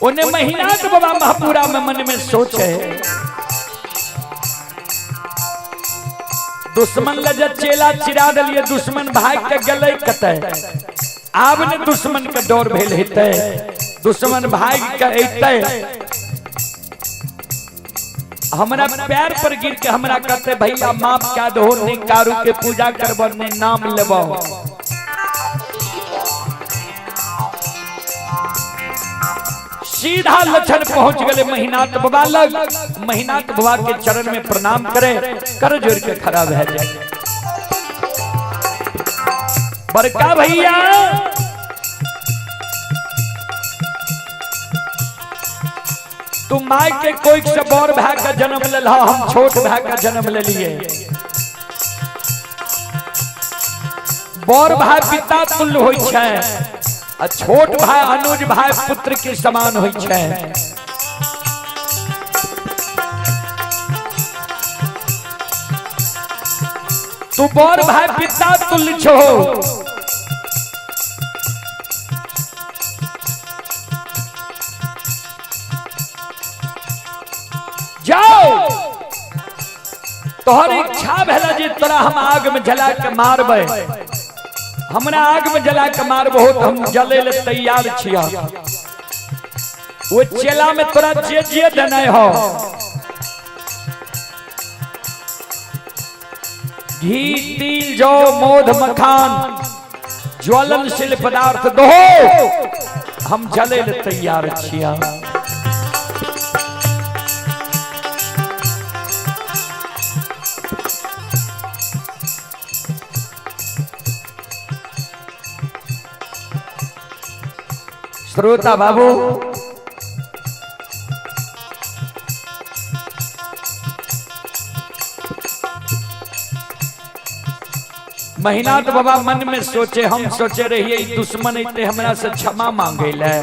ओने महिनाथ बाबा महापुरा में मन में सोचे, दुश्मन लज चेला चिरा दिलिए, दुश्मन भाग के गेलै कतै, आब ने दुश्मन के डर भेल हेतै, दुश्मन भाग के अइतै हमरा पैर पर गिर के हमरा कहते भैया माफ क्या दो, ने कारू के पूजा करब ने नाम लेबो। सीधा लक्षण पहुंच गए महिनाथ बाबा लग। महिनाथ बाबा के चरण में प्रणाम करे, कर जोड़ के खड़ा भए जाए। बड़का भैया तू my के कोई से बड़ भाई का जन्म ले, हम छोट भाई का जन्म ले लिए। बड़ भाई पिता तुल्य होई छै आ छोट भाई अनुज भाई पुत्र के समान होई छै। तू बड़ भाई पिता तुल्य छो, जाओ तोहर इच्छा भेला जे तोरा हम आग में जला के मारबै, हमरा आग में जला के मारबो तो हम जले ले तैयार छिया। वो चेला में तोरा जे जे देनाय हो, घी तिल जौ मोध मखान ज्वलनशील पदार्थ दो, हम जले ले तैयार छिया। श्रोता बाबू महिनाथ बाबा मन में सोचे, हम सोचे रहिए दुश्मन इतने हमरा से क्षमा मांगे ले,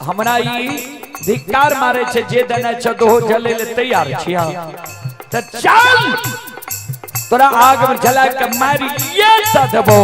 हमरा ई धिक्कार मारे छे, जे देने छे दो जले ले तैयार छिया, त चल तोरा आग में जला के मारी ये देबो।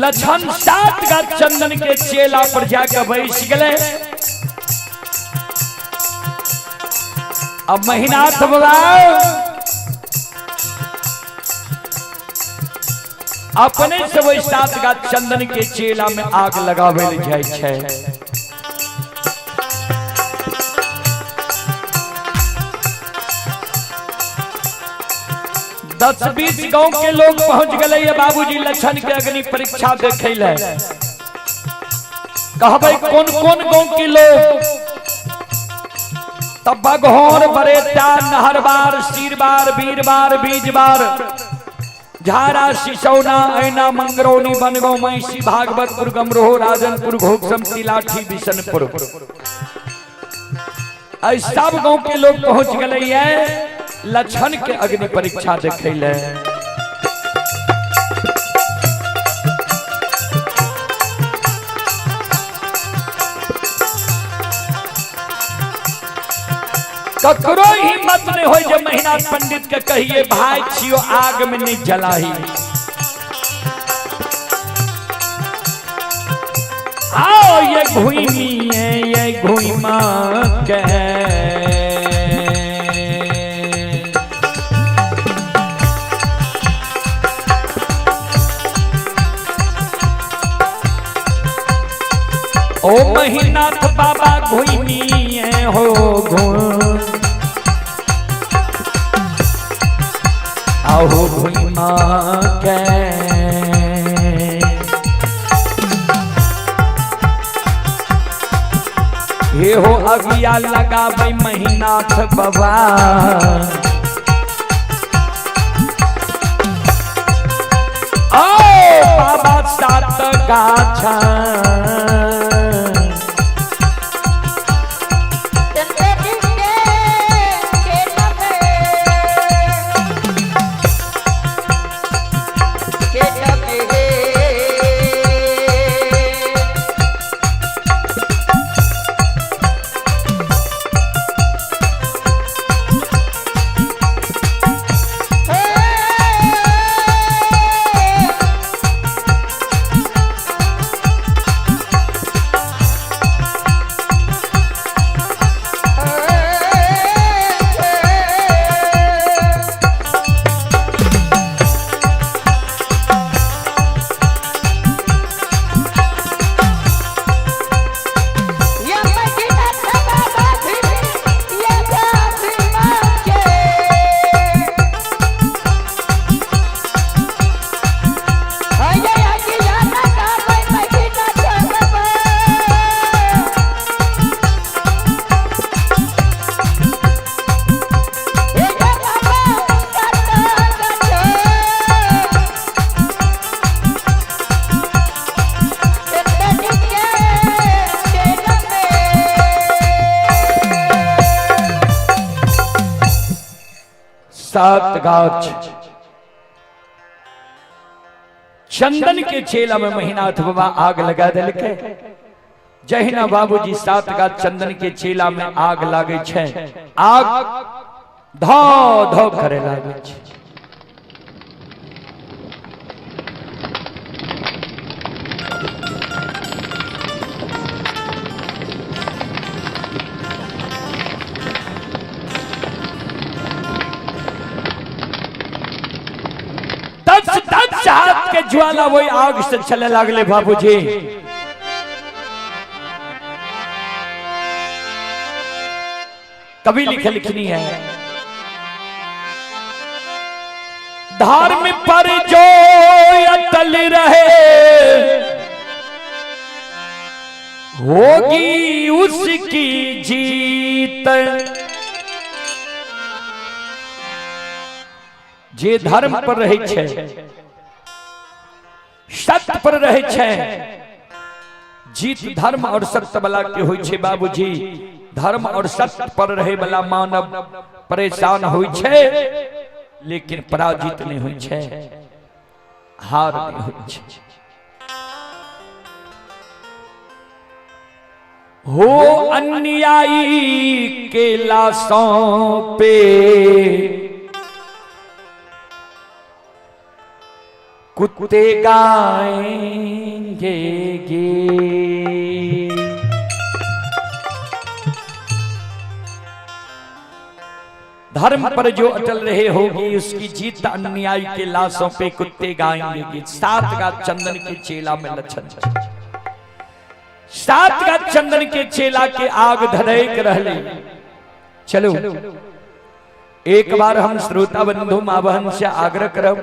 लछन सात गाछ चंदन के चेला पर जाके बैस गए। अब महिनाथ बाबा अपने से वही सात गाछ चंदन के चेला में आग लगावे ले जाय छै। दस बीस गांव के लोग पहुंच गए बाबूजी लछन के अग्नि परीक्षा देखे ले। कहबै कौन कौन गांव के लोग? तब बघौर, बरेटा, नहरबार, सीरबार, बीरबार, बीजबार, झारा, सिसौना, ऐना, मंगरौनी, बनगांव, महिषी, भागवतपुर, गमरोह, राजनपुर, घोकसम, तिलाठी, बिशनपुर, सब गांव के लोग पहुंच गए लछन के अग्नि परीक्षा देखे ले। ककरो हिम्मत नहीं हो जे महिनाथ पंडित के कहिए भाई छियो आग में नहीं जलाही। आओ ये घुइमी है ये घुइमा के ओ महिनाथ बाबा घुइमी है हो घुम आओ घुइमा के। हे हो अगिया लगाबै महिनाथ बाबा ओ बाबा सात गाछा सात गाछ चंदन के चेला में महिनाथ बाबा आग लगा दिलके। जहिना बाबूजी सात गाछ चंदन के चेला में आग लागे छै, आग धो धो करे लागे छै। दस हाथ के ज्वाला वही आग से चले लागले बाबूजी। कभी लिखे लिखनी है धर्म पर जो अटल रहे होगी उसकी जीत। जे धर्म पर रहे छे, सत्य पर रहे छे, जीत धर्म और सत्य वाला के होई छे बाबूजी। धर्म और सत्य पर रहे वाला मानव परेशान होई छे लेकिन पराजित नहीं होई छे, हार नहीं होई छे। हो अन्यायी के लाशों पे कुत्ते गाएंगे गीत। धर्म पर जो अटल रहे होगी उसकी जीत अन्याय के लाशों पे कुत्ते गाएंगे गीत। 7 का चंदन के चेला में लक्षण, 7 का चंदन के चेला के आग धधक रहले। चलो एक बार हम श्रोता बंधु माँ बहन से आग्रह करब,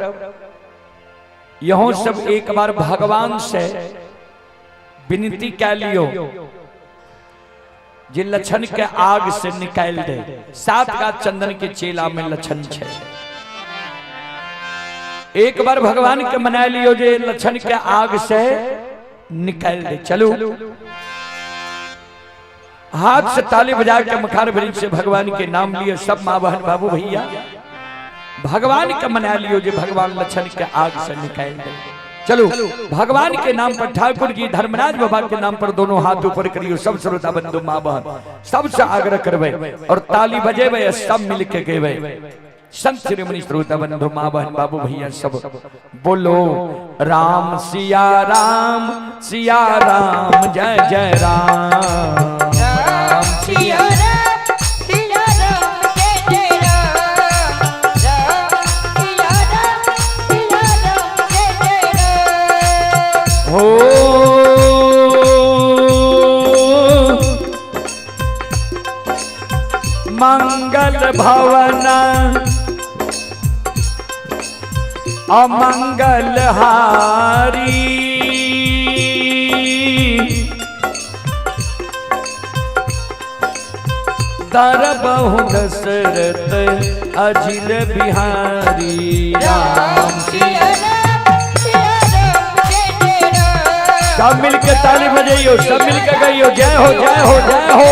यहो सब एक बार भगवान से विनती कै लियो जे लक्षण के आग से निकाल दे। 7 का चंदन के चेला में लक्षण छे। एक बार भगवान के मना लियो जे लक्षण के आग से निकाल दे। चलो हाथ से ताली बजा के मुखार वृक्ष से भगवान के नाम लिए सब माँ बहन बाबू भैया भगवान के मना लियो जे भगवान लक्षण के आग से निकाल दे। चलो भगवान के नाम पर, ठाकुर जी धर्मराज बाबा के नाम पर दोनों हाथ ऊपर करियो सब श्रोता बंधु माँ बहन सबसे आग्रह करवे और ताली बजेबे सब मिल के गेबे। संत श्रोमणी श्रोता बंधु माँ बहन बाबू भैया सब बोलो राम सिया राम सिया राम जय जय राम, राम सिया राम सिया राम जय जय राम, राम सिया राम सिया राम जय जय राम। हो मंगल भवन अमंगल हारी, दरबहु दशरथ अजिल बिहारी। राम सिया राम सिया राम जय जय राम, सब मिलके ताली बजाइयो, सब मिलके गाइयो जय हो जय हो जय हो।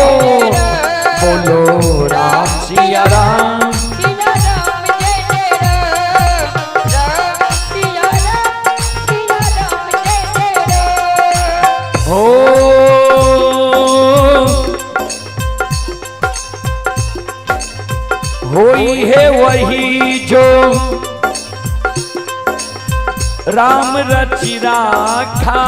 बोलो राम सिया राम सिया राम जय जय राम, राम सिया राम सिया राम जय जय राम। हो होई है वही जो राम रचि राखा,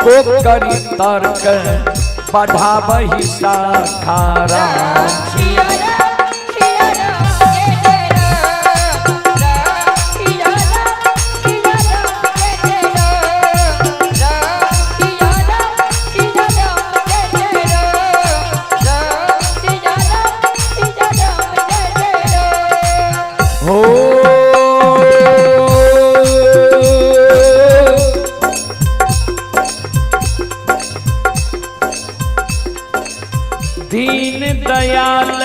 को करी तर्क बढ़ावही शाखा। राम सिया राम सिया राम जय जय राम, राम सिया राम सिया राम जय जय राम, राम सिया राम सिया राम जय जय राम, राम सिया राम सिया राम जय जय राम। हो दीन दयाल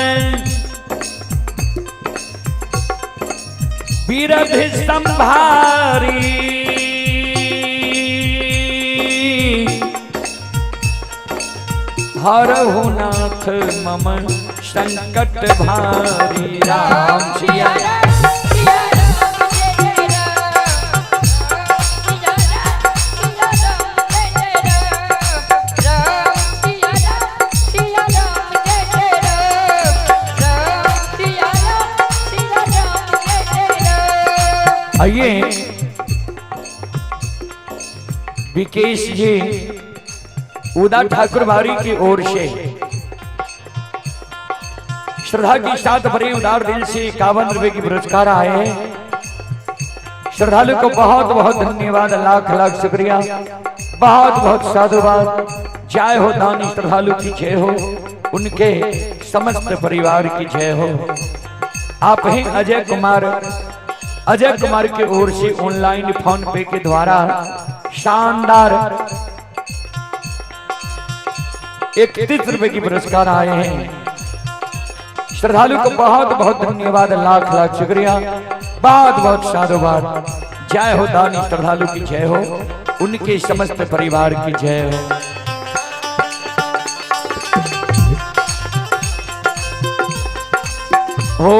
बीरभ संभारी, हरहु नाथ मम संकट भारी। राम सिया राम सिया राम जय जय राम, सिया राम सिया राम जय जय राम, राम सिया राम सिया राम जय जय राम, राम सिया राम सिया राम जय जय राम। आइए विकेश जी उदा ठाकुर बारी की ओर से श्रद्धा के साथ बड़े उदार दिल से 51 रुपए की पुरस्कार आए हैं। श्रद्धालु को बहुत बहुत धन्यवाद, लाख लाख शुक्रिया, बहुत बहुत साधुवाद। जय हो दानी श्रद्धालु की जय हो, उनके समस्त परिवार की जय हो। आप हैं अजय कुमार, अजय कुमार की ओर से ऑनलाइन फोन पे के द्वारा शानदार 31 रुपए की पुरस्कार आए हैं। श्रद्धालु को बहुत बहुत धन्यवाद, लाख लाख शुक्रिया, बहुत बहुत साधुवाद। जय हो दानी श्रद्धालु की जय हो, उनके समस्त परिवार की जय हो। हो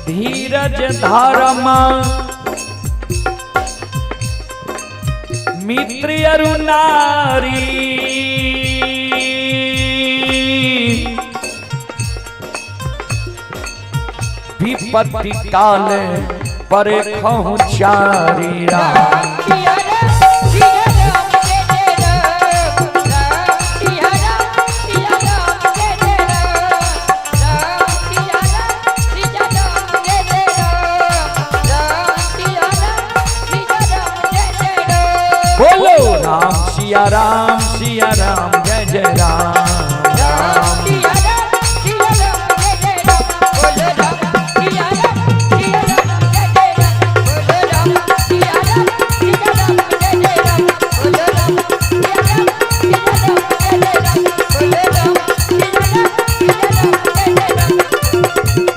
धीरज धर्म मित्र अरु नारी, विपत्ति काल पर खहु चारी राम। सिया राम सिया राम जय जय राम, राम सिया राम सिया राम जय जय राम, राम सिया राम सिया राम जय जय राम, राम सिया राम सिया राम जय जय राम। बोलो राम सिया राम सिया राम जय जय राम, राम सिया राम सिया राम जय जय राम, बोलो राम सिया राम सिया राम जय जय राम, बोलो राम सिया राम सिया राम जय जय राम, बोलो राम सिया राम सिया राम जय जय राम, बोलो राम सिया राम सिया राम जय जय राम।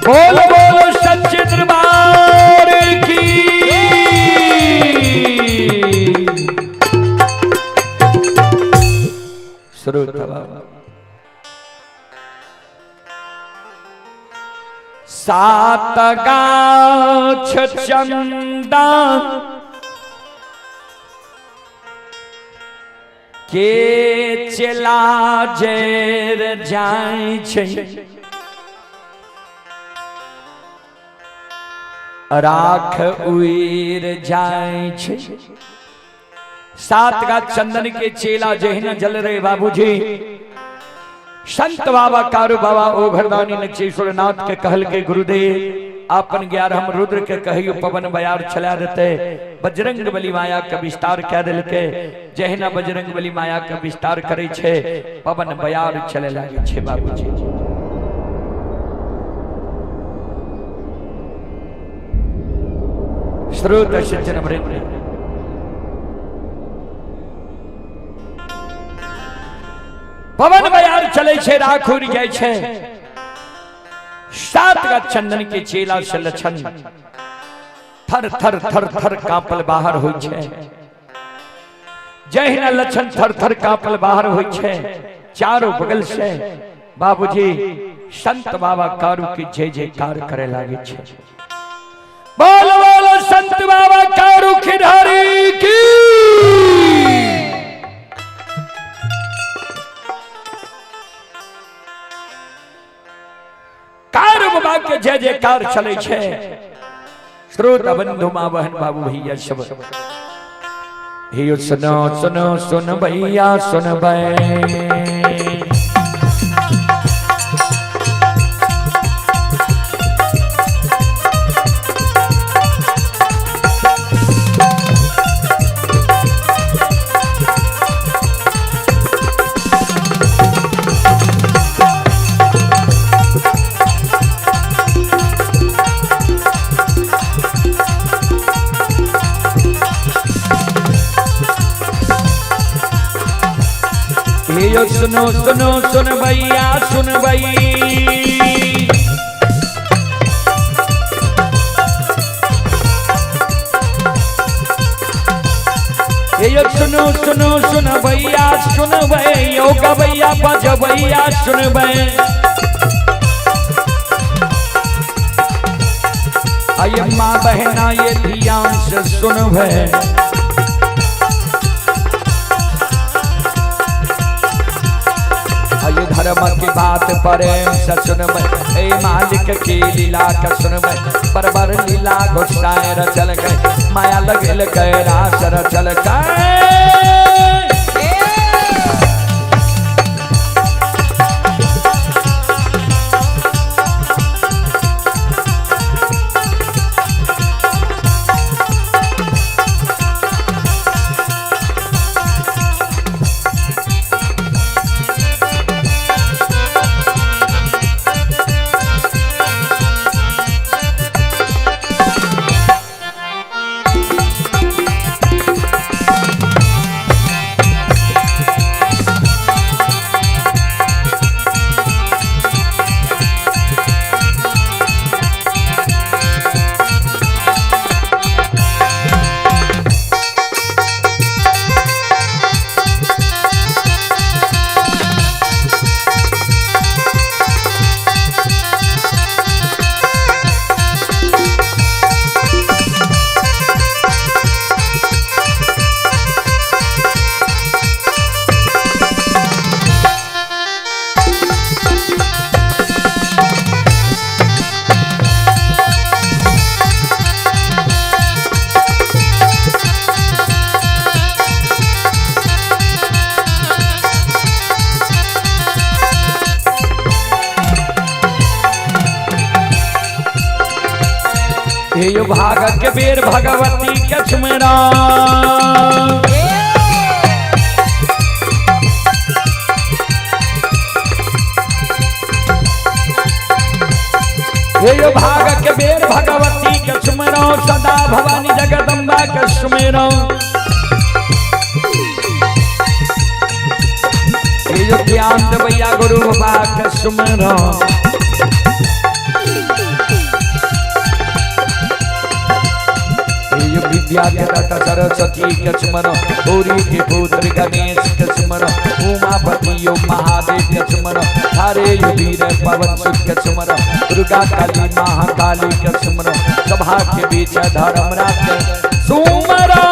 बोलो बोलो सच्चे दरबार की। श्रोता बाबा सात गाछ चंदा के चला जेर जाय छै, राख उइर जाय छै। सात गाछ चंदन के चेला जहिना जल रे बाबूजी, संत बाबा कारू बाबा ओ घरदानी नक्षेश्वर नाथ के कहल के गुरुदेव आपन ग्यारहम रुद्र के कहियो पवन बयार चला देते, बजरंग बली माया के विस्तार कह दिलके। जहिना बजरंग बली माया के विस्तार करे छे पवन बयार चले लागे छे बाबूजी। श्रोत सज्जन वृंद, पवन बयार चले छे, राख उड़ जाय छे। सात का चंदन के चेला से लछन थर थर थर थर कांपल बाहर होय छे। जहिना लछन थर थर कांपल बाहर होय छे, चारों बगल से बाबूजी संत बाबा कारू की जय जयकार करे लागे छे। बोल बोलो संत बाबा कारू खिधारी की। कारू बाबा के जय जयकार चले छे। श्रोता बंधु माँ बहन बाबू भैया सब हे सुनो सुनो सुन भैया सुन भै। हे सुनो सुनो सुन भैया सुन भई। हे सुनो सुनो सुन भैया सुन भई, यो गवैया बजबैया सुन भई। आये माँ बहना ये ध्यान से सुन भई। धर्म की बात प्रेम से सुनबै, ए मालिक की लीला के सुनबै। बरबर लीला घुसाए रचल गए, माया लगल गए रास रचल गए। हे यो भाग के बेर भगवती के सुमेरा। हे यो भाग के बेर भगवती के सुमेरा, सदा भवानी जगदम्बा के सुमेरा। हे यो ज्ञान देवैया गुरु बाबा के सुमेरा। विद्या के दाता सरस्वती के सुमरो, गौरी के पुत्र गणेश के सुमरो, उमापति यो महादेव के सुमरो, थारे वीर पवन सुत के सुमरो, दुर्गा काली महाकाली के सुमरो, सभा के बीच धर्मराज के सुमरो।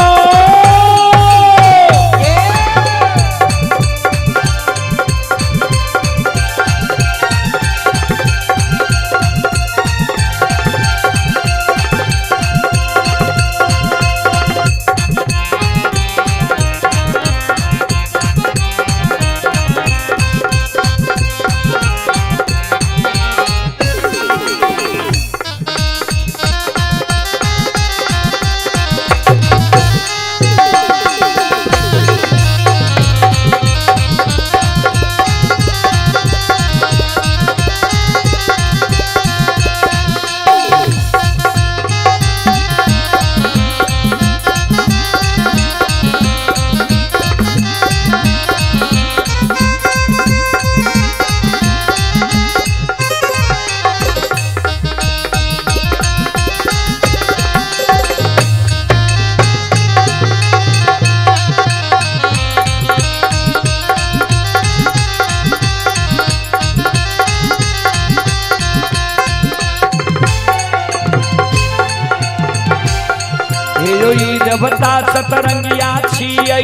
देवता सतरंगिया छियै,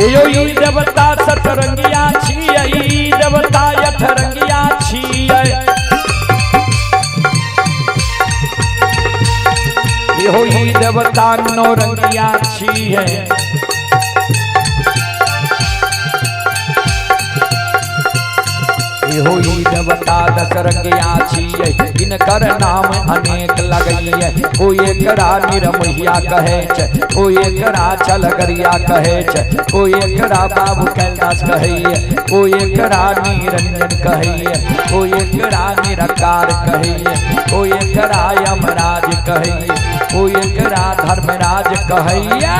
यो ई देवता सतरंगिया छियै, देवता अठरंगिया छियै। यो ई देवता नौरंगिया छियै। हो ई देवता दशरंगिया छियै, इनकर नाम अनेक लगैये। कोई एकरा निरमहिया कहै छै, कोई एकरा छलगरिया कहै छै, कोई एकरा बाबू कैलाश कहैये, कोई एकरा निरंजन कहैये, कोई एकरा निराकार कहैये, कोई एकरा यमराज कहैये, कोई एकरा धर्मराज कहैये।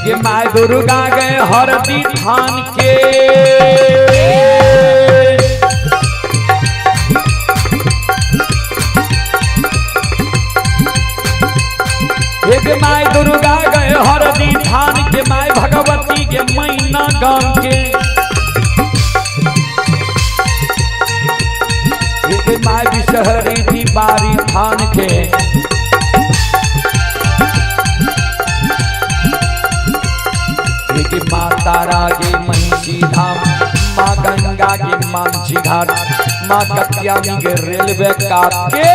हे my Durga गए हरदी थान के, हे my Durga गए हरदी थान के, my Bhagwati के मैना गांव के, हे my Bishahari थी बारी थान के, माँ तारा के महिषी धाम, माँ गंगा के मांझी घाट, माँ कत्यानी के रेलवे काट के।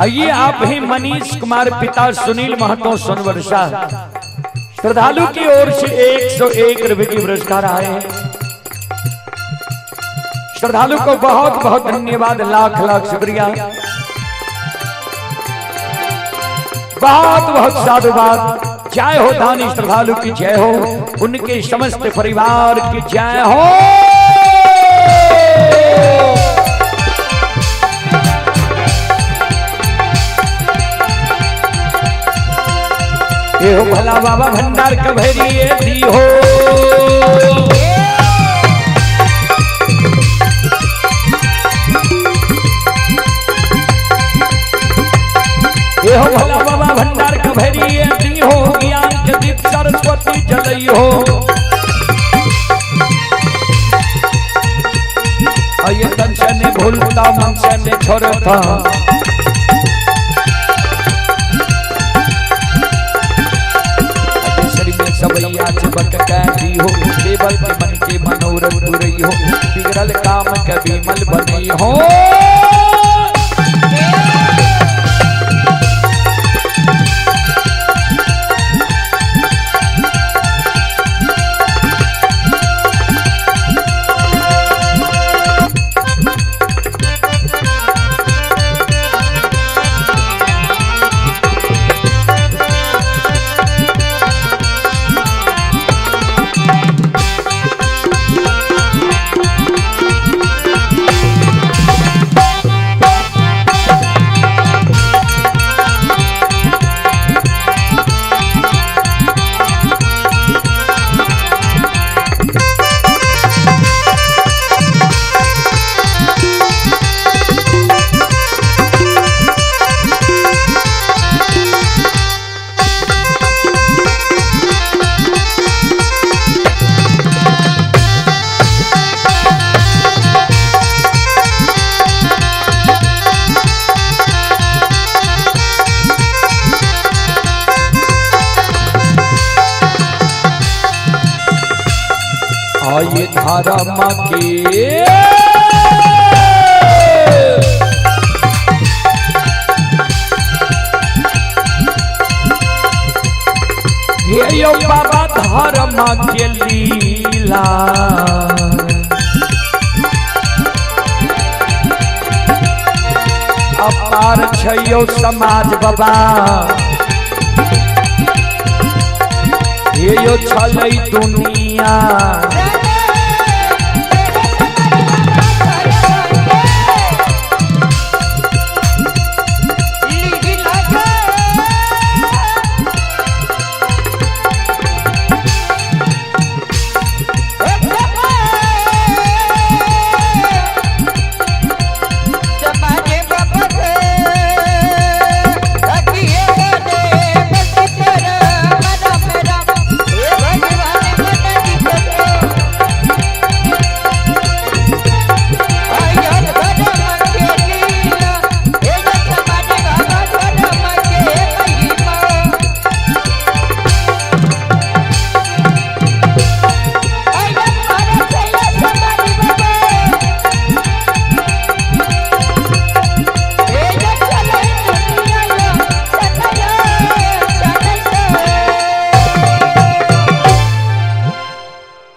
आइए आप ही मनीष कुमार पिता सुनील महतो सोनवर्षा श्रद्धालु की ओर से 101 रुपए की पुरस्कार आए हैं। श्रद्धालु को बहुत बहुत धन्यवाद, लाख लाख शुक्रिया, बहुत बहुत साधुवाद। जय हो दानी श्रद्धालु की जय हो, उनके समस्त परिवार की जय हो। ये हो भला बाबा भंडार कभेरी दी हो। ये हो भला बाबा भंडार कभेरी दी हो, ज्ञान के दीप सरस्वती जलई हो। ये तन से नहीं भूलता मन से नहीं छोड़ता, शरीर में सबैया चिपक दी हो, केवल के मन के मनोरथ पुरई हो, बिगड़ल काम के विमल बनई हो। आये धारा माँ के हे यो बाबा धर्म के लीला, अपार छयो समाज बाबा, हे यो छलै दुनिया।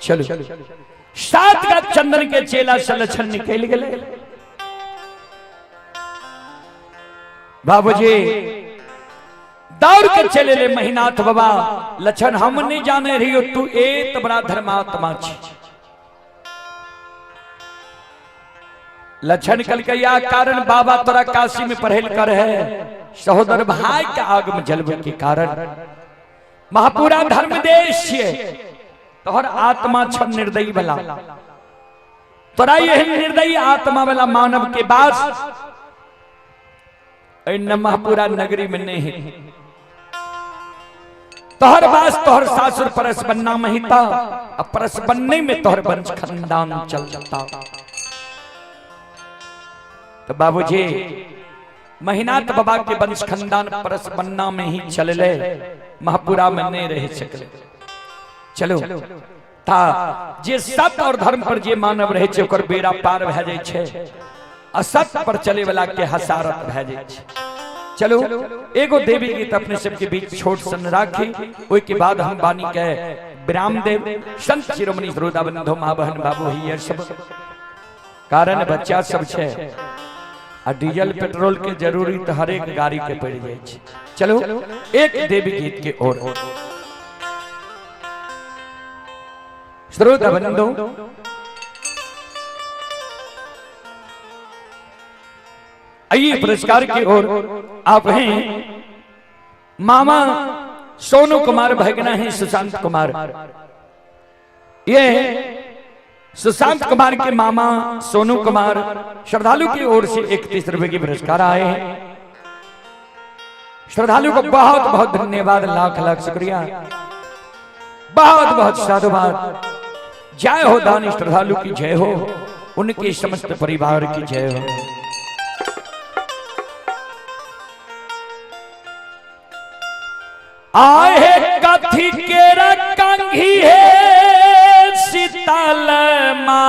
चलो सात का चंदन के चेला सलक्षण निकल गए। बाबूजी दौड़ के चले ले महिनाथ बाबा, लक्षण हम नहीं जाने रही हो तू एत बड़ा धर्मात्मा छी। लक्षण कल के या कारण बाबा तोरा काशी में पढ़ेल कर है, सहोदर भाई के आग में जलवे के कारण महापुरा धर्म देश छे, तोहर आत्मा छ निर्दयी वाला, तोरा यही निर्दयी आत्मा वाला मानव के बास महापुरा नगरी में नहीं है। तोहर बास तोहर सासुर परस बनना महिता, अब परस बनने में तोहर वंश खानदान चल जाता। तो बाबूजी महिनाथ बाबा के वंश खानदान परस बनना में ही चल ले, महापुरा में नहीं रह सकले। चलो ता जे सत और धर्म पर जे मानव रहे छे ओकर बेड़ा पार भए जाय छे, असत पर चले वाला के हसारत भए जाय छे। चलो एगो देवी गीत अपने सबके बीच छोट सन राखी, ओहि के बाद हम वाणी के विराम देव। संत शिरोमणि श्रोता बंधु माँ बहन बाबू ही सब कारण बच्चा सब छे आ डीजल पेट्रोल के जरूरी तो हरेक गाड़ी के पड़ जाए छे। चलो एक देवी गीत के ओर श्रोता बंधु आइए पुरस्कार की ओर आप हैं मामा सोनू कुमार भगना है सुशांत कुमार। ये सुशांत कुमार के मामा सोनू कुमार श्रद्धालु की ओर से 31 रुपए के पुरस्कार आए हैं। श्रद्धालु को बहुत बहुत धन्यवाद, लाख लाख शुक्रिया, बहुत बहुत साधुवाद। जय हो दानी श्रद्धालु की जय हो, उनके समस्त परिवार की जय हो। आए कथी केरा कंघी है शीतल माँ,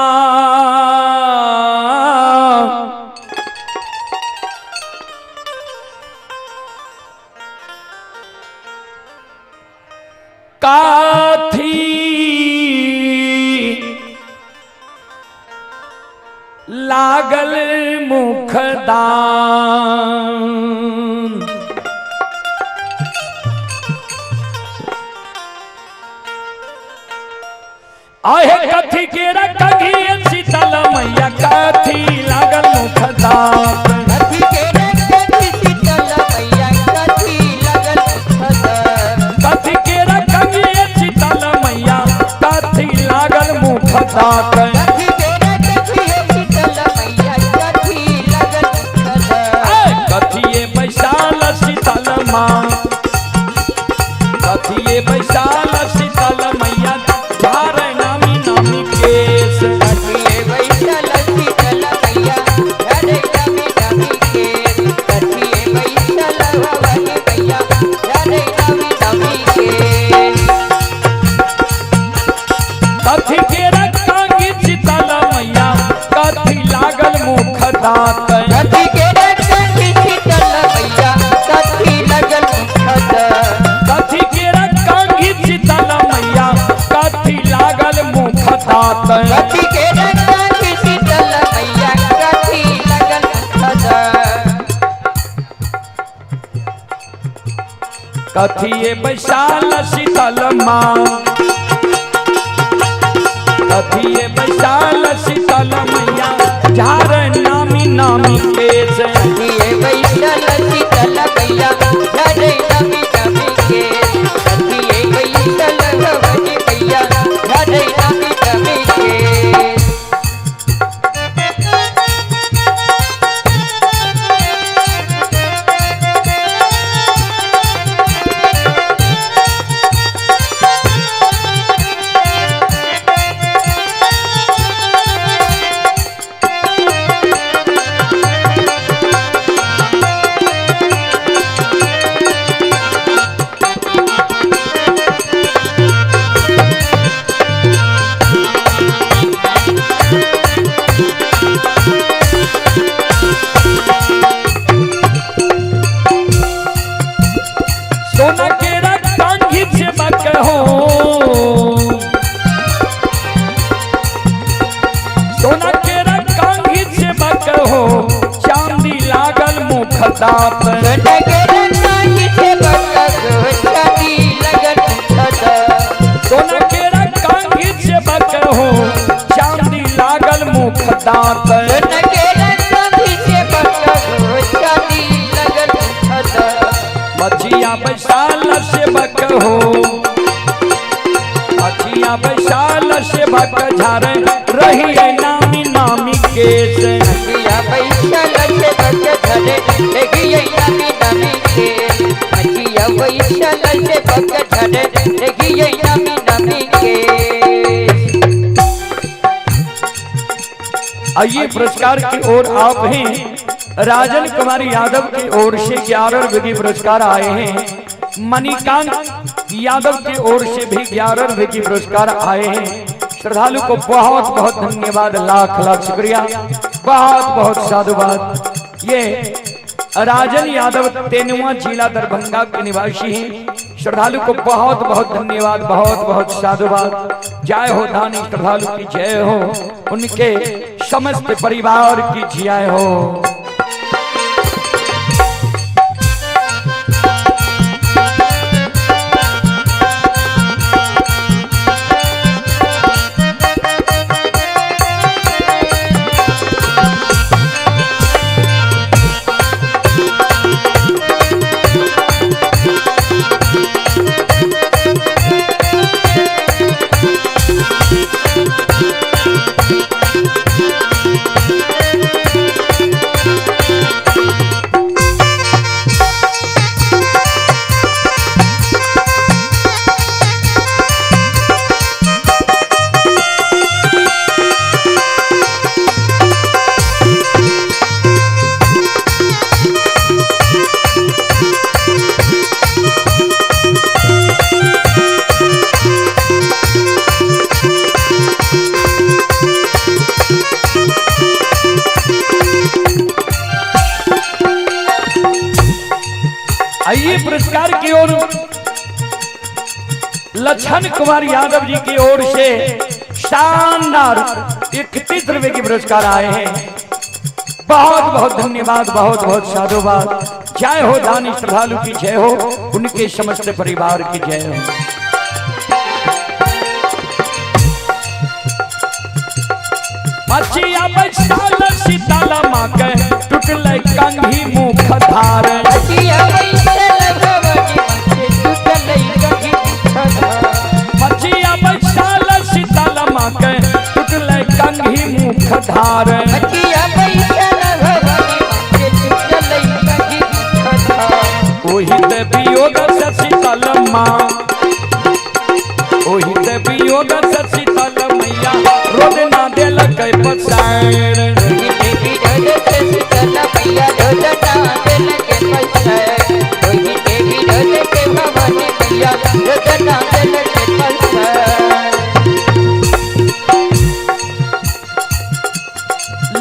काथी लागल मुखदान। आहे कथी केरा कंघी शीतल मैया कथी लागल मुखदान। कथी केरा कंघी शीतल मैया कथी लागल मुखदान। कथी केरा कंघी शीतल मैया कथी लागल मुखदान। कथी केरा कंघी शीतल मैया कथी लागल मुखदान। कथिए बैसाल शीतल माँ, कथिए बैसाल शीतल मैया झार नामी नामी केस। कथिए बैसाल शीतल मैया झार नामी नामी केस। कथिए बैसाल भवानी मैया झार नामी नामी केस। कथी केरा कंघी शीतल मैया कथी लागल मुखदात। कथी केरा कंघी शीतल मैया कथी लागल मुखदात। कथी केरा कंघी शीतल मैया कथी लागल मुखदात। कथी केरा कंघी शीतल मैया कथी लागल मुखदात। कथिए बैसाल शीतल माँ, कथिए बैसाल शीतल मैया झार नामी नामी केस। कथिए बैसाल शीतल मैया झार नामी नामी केस। कथिए बैसाल भवानी मैया झार नामी नामी केस। सोना केरा कंघी चमक हो, सोना केरा कंघी चमक हो, चांदी लागल मुखदात। सोना केरा कंघी चमक हो, चांदी लागल मुखदात। सोना केरा कंघी चमक हो, चांदी लागल मुखदात। सोना केरा कंघी चमक हो, चांदी लागल मुखदात। मछिया बैसाल सेवक हो, मछिया बैसाल सेवक झारे रही है नामी नामी केस। मछिया बैसाल सेवक झारे रही है नामी नामी केस। मछिया बैसाल सेवक झारे रही है नामी नामी केस। आइए पुरस्कार की ओर आप हैं राजन कुमार यादव की ओर से 11 रुपए के पुरस्कार आए हैं। मणिकांत यादव की ओर से भी 11 रुपए के पुरस्कार आए हैं। श्रद्धालु को बहुत बहुत धन्यवाद, लाख लाख शुक्रिया, बहुत बहुत साधुवाद। ये राजन यादव तेनुआ जिला दरभंगा के निवासी हैं। श्रद्धालु को बहुत बहुत धन्यवाद, बहुत बहुत साधुवाद। जय हो दानी श्रद्धालु की जय हो, उनके समस्त परिवार की जय हो। आइए पुरस्कार की ओर लक्षण कुमार यादव जी की ओर से शानदार 31 रुपए के पुरस्कार आए हैं। बहुत बहुत धन्यवाद, बहुत बहुत साधुवाद। जय हो दानी श्रद्धालु की जय हो, उनके समस्त परिवार की जय हो। मचिया बैसाल सीताला माँ के टूटले कंघी मुख धार। मचिया बैसल भवानी माँ के टूटलै कंघी मुख धार। मचिया बैसाल सीताला माँ के टूटले कंघी मुख धार। मचिया बैसल भवानी माँ के टूटलै कंघी मुख धार। ओही ते वियोग से शीतल माँ, ओही ते वियोग से शीतल मैया रोज ना देलक पसार। ओही ते वियोग से शीतल मैया रोज ना देलक पसार। ओही ते वियोग से भवानी मैया रोज ना देलक पसार।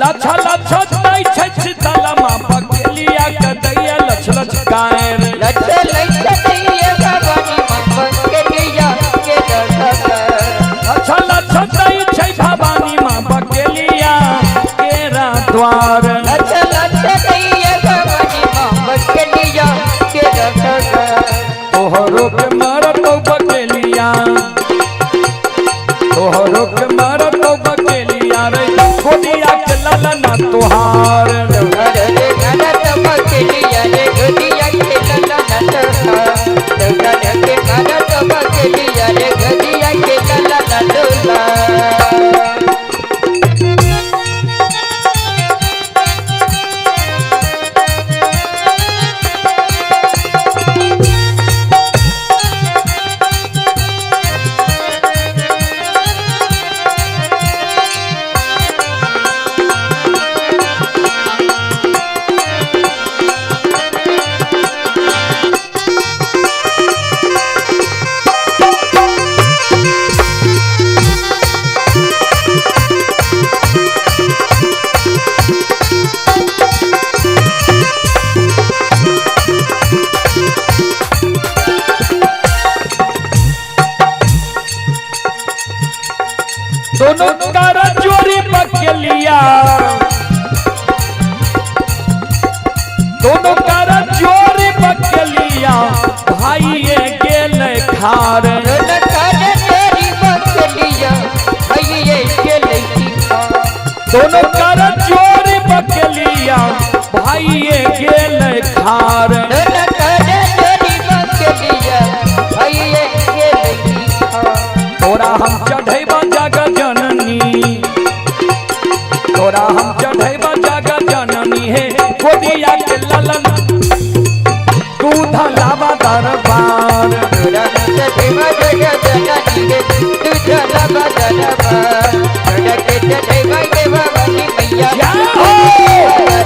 लछ लछ दै छै शीतल माँ बकेलिया के दैया लछ लछ कायर। लछ लछ दैया भवानी माँ बकेलिया के दरबार। लछ लछ दै छै भवानी माँ बकेलिया केरा द्वार। लछ लछ दैया भवानी माँ बकेलिया के दरबार। तोहरो के मारतो बकेलिया, तोहरो के मारतो बकेलिया रे गोदिया के ललना तोहार। तोहरो के मारत बकेलिया रे गोदिया के ललना तोहार। तोहरो के मारत बकेलिया रे गोदिया के ललना तोहार। दोनों कर चोरी बकेलिया, दोनों कर चोरी बकेलिया भाई ये गेल खार। दोनों कर चोरी बकेलिया भाई ये गेल खार। दोनों कर चोरी बकेलिया भाई ये गेल खार। दोनों कर चोरी बकेलिया भाई ये गेल खार। तोरा हम चढ़ैबा जग जननी, तोरा हम चढ़ैबा जग जननी हे गोदिया के ललन दूध लावा दरबार। तोरा हम चढ़ैबा जग जननी हे दूध लावा दरबार। तोरा के चढ़ैबा के भवानी मैया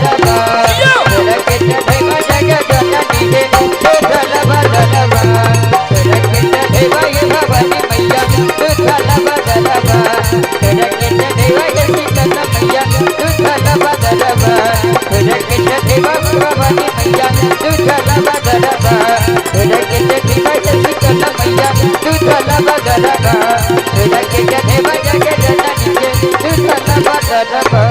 दरबार। तोरा के चढ़ैबा जग जननी हे दूध लावा दरबार। तोरा के चढ़ैबा के भवानी मैया दूध लावा दरबार। तोरा के चढ़ैबा के शीतल मैया दूध लावा दरबार। तोरा के चढ़ैबा देवा भवानी मैया दूधला बगरबा तोरा के चढ़ेवा शीतल मैया दूधला बगरबा तोरा के चढ़ेवा जग जननी के दूधला बगरबा।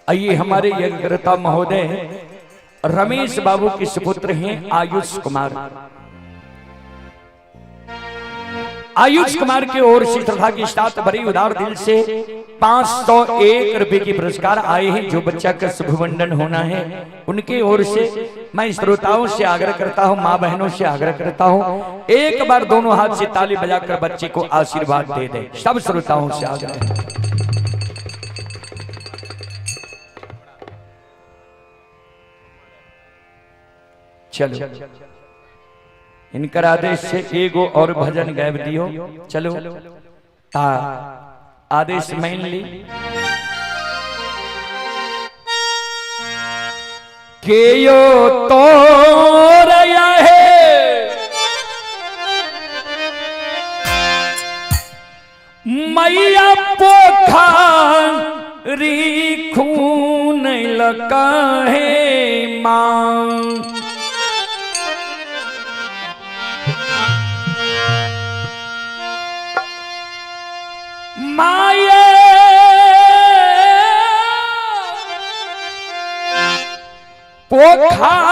आइए हमारे यज्ञकर्ता महोदय रमेश बाबू के सुपुत्र हैं आयुष कुमार। आयुष कुमार की ओर से श्रद्धा के साथ बड़ी उदार दिल से 501 रुपए की पुरस्कार आए हैं। जो बच्चा का शुभमंडन होना है उनके ओर से मैं श्रोताओं से आग्रह करता हूं, माँ बहनों से आग्रह करता हूं, एक बार दोनों हाथ से ताली बजाकर बच्चे को आशीर्वाद दे दें। सब श्रोताओं से आग्रह। चलो इनकर आदेश से एगो और भजन गायब दियो। चलो ता आदेश मान ली के यो तो रया है मैया पोखरी खून लका है मां। माये पोखरी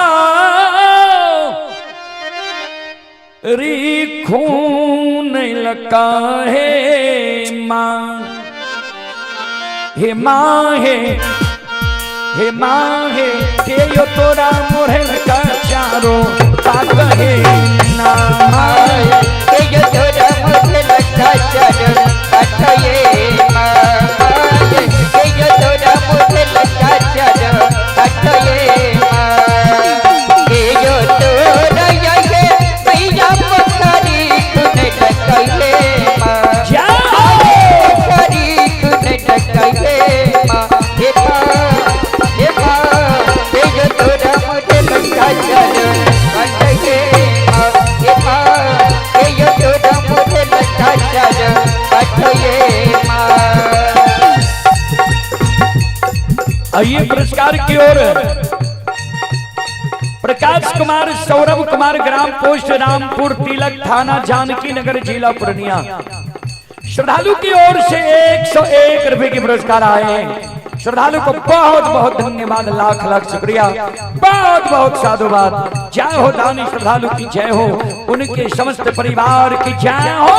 खून लका है मां। हे मां हे मां हे के यो तोरा मोरे का चारो ताक हे ना के यो तोरा मोरे का चारो ताक हे मां। के यो तोरा मोरे का चारो ताक हे मां। के यो तोरा ये मैया पोखरी खून लका हे मां। पोखरी खून लका हे मां। हे मां हे मां के यो तोरा मोरे का चारो ताक हे मां। हे मां के यो तोरा मोरे का चारो ताक हे मां। आइए पुरस्कार की ओर प्रकाश कुमार सौरभ कुमार ग्राम पोस्ट रामपुर तिलक थाना जानकी नगर जिला पूर्णिया श्रद्धालु की ओर से 101 रुपए के पुरस्कार आए हैं। श्रद्धालु को बहुत बहुत धन्यवाद, लाख लाख शुक्रिया, बहुत बहुत साधुवाद। जय हो दानी श्रद्धालु की जय हो, उनके समस्त परिवार की जय हो।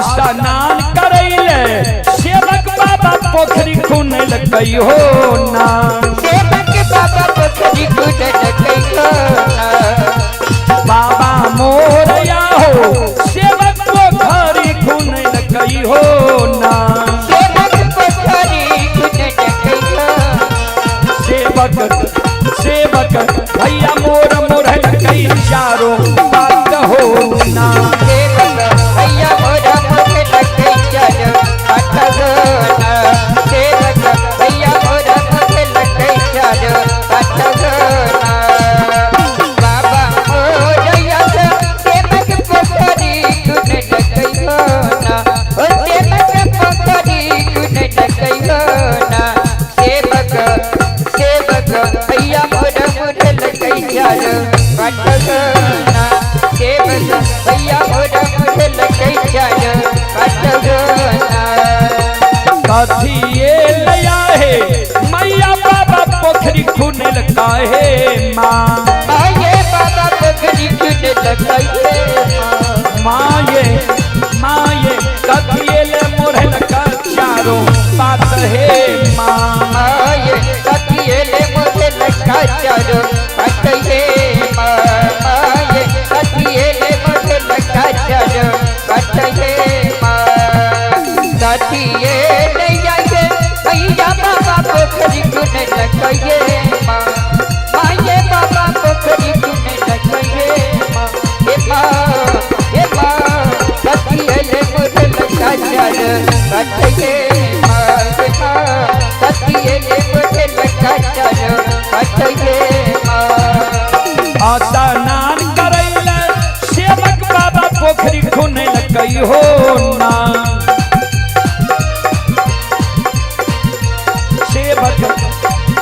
स्नान करैले सेवक बाबा पोखरी खुनल कहियो ना। सेवक बाबा पोखरी खुनल कहियो ना। बाबा मोरया हो सेवक पोखरी खुनल कहियो ना। सेवक पोखरी खुनल कहियो। सेवक सेवक भैया मोर मोरल कई चारो बात हो ना। सेवक भैया मोर मोरल कई चारो बात हो ना। सेवक भैया मोर मोरल कई चारो बात हो ना। बाबा मोरया सेवक पोखरी खुनल कहियो ना। ओ सेवक पोखरी खुनल कहियो ना। सेवक सेवक भैया मोर मोरल कई चारो बात हो ना। सेवक भैया मोरा मोरे लकै चारो पात हो ना। कथिए लया हे मैया बाबा पोखरी खुने लगा हे माँ। माये बाबा पोखरी खुने लकै हे माँ। माये माये कथिए ले मोरे लगा चारो पात हे माँ। माये कथिए ले मोरे लगा चारो पात हे माँ। माये कथिए ले मोरे लगा चारो पात हे माँ। कथिए ले आये भैया बाबा पोखरी खुने लकै हे माँ। माये बाबा पोखरी खुने लकै हे माँ। हे माँ हे माँ कथिए ले मोरे लगा चारो पात हे माँ। हे माँ कथिए ले मोरे लगा चारो पात हे माँ। स्नान करैले सेवक बाबा पोखरी खुने लकै हो ना। सेवक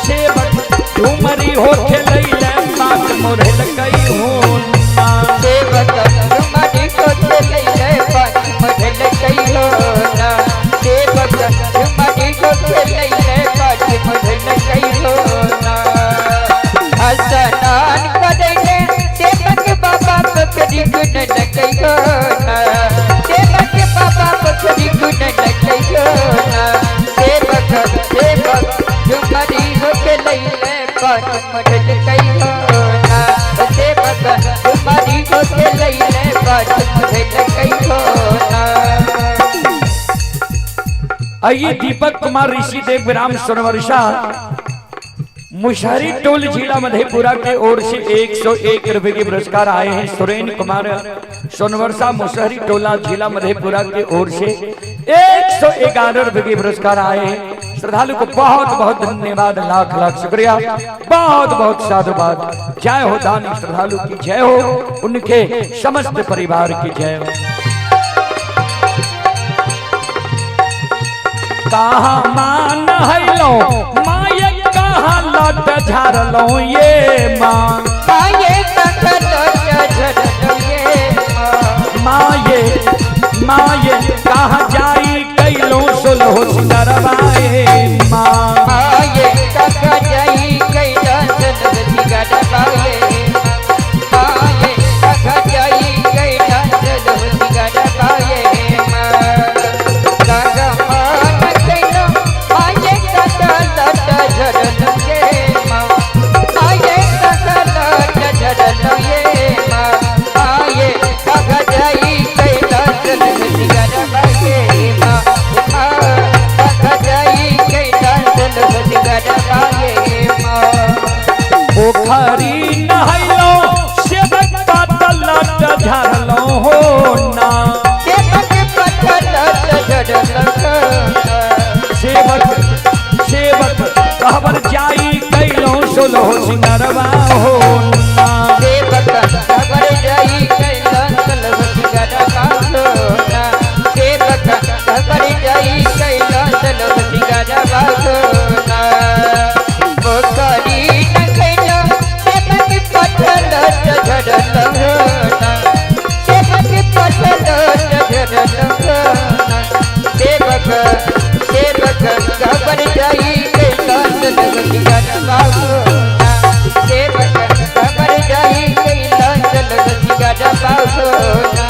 सेवक झुमरी हो खेलैले पात मोरे लकै हो ना। सेवक तुम्हारी को खेलैले पात मोरे लकै हो ना। सेवक तुम्हारी को खेलैले पात मोरे लकै हो ना। स्नान करैले सेवक बाबा पोखरी गुण लकै हो ना। सेवक बाबा पोखरी गुण लकै हो ना। सेवक सेवक तुम्हारी हो खेलैले पात मोरे लकै हो ना। सेवक तुम्हारी हो खेलैले पात मोरे लकै हो ना। आइए दीपक कुमार ऋषिदेव विराम सोनवर्षा मुशहरी टोल जिला मधेपुरा के ओर से 101 रुपए के पुरस्कार आए हैं। सुरेंद्र कुमार सोनवर्षा मुशहरी टोला जिला मधेपुरा के ओर से 111 रुपए के पुरस्कार आए हैं। श्रद्धालु को बहुत बहुत धन्यवाद, लाख लाख शुक्रिया, बहुत बहुत साधुवाद। जय हो दानी श्रद्धालु की जय हो, उनके समस्त परिवार की जय हो। कहाँ मान हैलो माय कहाँ लट झारलो ये माँ। माये कहाँ लट झरलो ये माँ। माये माये कहाँ जाई कैलो सुलहो सिंगरवाए माँ। माये कहाँ जाई कैलो सुलहो सिंगरवाए माँ। माये कहाँ जाई कैलो सुलहो सिंगरवाए माँ। कहाँ मान कैलो माये कहाँ लट झरलो ये माँ। माये कहाँ लट झरलो ये माँ। माये कहाँ जाई कैलो सुलहो सिंगरवाए माँ। माँ कहाँ जाई कैलो सुलहो सिंगरवाए माँ। पोखरी नहैलो सेवक पातल लट झारलो हो ना। सेवक पातल लट झरलो हो ना। सेवक सेवक कहबर जाई कैलो सुलहो सिंगरवा हो ना। सेवक कहबर जाई कैलो सुलहो सिंगरवा हो ना। सेवक कहबर जाई कैलो सुलहो सिंगरवा हो ना। पोखरी नहैलो सेवक पातल लट झरलो हो ना। सेवक पातल लट झरलो हो ना। सेवक सेवक कहबर जाई कैलो सुलहो सिंगरवा हो ना। सेवक कहबर जाई कैलो सुलहो सिंगरवा हो ना।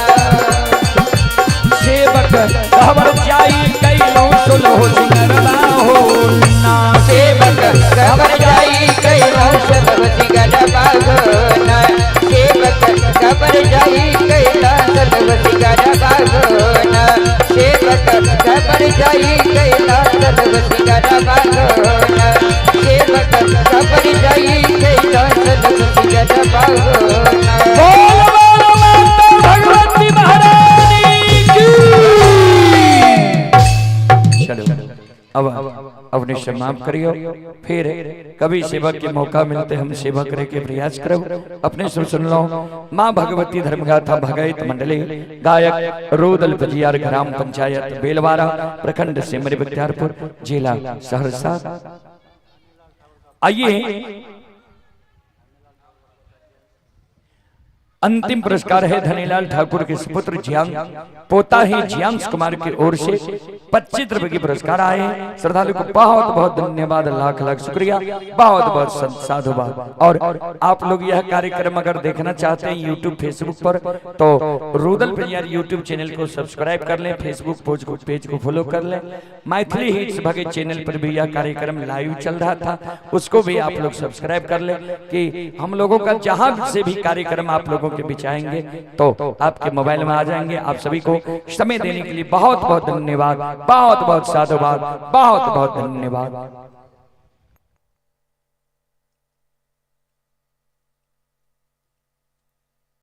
सेवक कहबर जाई कैलो सुलहो सिंगरवा हो ना। सेवक कहबर जाई कैलो सुलहो सिंगरवा हो ना। सेवक कहबर जाई कैलो सुलहो सिंगरवा हो ना। सेवक कहबर जाई कैलो सुलहो सिंगरवा हो ना। सेवक कहबर जाई कैलो सुलहो सिंगरवा हो ना। बोल बोल माता भगवती महारानी की। चलो अब अपने समाप्त करियो, फिर कभी सेवा के मौका मिलते हम सेवा करे के प्रयास करो। अपने सब सुन लो माँ भगवती धर्मगाथा भगैत मंडली, गायक रोदल पजियार, ग्राम पंचायत बेलवारा, प्रखंड सिमरी बख्तियारपुर, जिला सहरसा। आइए अंतिम पुरस्कार है धनीलाल ठाकुर के सुपुत्र जियांग पोता ही जियांश कुमार की ओर से 25 रुपए के पुरस्कार आए हैं। श्रद्धालु को बहुत बहुत धन्यवाद, लाख लाख शुक्रिया, बहुत बहुत साधुवाद। और आप लोग यह कार्यक्रम अगर देखना चाहते हैं यूट्यूब फेसबुक पर तो रूदल पंजियार यूट्यूब चैनल को सब्सक्राइब कर लें, फेसबुक पेज को फॉलो कर लें। मैथिली हिट्स भगत चैनल पर भी यह कार्यक्रम लाइव चल रहा था, उसको भी आप लोग सब्सक्राइब कर लें कि हम लोगों का जहां से भी कार्यक्रम आप लोगों के बीच आएंगे तो आपके मोबाइल में आ जाएंगे। आप सभी को समय देने के लिए बहुत बहुत धन्यवाद, बहुत बहुत साधुवाद, बहुत बहुत धन्यवाद।